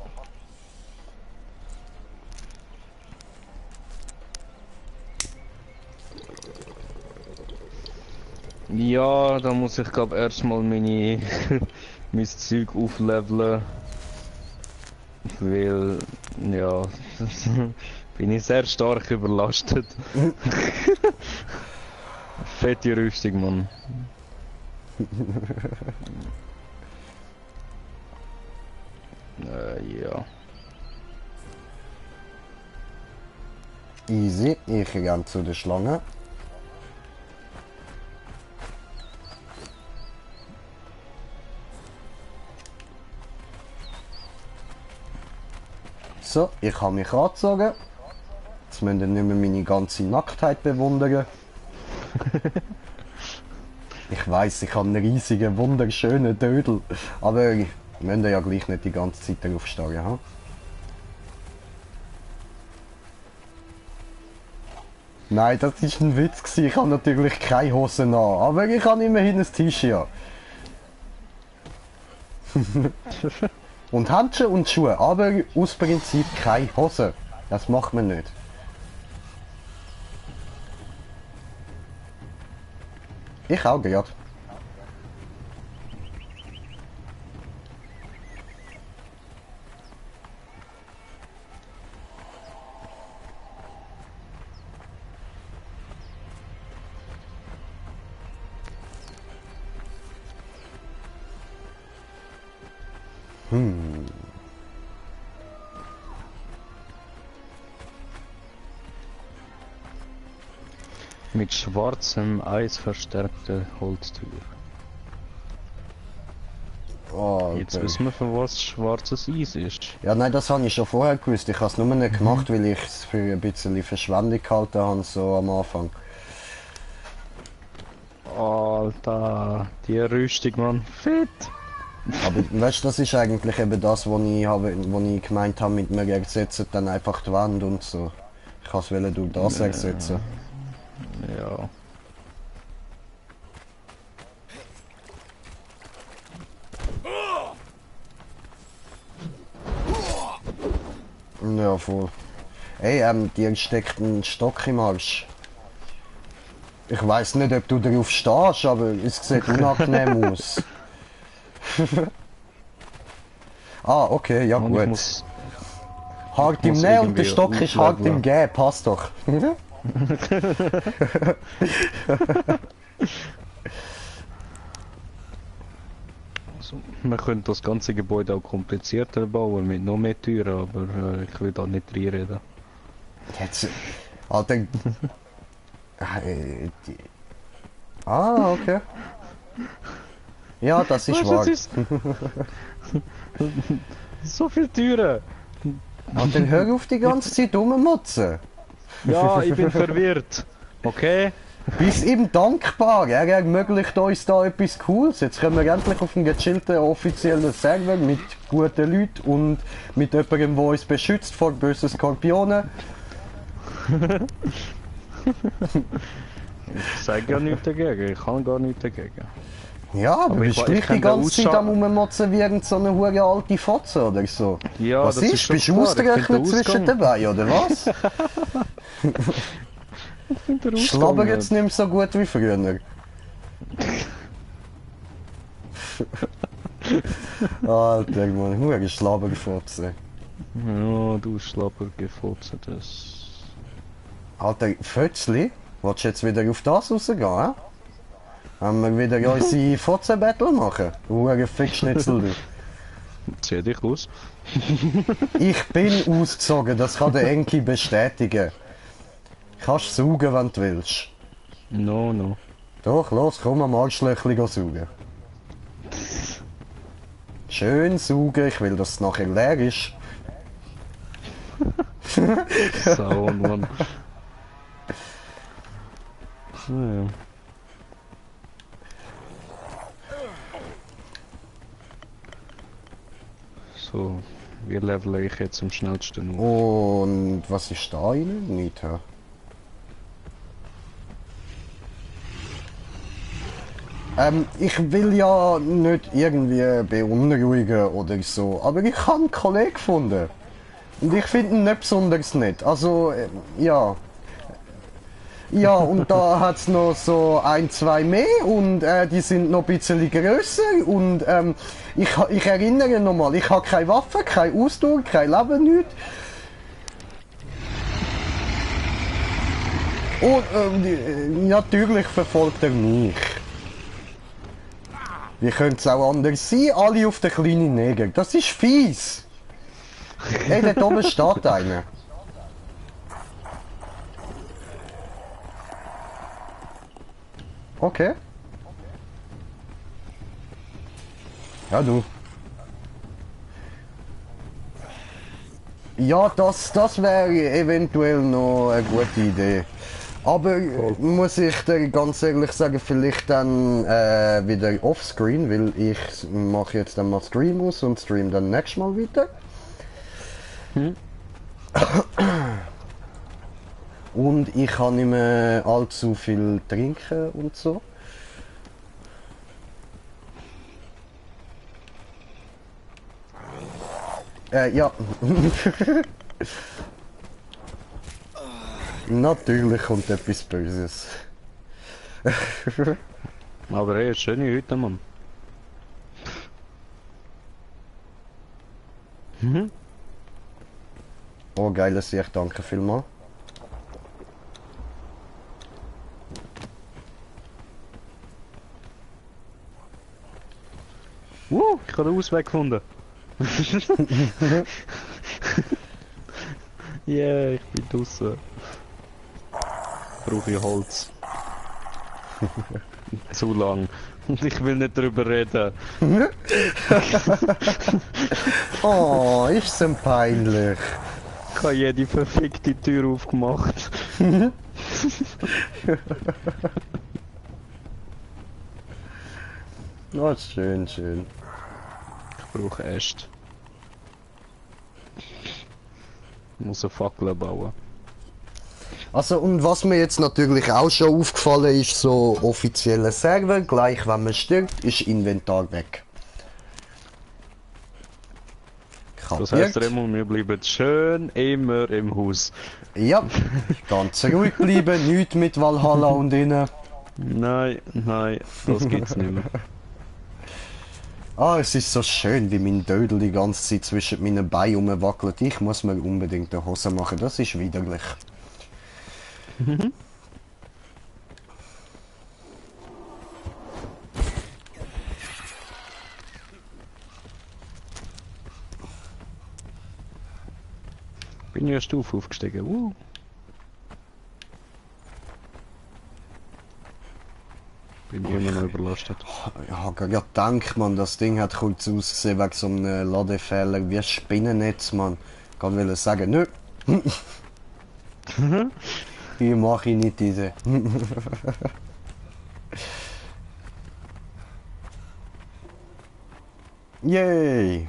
Ja, da muss ich glaube erstmal meine mein Zeug aufleveln. Weil, ja, bin ich sehr stark überlastet. Fette Rüstung, Mann. Ja. Easy, ich gehe zu der Schlange. So, ich habe mich angezogen. Jetzt müsst ihr nicht mehr meine ganze Nacktheit bewundern. Ich weiss, ich habe einen riesigen, wunderschönen Dödel. Aber wir müssen ja gleich nicht die ganze Zeit darauf starren. Hm? Nein, das war ein Witz gewesen. Ich habe natürlich keine Hosen an. Aber ich habe immerhin ein T-Shirt. Und Handschuhe und Schuhe, aber aus Prinzip keine Hose. Das macht man nicht. Ich auch gerade. Mit schwarzem Eis verstärkte Holztür. Oh, Jetzt wissen wir, von was schwarzes Eis ist. Ja, nein, das habe ich schon vorher gewusst. Ich habe es nur nicht gemacht, weil ich es für ein bisschen Verschwendung gehalten habe, so am Anfang. Alter, die Rüstung, Mann. Fett! Aber weißt du, das ist eigentlich eben das, wo ich gemeint habe, mit mir ersetzen dann einfach die Wand und so. Ich kann es durch das ersetzen. Ja. Ja, voll. Ey, dir steckt ein Stock im Arsch. Ich weiß nicht, ob du darauf stehst, aber es sieht unangenehm aus. Ah, okay, ja Und ich gut. muss Hart im muss Näh und der irgendwie Stock ist hart aufleveln. im Gä, passt doch. Also, man könnte das ganze Gebäude auch komplizierter bauen, mit noch mehr Türen, aber ich will da nicht reinreden. Jetzt, Alter. Okay. Ja, das ist wahr. So viele Türen! Alter, hör auf die ganze Zeit rummotzen. Ja, ich bin verwirrt. Okay? Bist ihm dankbar, er ermöglicht uns da etwas Cooles. Jetzt können wir endlich auf einen gechillten offiziellen Server mit guten Leuten und mit jemandem, der uns beschützt vor bösen Skorpionen. Ich sage ja nichts dagegen, ich kann gar nichts dagegen. Ja, du Aber bist ich gleich die kenn den ganze Zeit am Ausschau- Rummotzen wie irgend so eine hure alte Fotze oder so. Ja, Was das ist? ist schon Bist du klar, ich find ausgerechnet den zwischen Ausgang- dabei, oder was? Der Schlabber Ausgang jetzt nicht mehr so gut wie früher. Alter, Mann, hure Schlabberfotze. Ja, du Schlapper gefotzt das. Alter, Fötzli? Willst du jetzt wieder auf das rausgehen, hä? Haben wir wieder unsere Fotze-Battle machen? Hure Fickschnitzel, du. Zieh dich aus. Ich bin ausgezogen, das kann der Enki bestätigen. Kannst saugen, wenn du willst. No, no. Doch, los, komm am Arschlöchli saugen. Schön saugen, ich will, dass es nachher leer ist. Sau, Mann. Naja. So, wie levele ich jetzt am schnellsten auf? Und was ist da rein? Nicht, hä? Ich will ja nicht irgendwie beunruhigen oder so, aber ich habe einen Kollegen gefunden. Und ich finde ihn nicht besonders nett. Also, ja. Ja, und da hat es noch so ein, zwei mehr und die sind noch ein bisschen grösser und ich erinnere nochmal, ich habe keine Waffe, keine Ausdauer, kein Leben, nichts. Und natürlich verfolgt er mich. Wie könnte es auch anders sein? Alle auf den kleinen Neger. Das ist fies. Hey, dort oben steht einer. Okay. Ja, du. Ja, das wäre eventuell noch eine gute Idee. Aber muss ich dir ganz ehrlich sagen, vielleicht dann wieder offscreen, weil ich mache jetzt dann mal Stream aus und stream dann nächstes Mal weiter. Und ich kann nicht mehr allzu viel trinken und so. Ja. Natürlich kommt etwas Böses. Aber ey, schöne Hütte, Mann. Oh, geiles Sicht, danke vielmals. Ich habe den Ausweg gefunden. Yeah, ich bin draussen. Brauche ich Holz. Zu lang. Und ich will nicht drüber reden. Oh, ist denn peinlich. Ich habe jede verfickte Tür aufgemacht. Oh, schön, schön. Ich brauche Äste. Ich muss eine Fackel bauen. Also, und was mir jetzt natürlich auch schon aufgefallen ist, so offizielle Server, gleich wenn man stirbt, ist Inventar weg. Das Kapiert? heisst, Remo, wir bleiben schön immer im Haus. Ja, ganz ruhig bleiben, nichts mit Valhalla und innen. Nein, nein, das gibt's nicht mehr. Ah, es ist so schön, wie mein Dödel die ganze Zeit zwischen meinen Beinen rumwackelt. Ich muss mir unbedingt eine Hose machen, das ist widerlich. Bin ich eine Stufe aufgestiegen. Bin ich immer noch überlastet. Ich habe gerade gedacht, man, das Ding hat kurz ausgesehen wegen so einem Ladefehler wie ein Spinnennetz, man. Ich wollte sagen, nö. Die mache ich nicht, diese. Yay!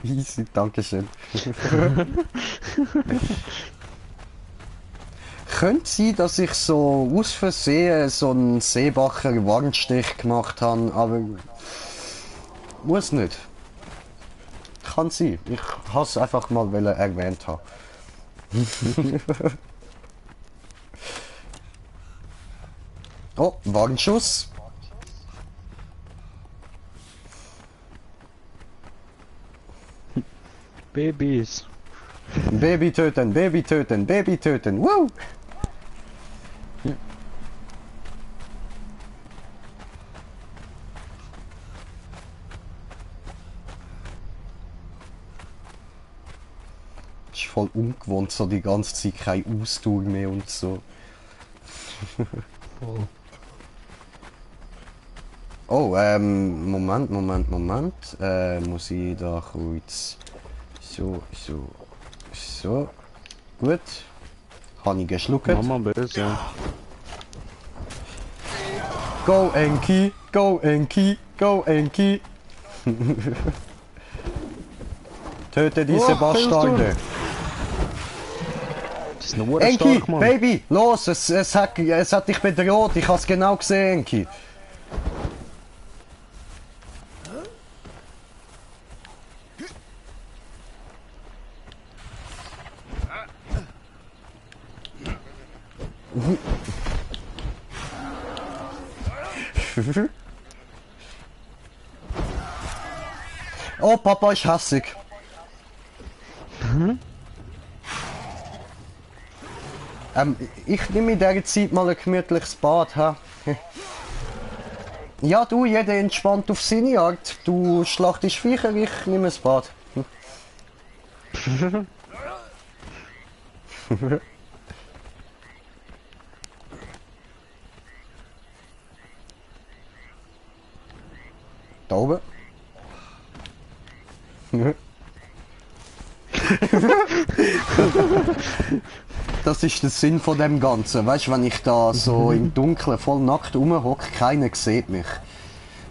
Easy, dankeschön. Könnte sein, dass ich so aus Versehen so einen Seebacher Warnstich gemacht habe, aber muss nicht. Kann sein. Ich habe es einfach mal erwähnt haben. Oh, Warnschuss. Babys. Baby töten, Baby töten, Baby töten. Woo! Ist voll ungewohnt, so die ganze Zeit keine Ausdauer mehr und so. Oh, Moment. Muss ich da kurz... So. Gut. Habe ich geschluckt. Mama böse, ja. Go Enki, go Enki, go Enki. Töte diese Bastarde. Das ist nur Enki, stark, Mann. Baby, los, es hat dich bedroht, ich hab's genau gesehen, Enki. Oh, Papa ist hassig. Ich nehme in dieser Zeit mal ein gemütliches Bad. Ha? Ja, du, jeder entspannt auf seine Art. Du schlachtest Viecher, ich nehme ein Bad. Da oben. Das ist der Sinn von dem Ganzen. Weißt du, wenn ich da so im Dunkeln voll nackt rumhocke, keiner sieht mich.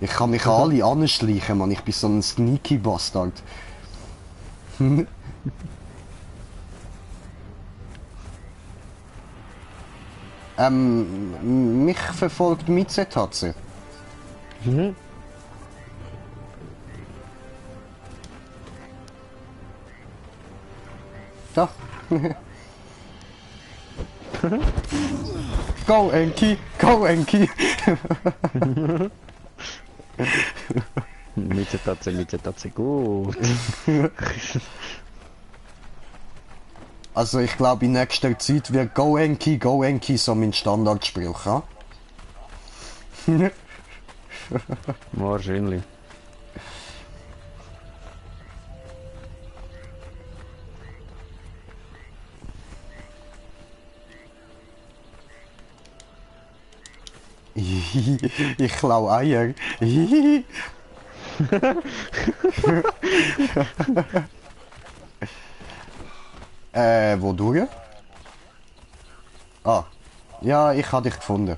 Ich kann mich an alle anschleichen, man. Ich bin so ein sneaky Bastard. Mich verfolgt Mitze-Tatze. Da. Go Enki, go Enki. Mitze-Tatze, gut. Also ich glaube in nächster Zeit wird Go Enki so mein Standardspruch, ja? Wahrscheinlich. Ich klau Eier. Wodurch? Ah. Ja, ich habe dich gefunden.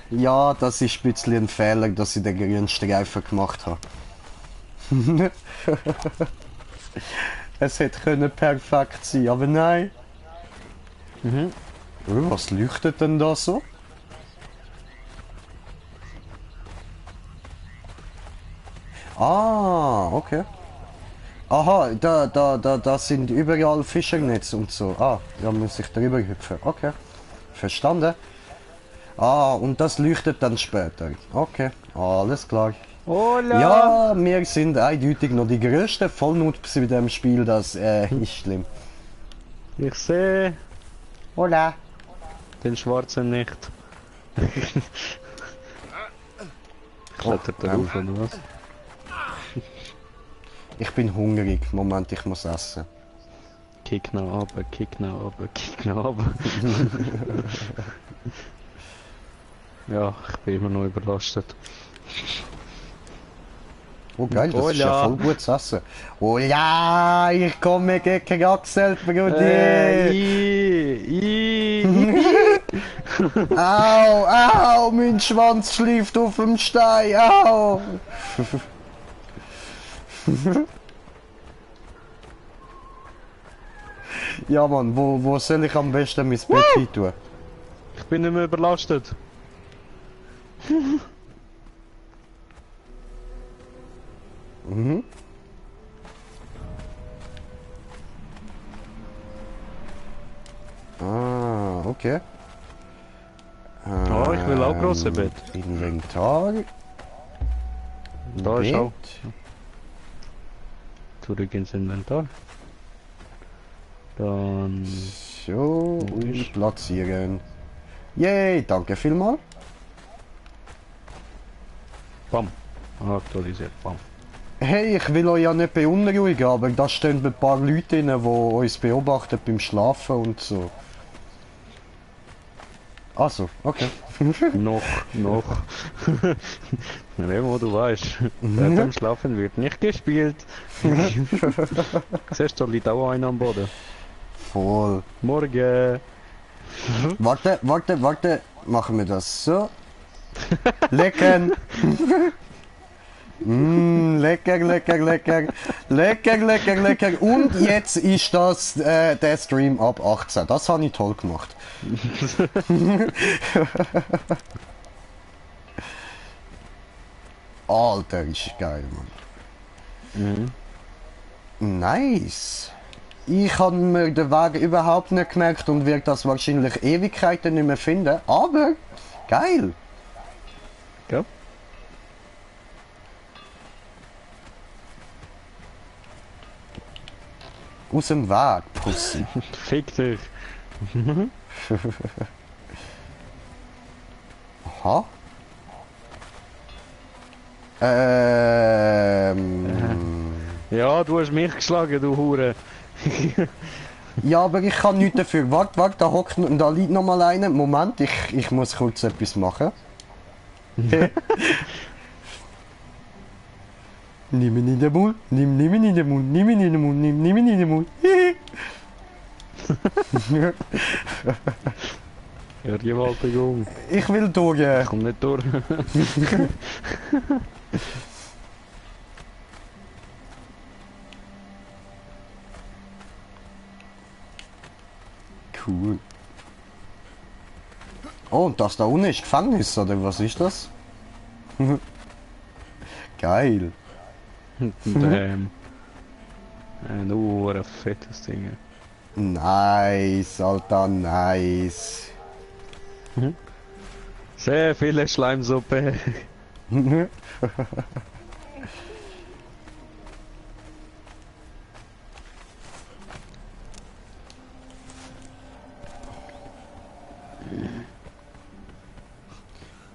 Ja, das ist ein bisschen ein Fehler, dass ich den grünen Streifen gemacht habe. Es hätte können perfekt sein, aber nein. Was leuchtet denn da so? Ah, okay. Aha, da sind überall Fischernetze und so. Ah, da muss ich drüber hüpfen. Okay, verstanden. Ah, und das leuchtet dann später. Okay, alles klar. Hola! Ja, wir sind eindeutig noch die grössten Vollnoobs bei dem Spiel, das ist schlimm. Ich sehe Hola. den Schwarzen nicht. Klettert er auf oder was? Ich bin hungrig. Moment, ich muss essen. Kick nach oben, kick nach oben, kick nach oben. Ja, ich bin immer noch überlastet. Oh geil, das ist ja Hola. voll gutes Essen. Oh ja, ich komme gegen Axel, Brudi. Au, au, mein Schwanz schläft auf dem Stein, au. Ja Mann, wo soll ich am besten mein Bett hin tun? Ich bin nicht mehr überlastet. Ah, okay. Oh, ich will auch grosse Bett. Inventar. Da ist Bett. auch. Zurück ins Inventar. Dann. So, und platzieren. Yay, danke vielmals. Bam. Aktualisiert. Bam. Hey, ich will euch ja nicht beunruhigen, aber da stehen ein paar Leute drin, die uns beobachten beim Schlafen und so. Also, okay. Noch. Remo, du weißt, beim Schlafen wird nicht gespielt. Siehst du, da liegt auch einer am Boden. Voll. Morgen. Warte. Machen wir das so. Lecken. Lecker. Und jetzt ist das der Stream ab 18. Das habe ich toll gemacht. Alter, ist geil, Mann. Nice. Ich habe mir den Weg überhaupt nicht gemerkt und werde das wahrscheinlich Ewigkeiten nicht mehr finden. Aber geil. Ja. Aus dem Weg, Pussy. Fick dich. Aha. Ja, du hast mich geschlagen, du Hure. Ja, aber ich kann nichts dafür. Warte, da liegt noch mal einer. Moment, ich muss kurz etwas machen. Nimm ihn in den Mund, nimm ihn in den Mund, nimm ihn in den Mund, nimm ihn in den Mund. Ja, Gewaltigung. Ich will durch. Komm nicht durch. Cool. Oh, und das da unten ist Gefängnis, oder was ist das? Geil. Damn. Ein fettes Ding. Nice, Alter, nice. Sehr viele Schleimsuppe.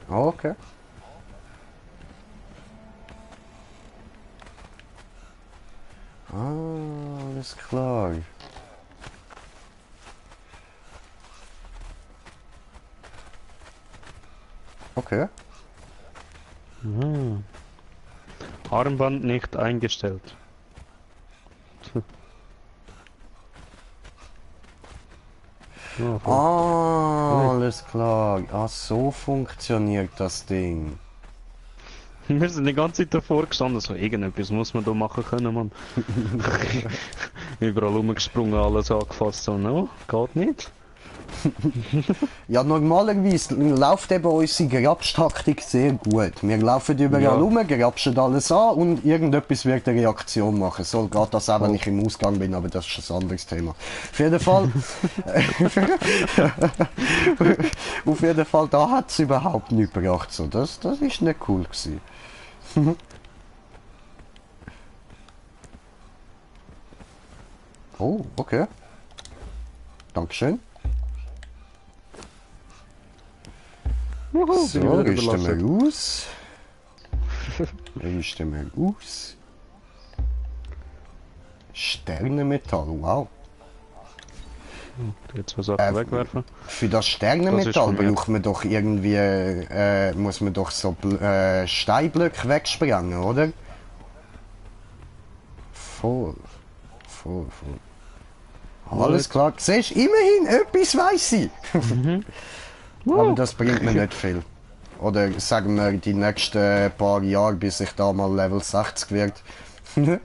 Okay. Ah, alles klar. Okay. Armband nicht eingestellt. Ja, voll. Ah, alles klar. Ah, so funktioniert das Ding. Wir sind die ganze Zeit davor gestanden, so irgendetwas muss man da machen können, Mann. Überall rumgesprungen, alles angefasst, so, no, geht nicht. Ja, normalerweise läuft eben unsere Grabstaktik sehr gut. Wir laufen überall Ja. rum, grabschen alles an und irgendetwas wird eine Reaktion machen. So geht das auch, wenn ich im Ausgang bin, aber das ist ein anderes Thema. Auf jeden Fall, auf jeden Fall, da hat es überhaupt nichts gebracht. So, das ist nicht cool gewesen. Oh, okay. Dankeschön. So, rüsten wir aus. Rüsten wir aus. Sternenmetall, wow. Jetzt was Sachen wegwerfen. Für das Das Sternenmetall ist von mir. braucht man doch irgendwie, muss man doch so Steinblöcke wegsprengen, oder? Voll. Alles klar, siehst du, immerhin etwas weiss ich. Aber das bringt mir nicht viel. Oder sagen wir die nächsten paar Jahre, bis ich da mal Level 60 wird. Das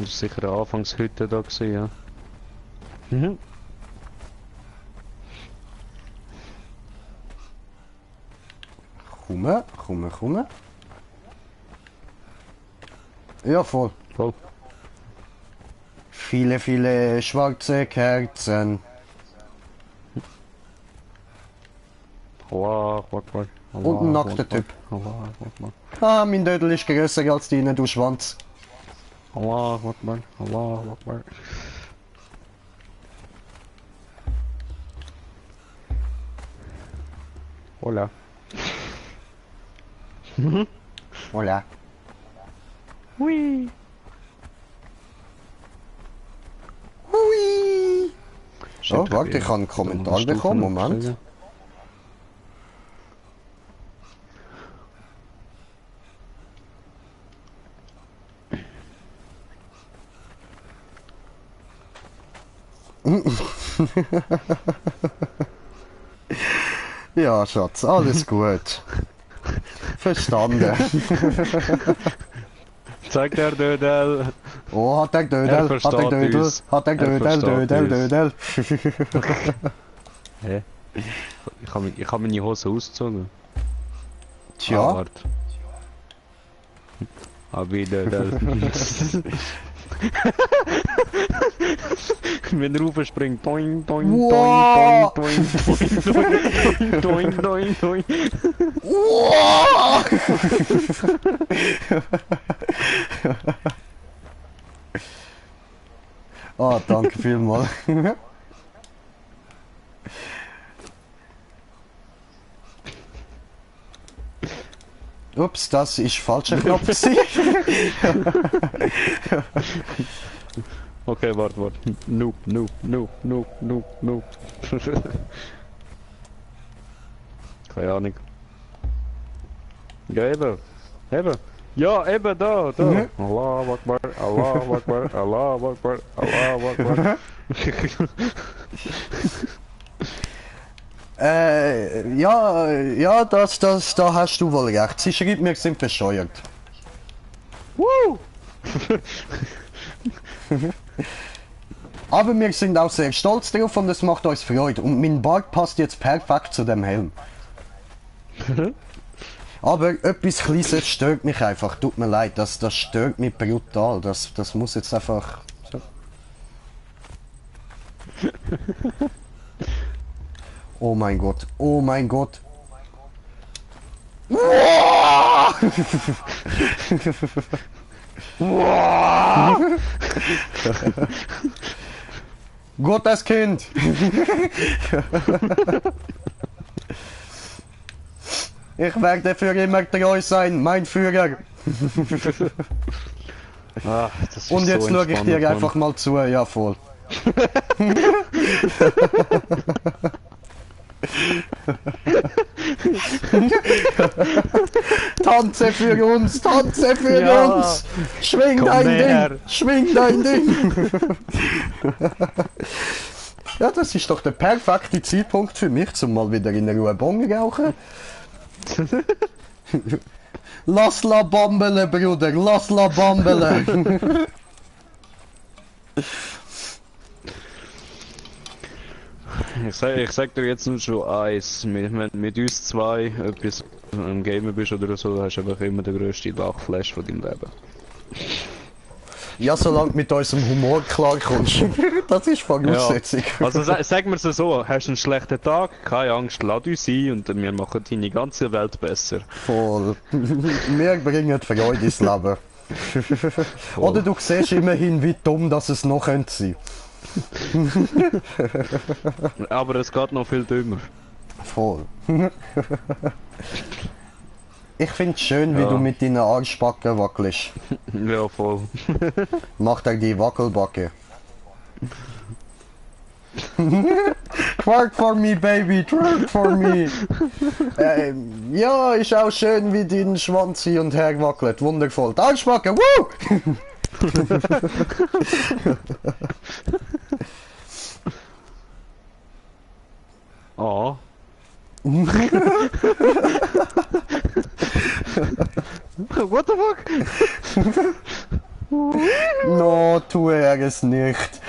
ist sicher eine Anfangshütte da gewesen, ja. Komm. Ja, voll. Voll. Viele schwarze Kerzen. Allah, Akbar. Und ein nackter Typ. Allah, Akbar. Ah, mein Dödel ist grösser als deine, du Schwanz. Allah, Akbar. Allah, Akbar. Hola. Hola. Hui. Hui. Oh, warte, ich habe einen Kommentar bekommen. Moment. Ja, Schatz, alles gut. Verstanden. Zeig der Dödel. Oh, hat der Er Dödel, hat der versteht Dödel, uns. hat der Er Dödel. versteht Hä? Ich hab meine Hose ausgezogen. Ah, Tja, warte. Ah, wie Dödel. Wenn er raufspringt, doing, doing, Wow. doing, doing, doing, doing, doing, doing. wow. Ah, danke vielmals. Ups, das ist falscher Knopf gewesen. Okay, warte. Noob. Keine Ahnung. Ja, eben. Ja, eben da. Mhm. Allahu Akbar, Allahu Akbar, Allahu Akbar, Allahu Akbar. Ja, da hast du wohl recht. Sie schreibt, wir sind bescheuert. Woo! Aber wir sind auch sehr stolz drauf und es macht uns Freude. Und mein Bart passt jetzt perfekt zu dem Helm. Aber etwas Kleines stört mich einfach. Tut mir leid, das stört mich brutal. Das muss jetzt einfach... So. Oh mein Gott, oh mein Gott. Gutes Kind! Ich werde für immer treu sein, mein Führer! Ah, das ist Und jetzt so schaue ich entspannend, dir Mann. einfach mal zu, ja voll. Tanze für uns, tanze für Ja. uns! Schwing Komm dein her. Ding, schwing dein Ding! Ja, das ist doch der perfekte Zeitpunkt für mich, zum mal wieder in Ruhe Bon rauchen. Lass la bambele, Bruder, lass la bambele! Ich sag dir jetzt nur schon eins, wenn du mit uns zwei etwas am Gamer bist oder so, hast du einfach immer den grössten Lachflash von deinem Leben. Ja, solange du mit unserem Humor klarkommst. Das ist Voraussetzung. Also sag mir so, hast du einen schlechten Tag, keine Angst, lad uns ein und wir machen deine ganze Welt besser. Voll. Wir bringen Freude ins Leben. Oder du siehst immerhin, wie dumm das es noch könnte sein. Aber es geht noch viel dümmer. Voll. Ich find's schön, wie Ja. du mit deinen Arschbacken wackelst. Ja, voll. Mach dir die Wackelbacke. Twerk for me, baby, twerk for me. Ja, ist auch schön, wie dein Schwanz hin und her wackelt. Wundervoll. Die Arschbacke, woo! Ah. What the fuck? No, tue er es nicht.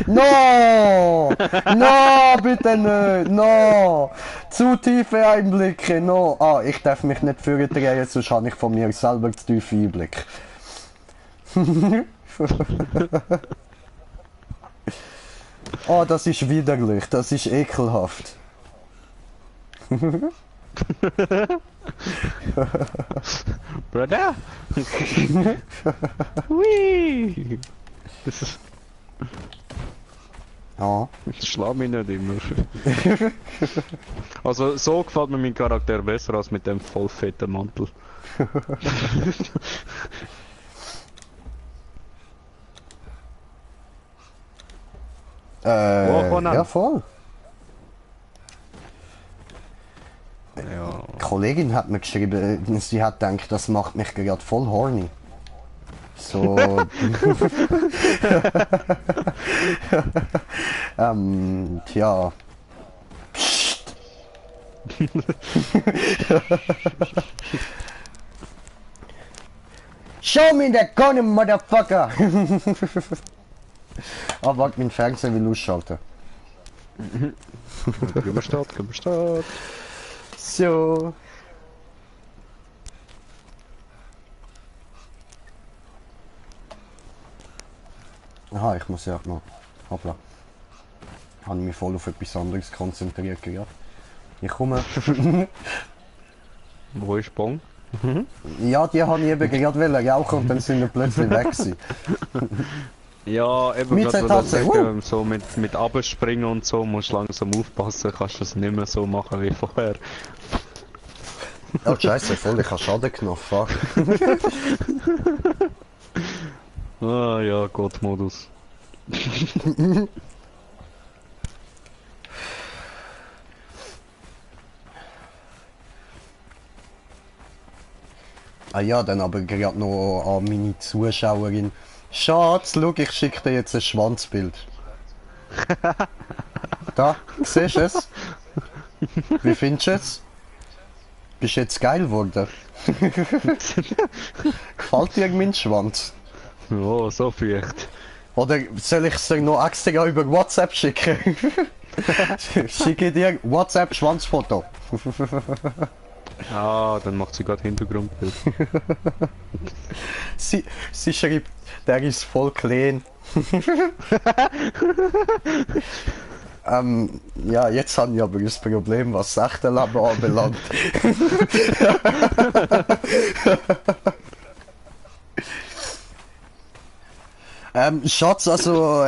No! No, bitte nicht! No! Zu tiefe Einblicke, no! Ah, ich darf mich nicht führen, sonst habe ich von mir selber zu tiefe Einblicke. Oh, das ist widerlich, das ist ekelhaft. Brother? Hui! Das ist... Ja. Schlag mich nicht immer. Also so gefällt mir mein Charakter besser als mit dem voll fetten Mantel. Conan. Ja, voll. Ja. Die Kollegin hat mir geschrieben, sie hat gedacht, das macht mich gerade voll horny. So. Tja. Psst. Show me the gun, motherfucker! Ah, warte, mein Fernseher will ausschalten. Gehen wir Start, gehen wir Start. So. Aha, ich muss ja noch. Hoppla. Habe mich voll auf etwas anderes konzentriert, ja. Ich komme. Wo ist Bong? Ja, die habe ich eben gerade rauchen und dann sind wir plötzlich weg gewesen. Ja, eben Mit gerade der wollte ich Tatze, sagen, so mit Abspringen und so musst du langsam aufpassen, kannst du das nicht mehr so machen wie vorher. Oh scheiße, voll, ich habe Schaden genommen, fuck. Ah ja, Gott-Modus. Ah ja, dann aber gerade noch an meine Zuschauerin. Schatz, schau, ich schicke dir jetzt ein Schwanzbild. Da, siehst du es? Wie findest du es? Bist du jetzt geil geworden? Gefällt dir mein Schwanz? Oh, so feucht. Oder soll ich es dir noch extra über WhatsApp schicken? Schicke dir WhatsApp Schwanzfoto. Ah, dann macht sie gerade Hintergrundbild. Sie schreibt, der ist voll clean. Ja, jetzt habe ich aber das Problem, was das echte Leben anbelangt. Schatz, also,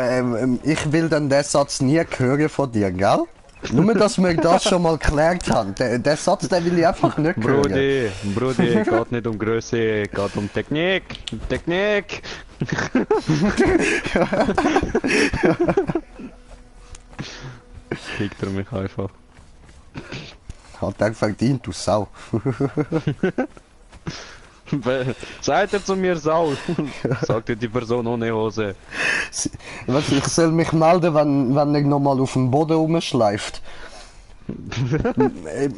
ich will dann den Satz nie hören von dir, gell? Nur, dass wir das schon mal geklärt haben. Den Satz, den will ich einfach nicht hören. Brudi, geht nicht um Größe, geht um Technik. Technik! Kriegt er mich einfach. Hat er verdient, du Sau. Seid ihr zu mir Sau? Sagte die Person ohne Hose. Was, ich soll mich melden, wenn er nochmal auf dem Boden rumschleift.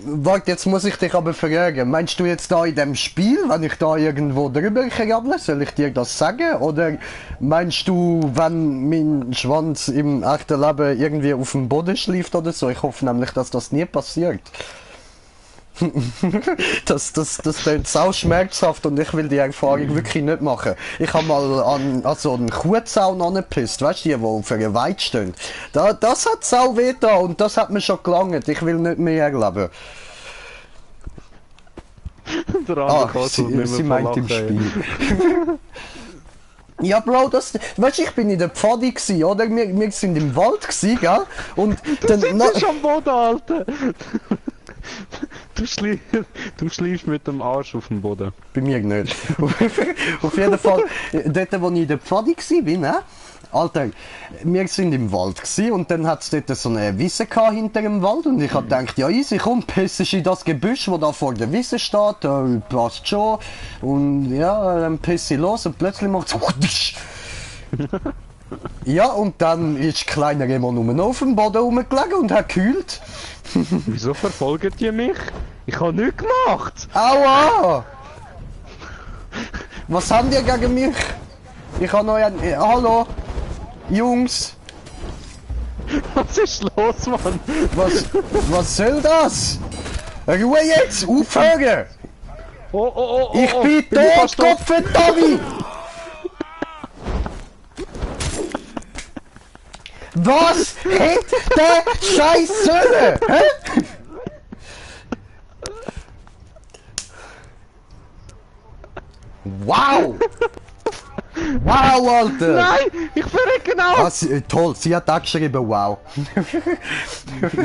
Warte, jetzt muss ich dich aber fragen. Meinst du jetzt da in dem Spiel, wenn ich da irgendwo drüber krabble, soll ich dir das sagen? Oder meinst du, wenn mein Schwanz im echten Leben irgendwie auf dem Boden schläft oder so? Ich hoffe nämlich, dass das nie passiert. Das klingt sau schmerzhaft und ich will die Erfahrung wirklich nicht machen. Ich habe mal an so einen Kuhzaun angepisst, weißt du, die auf einer Weide stehen. Das hat sau weh da und das hat mir schon gelangt. Ich will nicht mehr erleben. Der andere Sie meint im Spiel. Ja, Bro, weißt du, ich bin in der Pfadi gsi, oder? Wir sind im Wald gsi, gell? Und dann... Du sitzt am Boden, Alter! Du schläfst mit dem Arsch auf dem Boden. Bei mir nicht. Auf jeden Fall, dort wo ich in der Pfadi war, ne? Alter, wir sind im Wald gsi und dann hat es dort so eine Wiese hinter dem Wald und ich hab gedacht, ja easy, komm, pissest in das Gebüsch, wo da vor der Wiese steht, passt schon. Und ja, dann piss ich los und plötzlich macht's ja, und dann ist kleiner Remo nur auf dem Boden rumgelegen und hat gekühlt. Wieso verfolgen die mich? Ich habe nichts gemacht! Aua! Was haben die gegen mich? Ich habe noch einen... Hallo? Jungs? Was ist los, Mann? Was soll das? Ruhe jetzt! Aufhören! Ich bin tot, Kopfendami! Was hätte der Scheiß sollen? Hä? Wow! Wow, Alter! Nein! Ich verrecke auch! Toll, sie hat auch geschrieben, wow.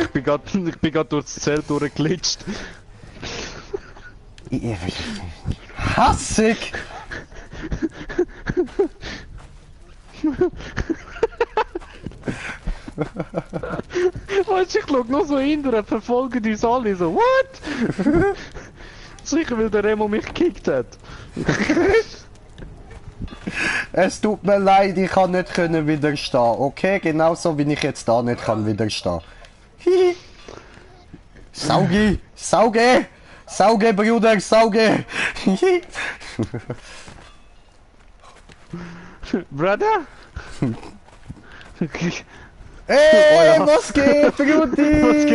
Ich bin grad durchs Zelt durchgeglitscht. Hassig! Weißt du, ich schau nur so hinterher, verfolgen uns alle so, what? Sicher, weil der Remo mich gekickt hat. Es tut mir leid, ich kann nicht widerstehen, okay? Genauso wie ich jetzt da nicht kann widerstehen. Sauge! Sauge! Sauge, Bruder, sauge! Brother? Ey, was geht, Brudi? Was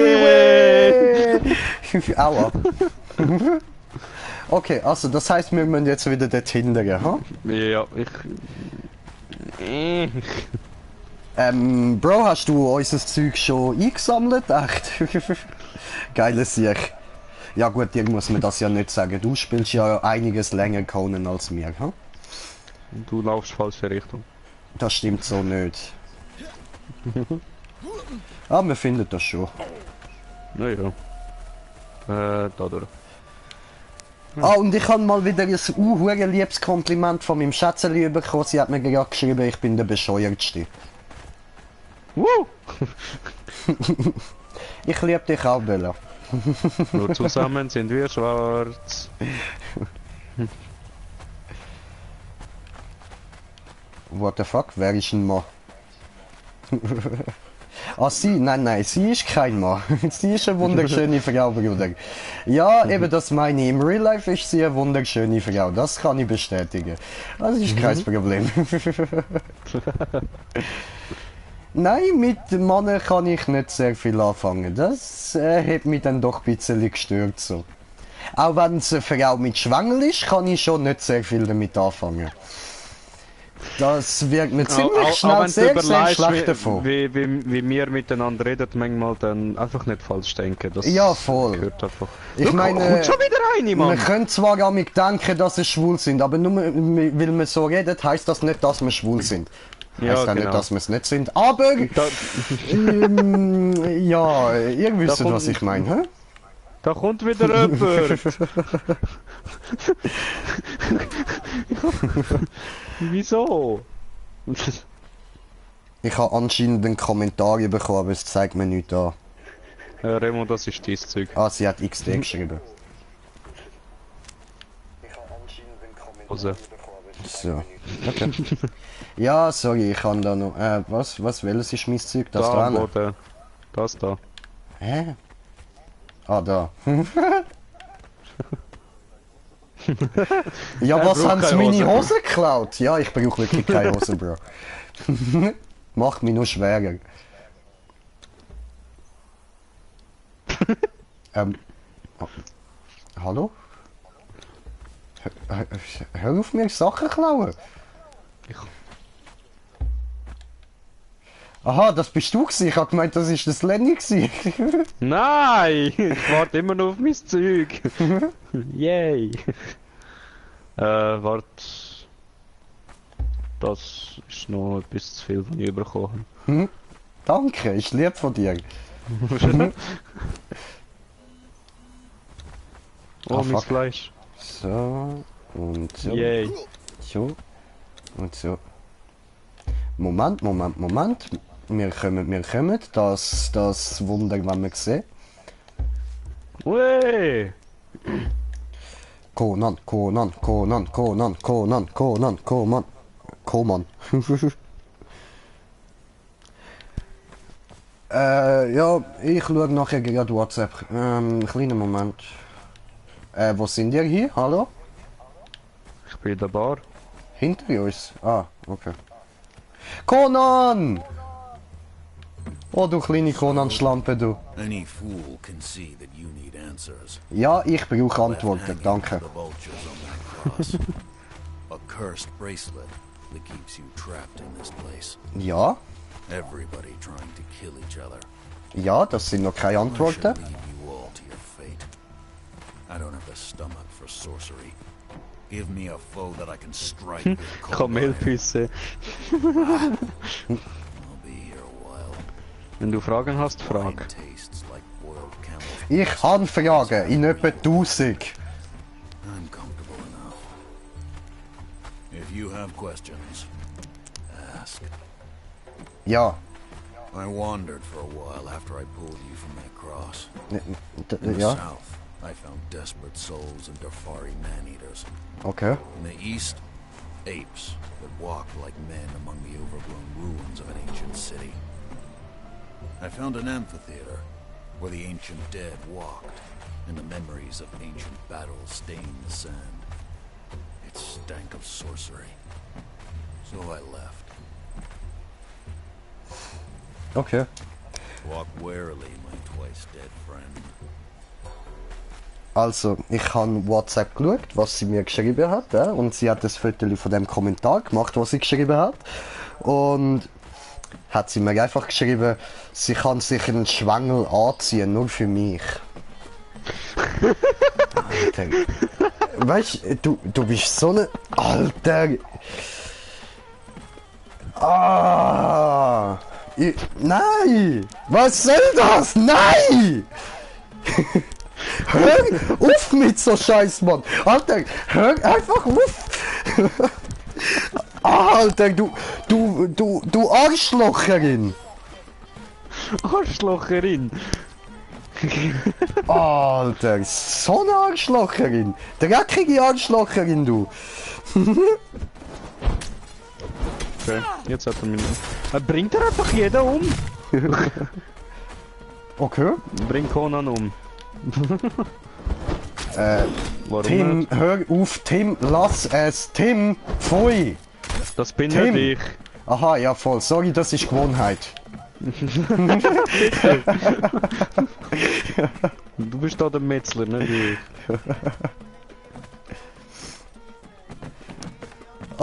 geht? Aua. Okay, also das heißt, wir müssen jetzt wieder dorthin gehen, ha? Ja, Bro, hast du unser Zeug schon eingesammelt? Echt? Geiles Sieg. Ja gut, dir muss man das ja nicht sagen. Du spielst ja einiges länger Conan als mir, ha? Du laufst falsche Richtung. Das stimmt so nicht. Ah, wir finden das schon. Naja. Da durch. Ah, und ich habe mal wieder ein liebes Kompliment von meinem Schätzeli bekommen. Sie hat mir gerade geschrieben, ich bin der Bescheuertste. Woo! Ich liebe dich auch, Bella. Nur zusammen sind wir schwarz. What the fuck? Wer ist ein Mann? Ah, sie? Nein, sie ist kein Mann. Sie ist eine wunderschöne Frau, Bruder. Ja, eben das meine ich. Im Real Life ist sie eine wunderschöne Frau. Das kann ich bestätigen. Das ist kein Problem. Nein, mit Männern kann ich nicht sehr viel anfangen. Das hat mich dann doch ein bisschen gestört so. Auch wenn es eine Frau mit Schwangel ist, kann ich schon nicht sehr viel damit anfangen. Das wird mir Auch ziemlich schnell wenn du sehr, sehr überlegst, schlecht davon. wie wir miteinander reden, manchmal dann einfach nicht falsch denken. Das Ja, voll. gehört einfach. Ich Schau, meine, kommt schon wieder rein, wir Mann! können zwar gar nicht denken, dass sie schwul sind, aber nur weil wir so reden, heisst das nicht, dass wir schwul sind. Ja, Heisst auch genau. nicht, dass wir es nicht sind. Aber, Da, ja, ihr wisst, kommt- was ich meine, hä? da kommt wieder jemand! Wieso? Ich habe anscheinend einen Kommentar bekommen, aber es zeigt mir nichts an. Remo, das ist dein Zeug. Ah, sie hat XD geschrieben. Also, So, okay. Ja, sorry, ich kann da noch... was? Welches ist mein Zeug? Das da, da? wo der, das da. Hä? Ah, da. Ja, Er was braucht haben sie keine meine Hose. Hose geklaut? Ja, ich brauche wirklich keine Hose, Bro. Macht mich nur schwerer. Hallo? Hör auf mir Sachen klauen. Aha, das bist du gewesen. Ich hab gemeint, das ist das Lenny gewesen. Nein! Ich warte immer noch auf mein Zeug. Yay! Wart. Das ist noch etwas zu viel, was ich bekommen Danke, ich lieb von dir. habe. Oh, Ah, mein fuck. Fleisch. So, und so. Yay. So. Und so. Moment. Wir kommen. Das Wunder, wenn wir sehen. Ui! Conan. Ja, ich schaue nachher gerade WhatsApp. Kleinen Moment. Wo sind ihr hier? Hallo? Ich bin in der Bar. Hinter uns? Ah, okay. Conan! Oh, du kleine Conan-Schlampe, du. Any fool can see that you need answers. Ja, ich brauche Left Antworten, hanging danke. from the vultures on that cross. A cursed bracelet that keeps you trapped in this place. Ja, Everybody trying to kill each other. ja, das sind noch keine I Antworten. shall leave you all to your fate. I don't have the stomach for sorcery. Give me a foe that I can strike with cold iron. Kamelpüsse. I'll be here a while. Wenn du Fragen hast, frag. Wine tastes like boiled camel. Ich kann fragen, in etwa 1000. I'm comfortable enough. If you have questions, ask. Ja, I wandered for a while after I pulled you from that cross. In the ja, south, I found desperate souls and Darfari man-eaters. okay. In the east, apes that walked like men among the overgrown ruins of an ancient city. I found an amphitheater where the ancient dead walked, and the memories of ancient battles stained the sand. It stank of sorcery. So I left. Okay. Walk warily, my twice dead friend. Also, ich habe WhatsApp geschaut, was sie mir geschrieben hat, ja? Und sie hat das Foto von dem Kommentar gemacht, was sie geschrieben hat. Und hat sie mir einfach geschrieben, sie kann sich einen Schwengel anziehen, nur für mich. Alter. Weißt du bist so eine. Alter! Ah! Nein! Was soll das? Nein! Hör auf mit so Scheiß, Mann! Alter, hör einfach auf! Alter, du Arschlocherin! Arschlocherin! Alter, so eine Arschlocherin! Dreckige Arschlocherin, du! Okay, jetzt hat er mich. Bringt er einfach jeden um? Okay. Bring Conan um. Warum Tim, nicht? hör auf, Tim, lass es! Tim, pfui! Das bin Tim. nicht ich. Aha, ja voll, sorry, das ist Gewohnheit. Du bist da der Metzler, nicht ich.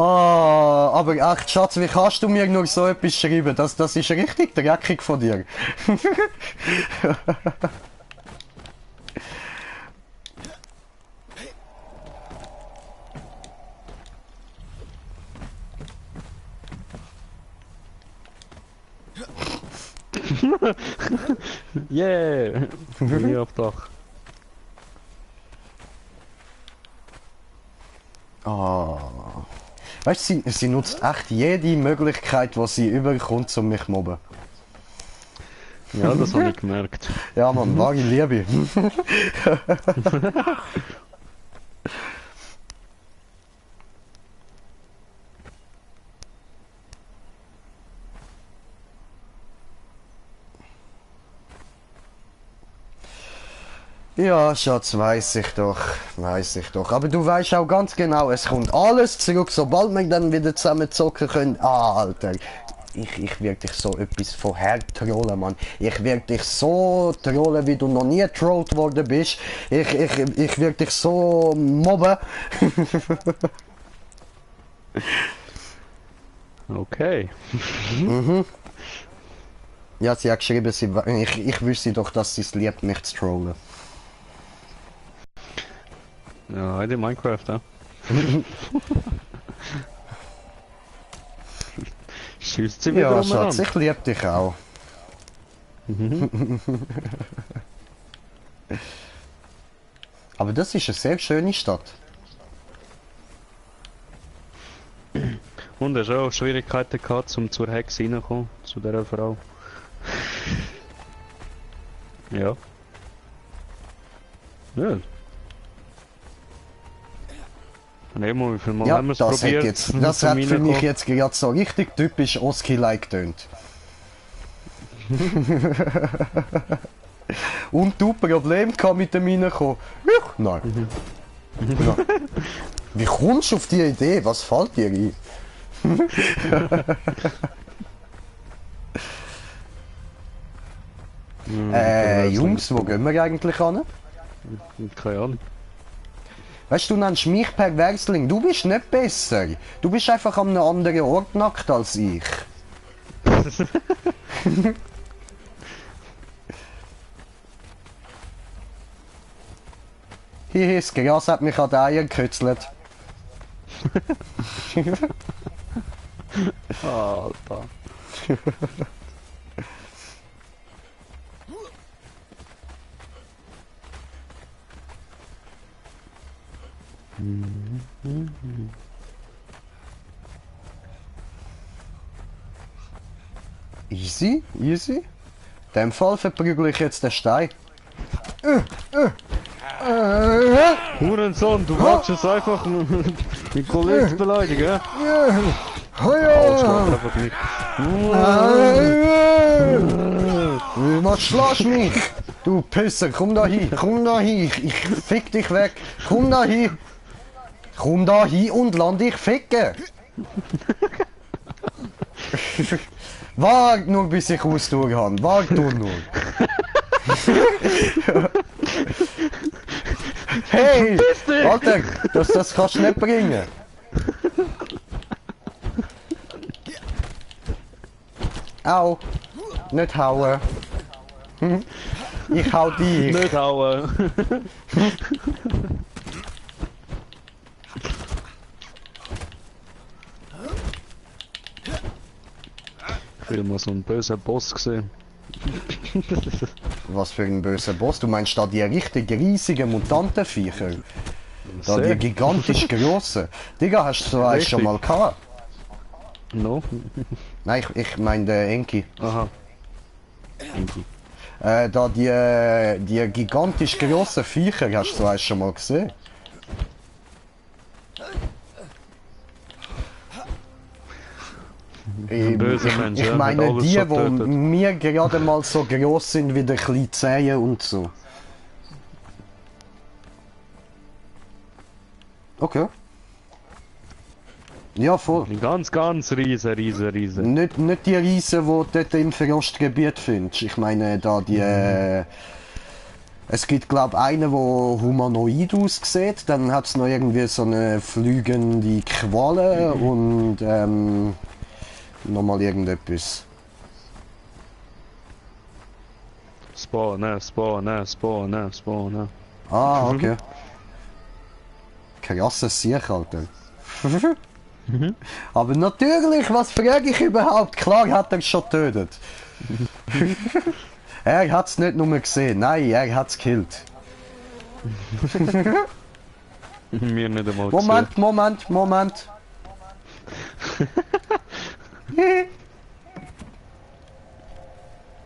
Ah, aber echt, Schatz, wie kannst du mir nur so etwas schreiben? Das ist richtig dreckig von dir. Yeah! Bin ich auf Dach. Ah. Weißt du, sie nutzt echt jede Möglichkeit, die sie überkommt, um mich zu mobben. Ja, das habe ich gemerkt. Ja, Mann, wahre Liebe. Ja, Schatz, weiß ich doch. Aber du weißt auch ganz genau, es kommt alles zurück, sobald wir dann wieder zusammen zocken können. Ah, Alter. Ich werde dich so etwas vorher trollen, Mann. Ich werde dich so trollen, wie du noch nie trollt worden bist. Ich werde dich so mobben. Okay. Ja, sie hat geschrieben, ich wüsste doch, dass sie es liebt, mich zu trollen. Ja, heute Minecraft, ja. Schießt sie wieder Ja, Schatz, umeinander. ich liebe dich auch. Aber das ist eine sehr schöne Stadt. Und hast auch Schwierigkeiten gehabt, um zur Hexe reinzukommen, zu dieser Frau. Ja. Ja. Nemo, wie viel Mal Ja, haben wir es das hat probiert? jetzt, das zum hat für mich Reinkommen? jetzt gerade so richtig typisch Oski-like tönt. Und du Problem gehabt mit dem Reinkommen? Ja, nein. Ja. Wie kommst du auf die Idee? Was fällt dir ein? Jungs, wo gehen wir eigentlich an? Keine Ahnung. Weißt du, nennst mich Perversling. Du bist nicht besser. Du bist einfach an einem anderen Ort nackt als ich. Hihi, das Gras hat mich an den Eiern gekützelt. Alter. Easy, easy. In dem Fall verprügel ich jetzt den Stein. Hurensohn, du magst es einfach, den Kollegen zu beleidigen, ja? Oh ja! Einfach nicht. Was schlägst mich? Du Pisser, komm da hin, ich fick dich weg, komm da hin und land dich ficken. Wart nur, bis ich Ausdauer habe, wart du nur. Hey, Alter, das kannst du nicht bringen. Au, nicht hauen. Ich hau dich. Nicht hauen. Ich will mal so einen bösen Boss gesehen. Was für ein böser Boss. Du meinst da die richtig riesigen Mutantenviecher? Da die Sehr. gigantisch grossen. Digga, hast du so eins schon mal gehabt? No? Nein, ich meine den Enki. Aha. Da die gigantisch grossen Viecher, hast du so eins schon mal gesehen? Böse Mensch, Ich ja, meine hat alles die, schon wo getötet. mir gerade mal so gross sind wie der kleine Zehen und so. Okay. Ja, voll. Ganz riesen. Nicht die Riesen, die du dort im Verrostgebiet findest. Ich meine da die Es gibt, glaube ich, einen, der humanoid aussieht. Dann hat es noch irgendwie so eine fliegende Qualle und nochmal irgendetwas. Spawnen. Ah, okay. Krasses Sieg, Alter. Aber natürlich, was frage ich überhaupt? Klar hat er schon getötet. Er hat es nicht nur gesehen, nein, er hat es gekillt. Mir nicht einmal Moment.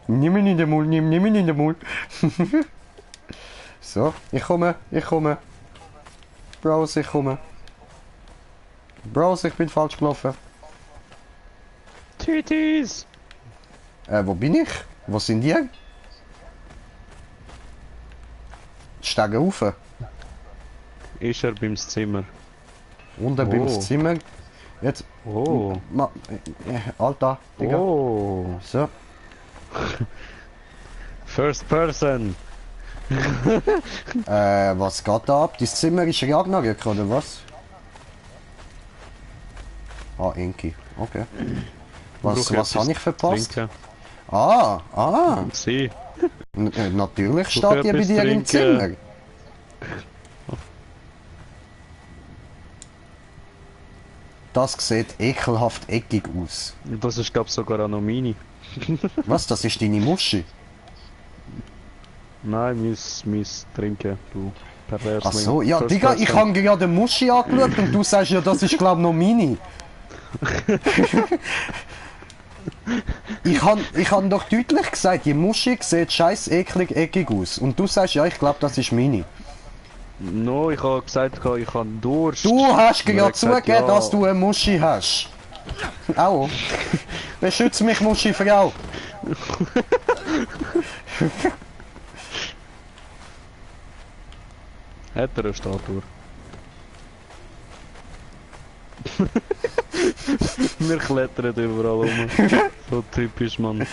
Nimm ihn in den Mund, nimm ihn in den Mund. So, ich komme. Bros, ich komme. Bros, ich bin falsch gelaufen. Titties! Wo bin ich? Wo sind die? Steigen rauf. Ist er beim Zimmer? Unten beim Zimmer. Jetzt. Oh. Alter, Digga. Oh. So. First person. Was geht da ab? Das Zimmer ist Ragnarök, oder was? Ah, Enki. Okay. Was habe ich verpasst? Trinken. Sie. Sie. Natürlich steht ihr bei dir im Zimmer. Das sieht ekelhaft eckig aus. Das ist, glaube ich, sogar auch noch meine. Was? Das ist deine Muschi? Nein, mein Trinken, du Perversling. Ach so, ja, First Digga, ich person. habe gerade den Muschi angeschaut und du sagst ja, das ist, glaube ich, noch meine. Ich han doch deutlich gesagt, die Muschi sieht scheiß eklig eckig aus. Und du sagst, ja, ich glaube, das ist meine. No, ich habe gesagt, ich habe Durst. Du hast Und er gerade hat gesagt, zugegeben, ja. dass du eine Muschi hast. Au. Beschütze mich, Muschi, Frau. Hat er eine Statue? Wir klettern überall rum. So typisch, Mann.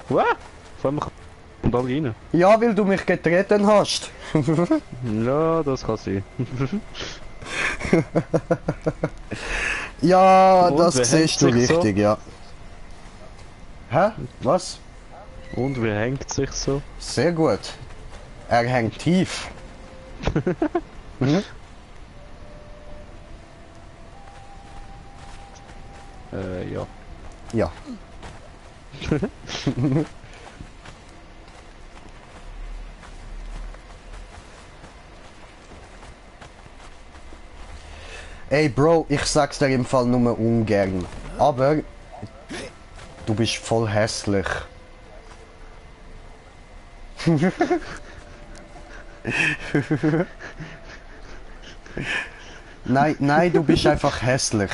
Was? Vor allem kommt alle rein. Ja, weil du mich getreten hast. Ja, das kann sein. Ja, Und das wer siehst du hängt sich so? richtig, ja. Hä? Was? Und wie hängt sich so? Sehr gut. Er hängt tief. Mhm. Ja. Ja. Ey Bro, ich sag's dir im Fall nur ungern. Aber du bist voll hässlich. Nein, du bist einfach hässlich.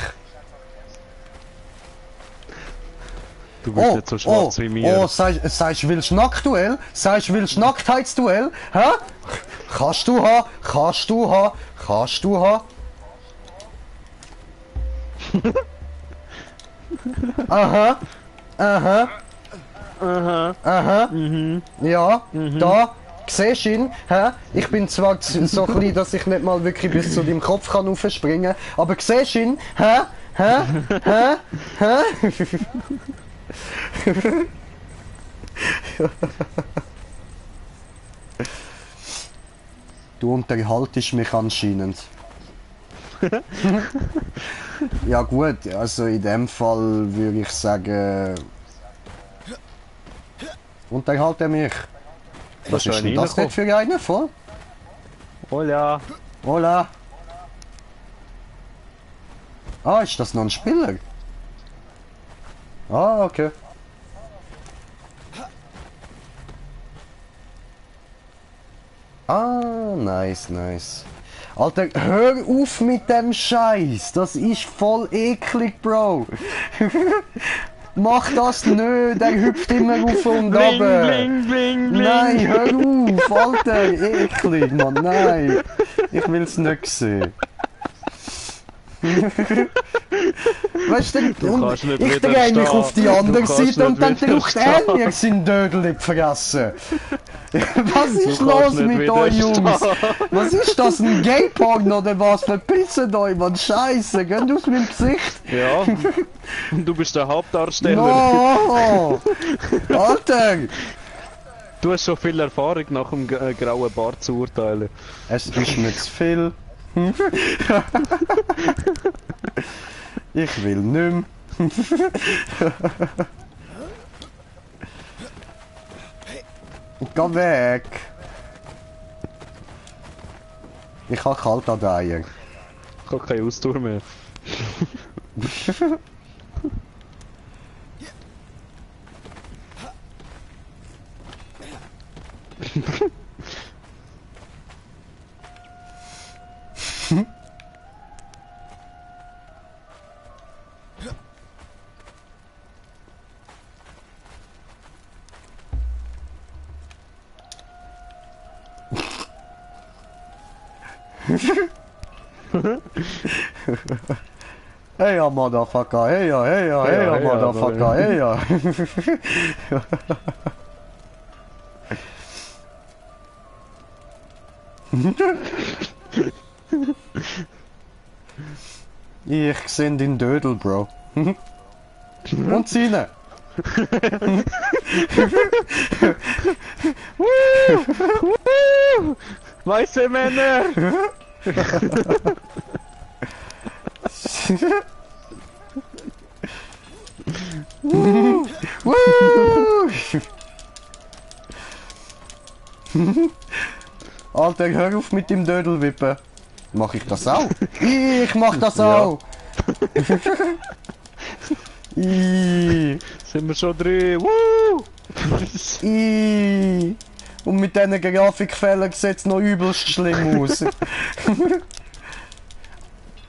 Du bist nicht so schwarz wie mir. Sagst du, willst du Nacktduell? Sagst du, willst du Nacktheitsduell? Hä? Kannst du haben? Kannst du haben? Kannst du haben? Aha. Aha. Aha. Aha. Mhm. Ja. Da. Siehst du ihn? Hä? Ich bin zwar so klein, dass ich nicht mal wirklich bis zu deinem Kopf kann raufspringen, aber siehst du ihn? Hä? Hä? Hä? Hä? Du unterhaltest mich anscheinend. Ja gut, also in dem Fall würde ich sagen... Unterhalte mich. Was ist denn das nicht für einen voll? Hola. Hola. Ah, ist das noch ein Spieler? Ah, okay. Ah, nice, nice. Alter, hör auf mit dem Scheiß. Das ist voll eklig, Bro. Mach das nicht, der hüpft immer auf und ab. Bling, bling, bling. Nein, hör auf, Alter, eklig, Mann, nein. Ich will's nicht sehen. Weißt du, kannst nicht ich wieder drehe mich stehen. auf die andere Du kannst Seite und dann nicht wieder drückt er stehen. mir seinen Dödel in die Fresse. Was ist Du kannst los nicht mit euch, Jungs? widerstehen. Was ist das, ein Gay-Porn oder was? Verpisset euch, Mann, Scheiße, geht aus meinem Gesicht. Ja, du bist der Hauptdarsteller. No! Alter! Du hast schon viel Erfahrung nach dem grauen Bart zu urteilen. Es ist mir zu viel. Ich will nicht mehr. Geh weg! Ich habe kalt an den Eiern. Ich habe keine Ausdauer mehr. Hey ya, motherfucker, hey ya, hey ya, hey ya, hey ya, motherfucker, hey ya. Ich seh den Dödel, Bro. Und Zine. Weiße Männer! Alter, hör auf mit dem Dödelwippen. Mach ich das auch? Ich mach das auch! I, Sind wir schon drin? Woo! I. Und mit diesen Grafikfehlern sieht es noch übelst schlimm aus.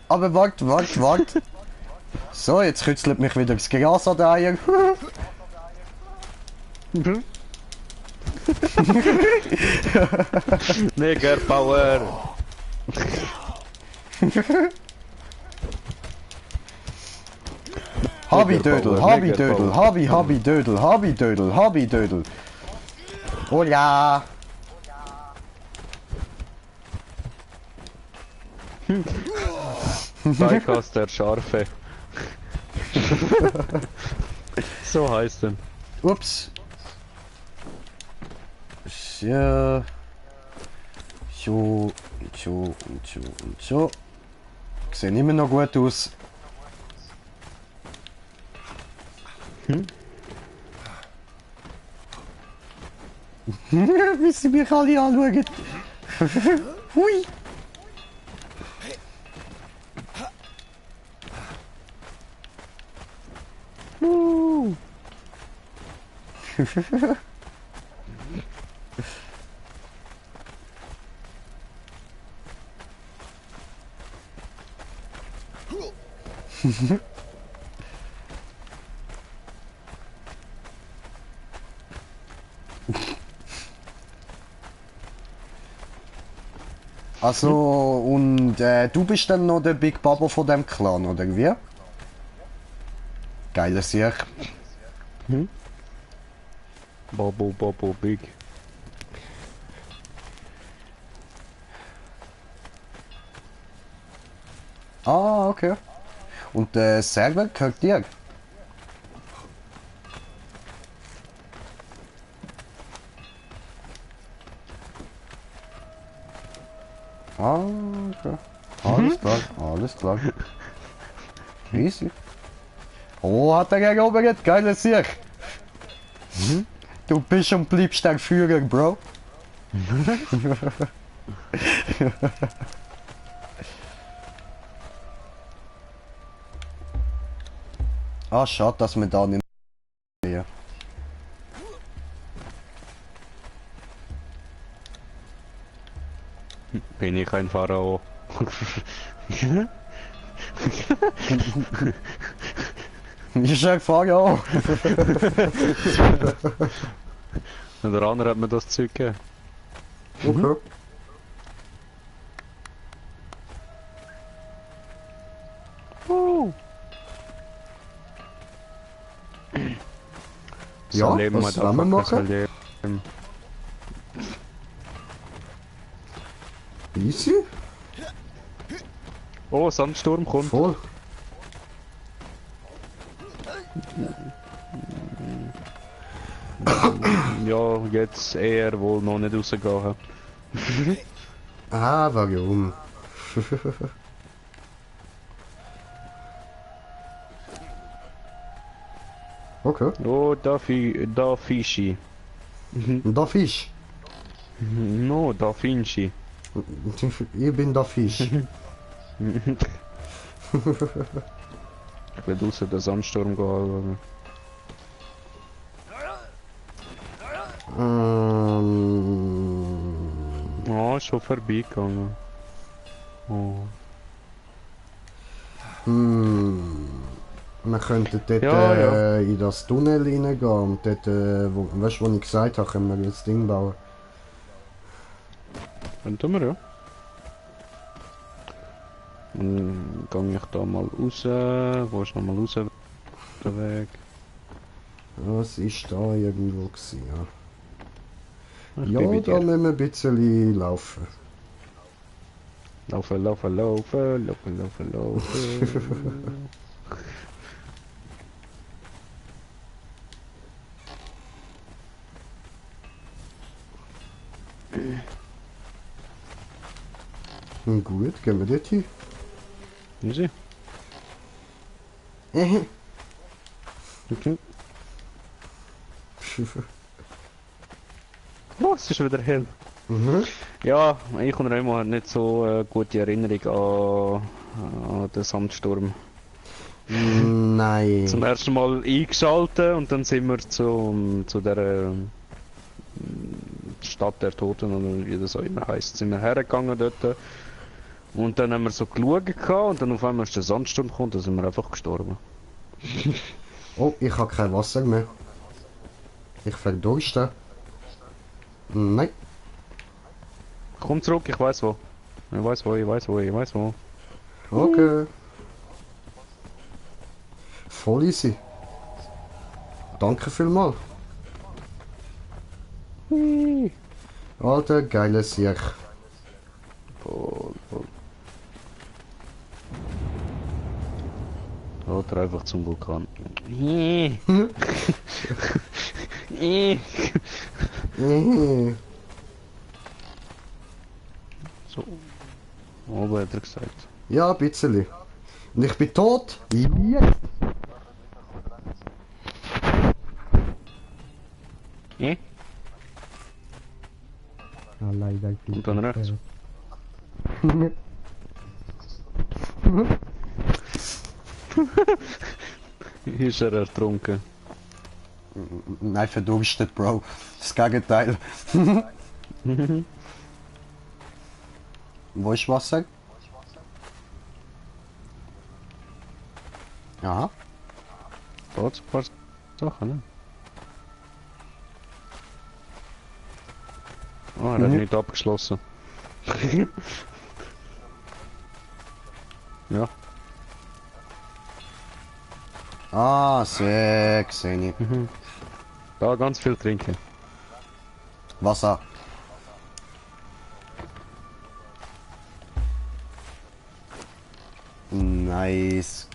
Aber wart. So, jetzt kützelt mich wieder das Gras an den Eiern. Nigger Power! Hobby-Dödel, Hobby-Dödel, Hobby-Dödel, Hobby-Dödel, Hobby-Dödel. Oh ja! Daikas der Scharfe. So heißt er. Ups. Ja. So. Sehen immer noch gut aus. Wie sie mich alle anschauen. Hui. Also, und du bist dann noch der Big Baba von dem Clan, oder wie? Geiles Sieg. Bobo, big. Ah, okay. Und der Server gehört dir? Ah, okay. Alles klar. Easy. Oh, hat er erobert, geiles Sieg. Du bist und bleibst der Führer, Bro. Ah, schade, dass wir da nicht mehr. Bin ich ein Pharao? Ich sag Frage auch. Und der andere hat mir das Zeug gegeben. Okay. Ja, Soll leben, was wollen wir machen? soll leben. Easy? Oh, Sandsturm kommt. Voll. Ja, jetzt eher wohl noch nicht rausgehen. Ah, warum? Okay. Oh, da Fischi. Da Fisch. No, da Finchi. Ich bin der Fisch. Ich will raus den Sandsturm gehen. Oh, schon vorbeigegangen. Oh. Wir könnten dort Ja, ja. in das Tunnel reingehen und dort, weißt du, wo ich gesagt habe, können wir das Ding bauen. Dann tun wir ja. Dann gehe ich da mal raus. Wo ist noch mal raus? Der Weg. Was ist da irgendwo gewesen, ja? Ich Ja, bin bei da dir. müssen wir ein bisschen laufen. Laufen, laufen, laufen, laufen, laufen, laufen. Gut, gehen wir dort hin. Easy. Okay. Oh, es ist wieder hell. Ja, ich und Remo haben nicht so gute Erinnerung an den Sandsturm. Nein. Zum ersten Mal eingeschaltet und dann sind wir zu der Stadt der Toten oder wie das auch immer heisst, sind wir hergegangen dort. Und dann haben wir so geschaut gehabt, und dann auf einmal ist der Sandsturm gekommen, dann sind wir einfach gestorben. Oh, ich habe kein Wasser mehr. Ich verdurste. Nein. Komm zurück, ich weiß wo. Ich weiß wo, ich weiß wo, ich weiß wo. Okay. Voll easy. Danke vielmals. Alter, geiles Sieg. Voll. Oder einfach zum Vulkan. So. Aber hat er gesagt. Ja, ein bisschen. Und ich bin tot. Yes. Leider Und dann rechts. Ist er ertrunken? Nein, verdurstet, Bro. Das Gegenteil. Wo ist Wasser? Aha. Da hat's ein paar Sachen, ne? Ah, er hat nicht abgeschlossen. Ja. Ah, sehr sehe ich. Da ganz viel trinken. Wasser. Nice.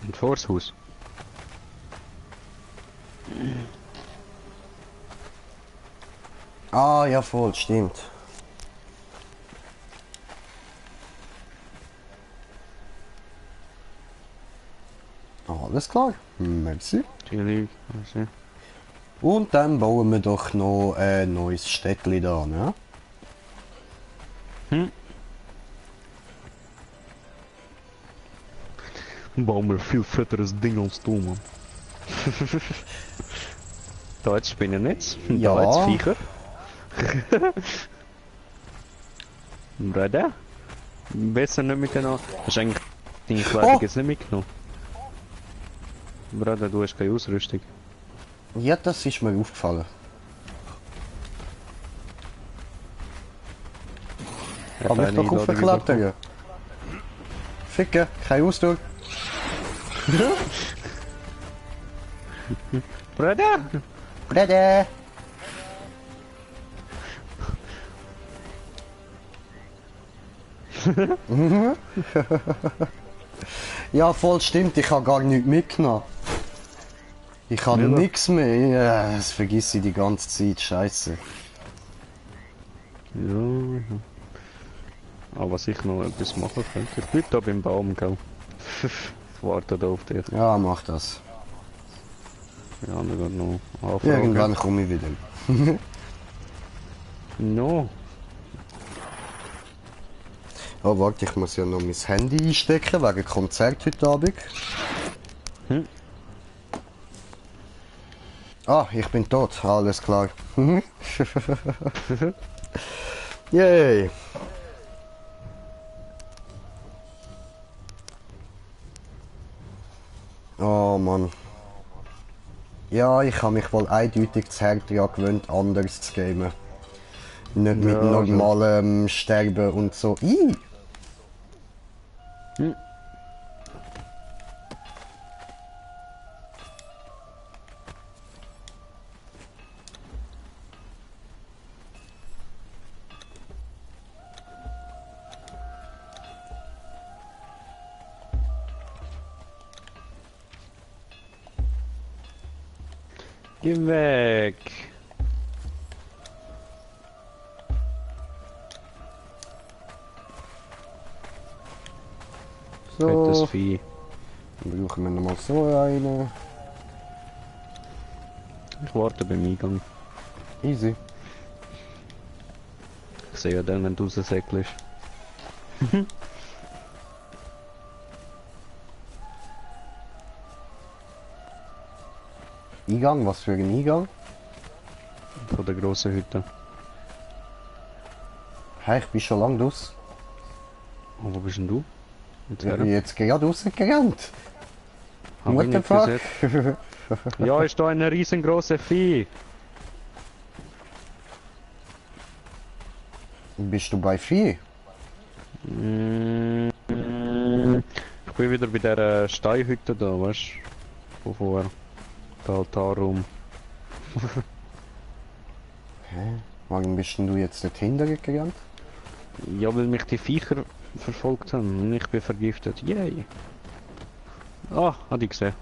Und vors Haus. Ah, ja voll, stimmt. Alles klar. Merci. Chili, also. Und dann bauen wir doch noch ein neues Städtli da, ne? Bauen wir viel fetteres Ding als du, Mann. Da jetzt Spinnennetz. Ja. Da jetzt Viecher. Bruder? Besser nicht miteinander. Hast du eigentlich deine Kleidung jetzt nicht mitgenommen? Bruder, du hast keine Ausrüstung. Ja, das ist mir aufgefallen. Kann mich doch aufklettern. Ficken, kein Ausdruck. Bruder! Brede! Ja, voll stimmt, ich habe gar nichts mitgenommen. Ich habe Nicht? nichts mehr. Ja, das vergesse ich die ganze Zeit, scheiße. Ja. Aber was ich noch etwas machen könnte, ich bin da beim Baum, gell? Ich warte da auf dich. Ja, mach das. Ja, wir gehen noch anfragen. Irgendwann komme ich wieder. No. Oh, warte, ich muss ja noch mein Handy einstecken wegen Konzert heute Abend. Hm. Ah, ich bin tot, alles klar. Yay! Oh Mann. Ja, ich habe mich wohl eindeutig zu hart daran gewöhnt, anders zu gamen. Nicht mit Ja, normalem Sterben und so. Ih! Hm. Geh weg! Fettes So, Vieh. dann brauchen wir nochmal so eine. Ich warte beim Eingang. Easy. Ich sehe ja dann, wenn du raussäckelst. Eingang? Was für ein Eingang? Von der grossen Hütte. Hey, ich bin schon lange draus. Und wo bist denn du? Jetzt Ich her? bin jetzt gerade rausgerannt. Hab ich What the nicht fuck? Ja, ist da eine riesengroße Vieh. Bist du bei Vieh? Mm, Ich bin wieder bei der Steinhütte da, weißt du? Von vorher. Der Altarraum. Warum bist denn du jetzt dort hinten gerannt? Ja, weil mich die Viecher verfolgt haben und ich bin vergiftet. Yay! Ah, hat ich gesehen.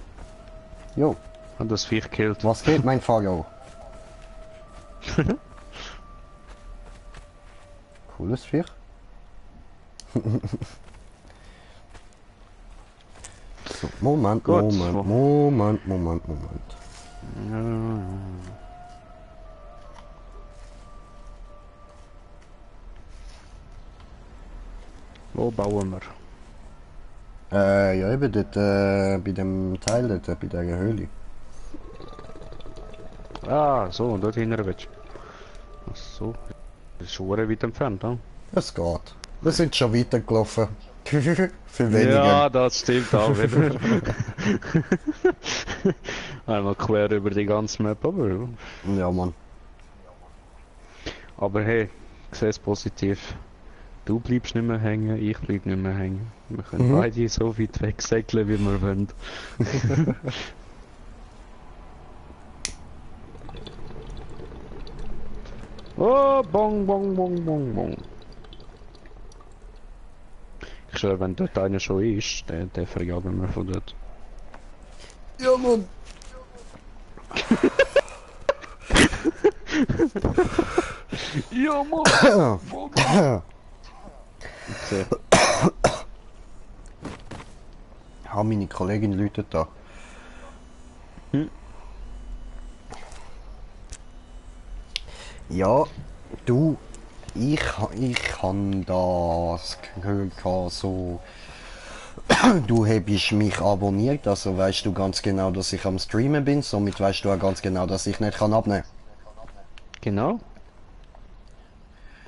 Jo, Hat das Viech gekillt. was geht, mein Pharao? Cooles Viech. So, Moment, Gut. Moment. Ja. Wo bauen wir? Ja, eben dort, bei dem Teil dort, bei der Höhle. Ah, so, dort hinten willst du. Ach so. Das ist schon weit entfernt, hm? Es geht. Wir sind schon weitergelaufen. Für weniger. Ja, das stimmt auch wieder. Einmal quer über die ganze Map, Ja, Mann. aber hey, ich sehe es positiv. Du bleibst nicht mehr hängen, ich bleib nicht mehr hängen. Wir können beide so weit weg segeln, wie wir wollen. Oh, bong, bong, bong, bong, bong. Ich schwöre, wenn dort einer schon ist, den verjagen wir von dort. Ja, Mann. Ja, Mann! Okay. Ja, meine Kollegin läutet da. Hm. Ja, du, ich han das gehört, so. Du hast mich abonniert, also weißt du ganz genau, dass ich am Streamen bin, somit weißt du auch ganz genau, dass ich nicht kann abnehmen. Genau.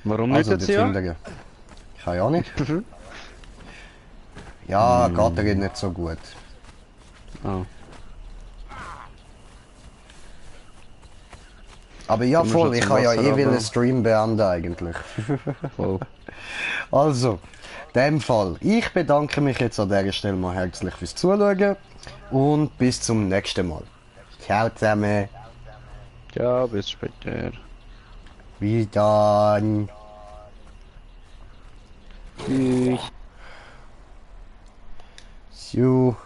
Warum Also nicht der jetzt ja? Zündler. Keine Ahnung. Ja, geht dir nicht so gut. Ah. Aber ja, Du musst voll, jetzt ich im kann ja Wasser eh will runter. einen Stream beenden eigentlich. Voll. Also, in dem Fall, ich bedanke mich jetzt an dieser Stelle mal herzlich fürs Zuschauen und bis zum nächsten Mal. Ciao zusammen, Ja, bis später. bis dann. Tschüss. So.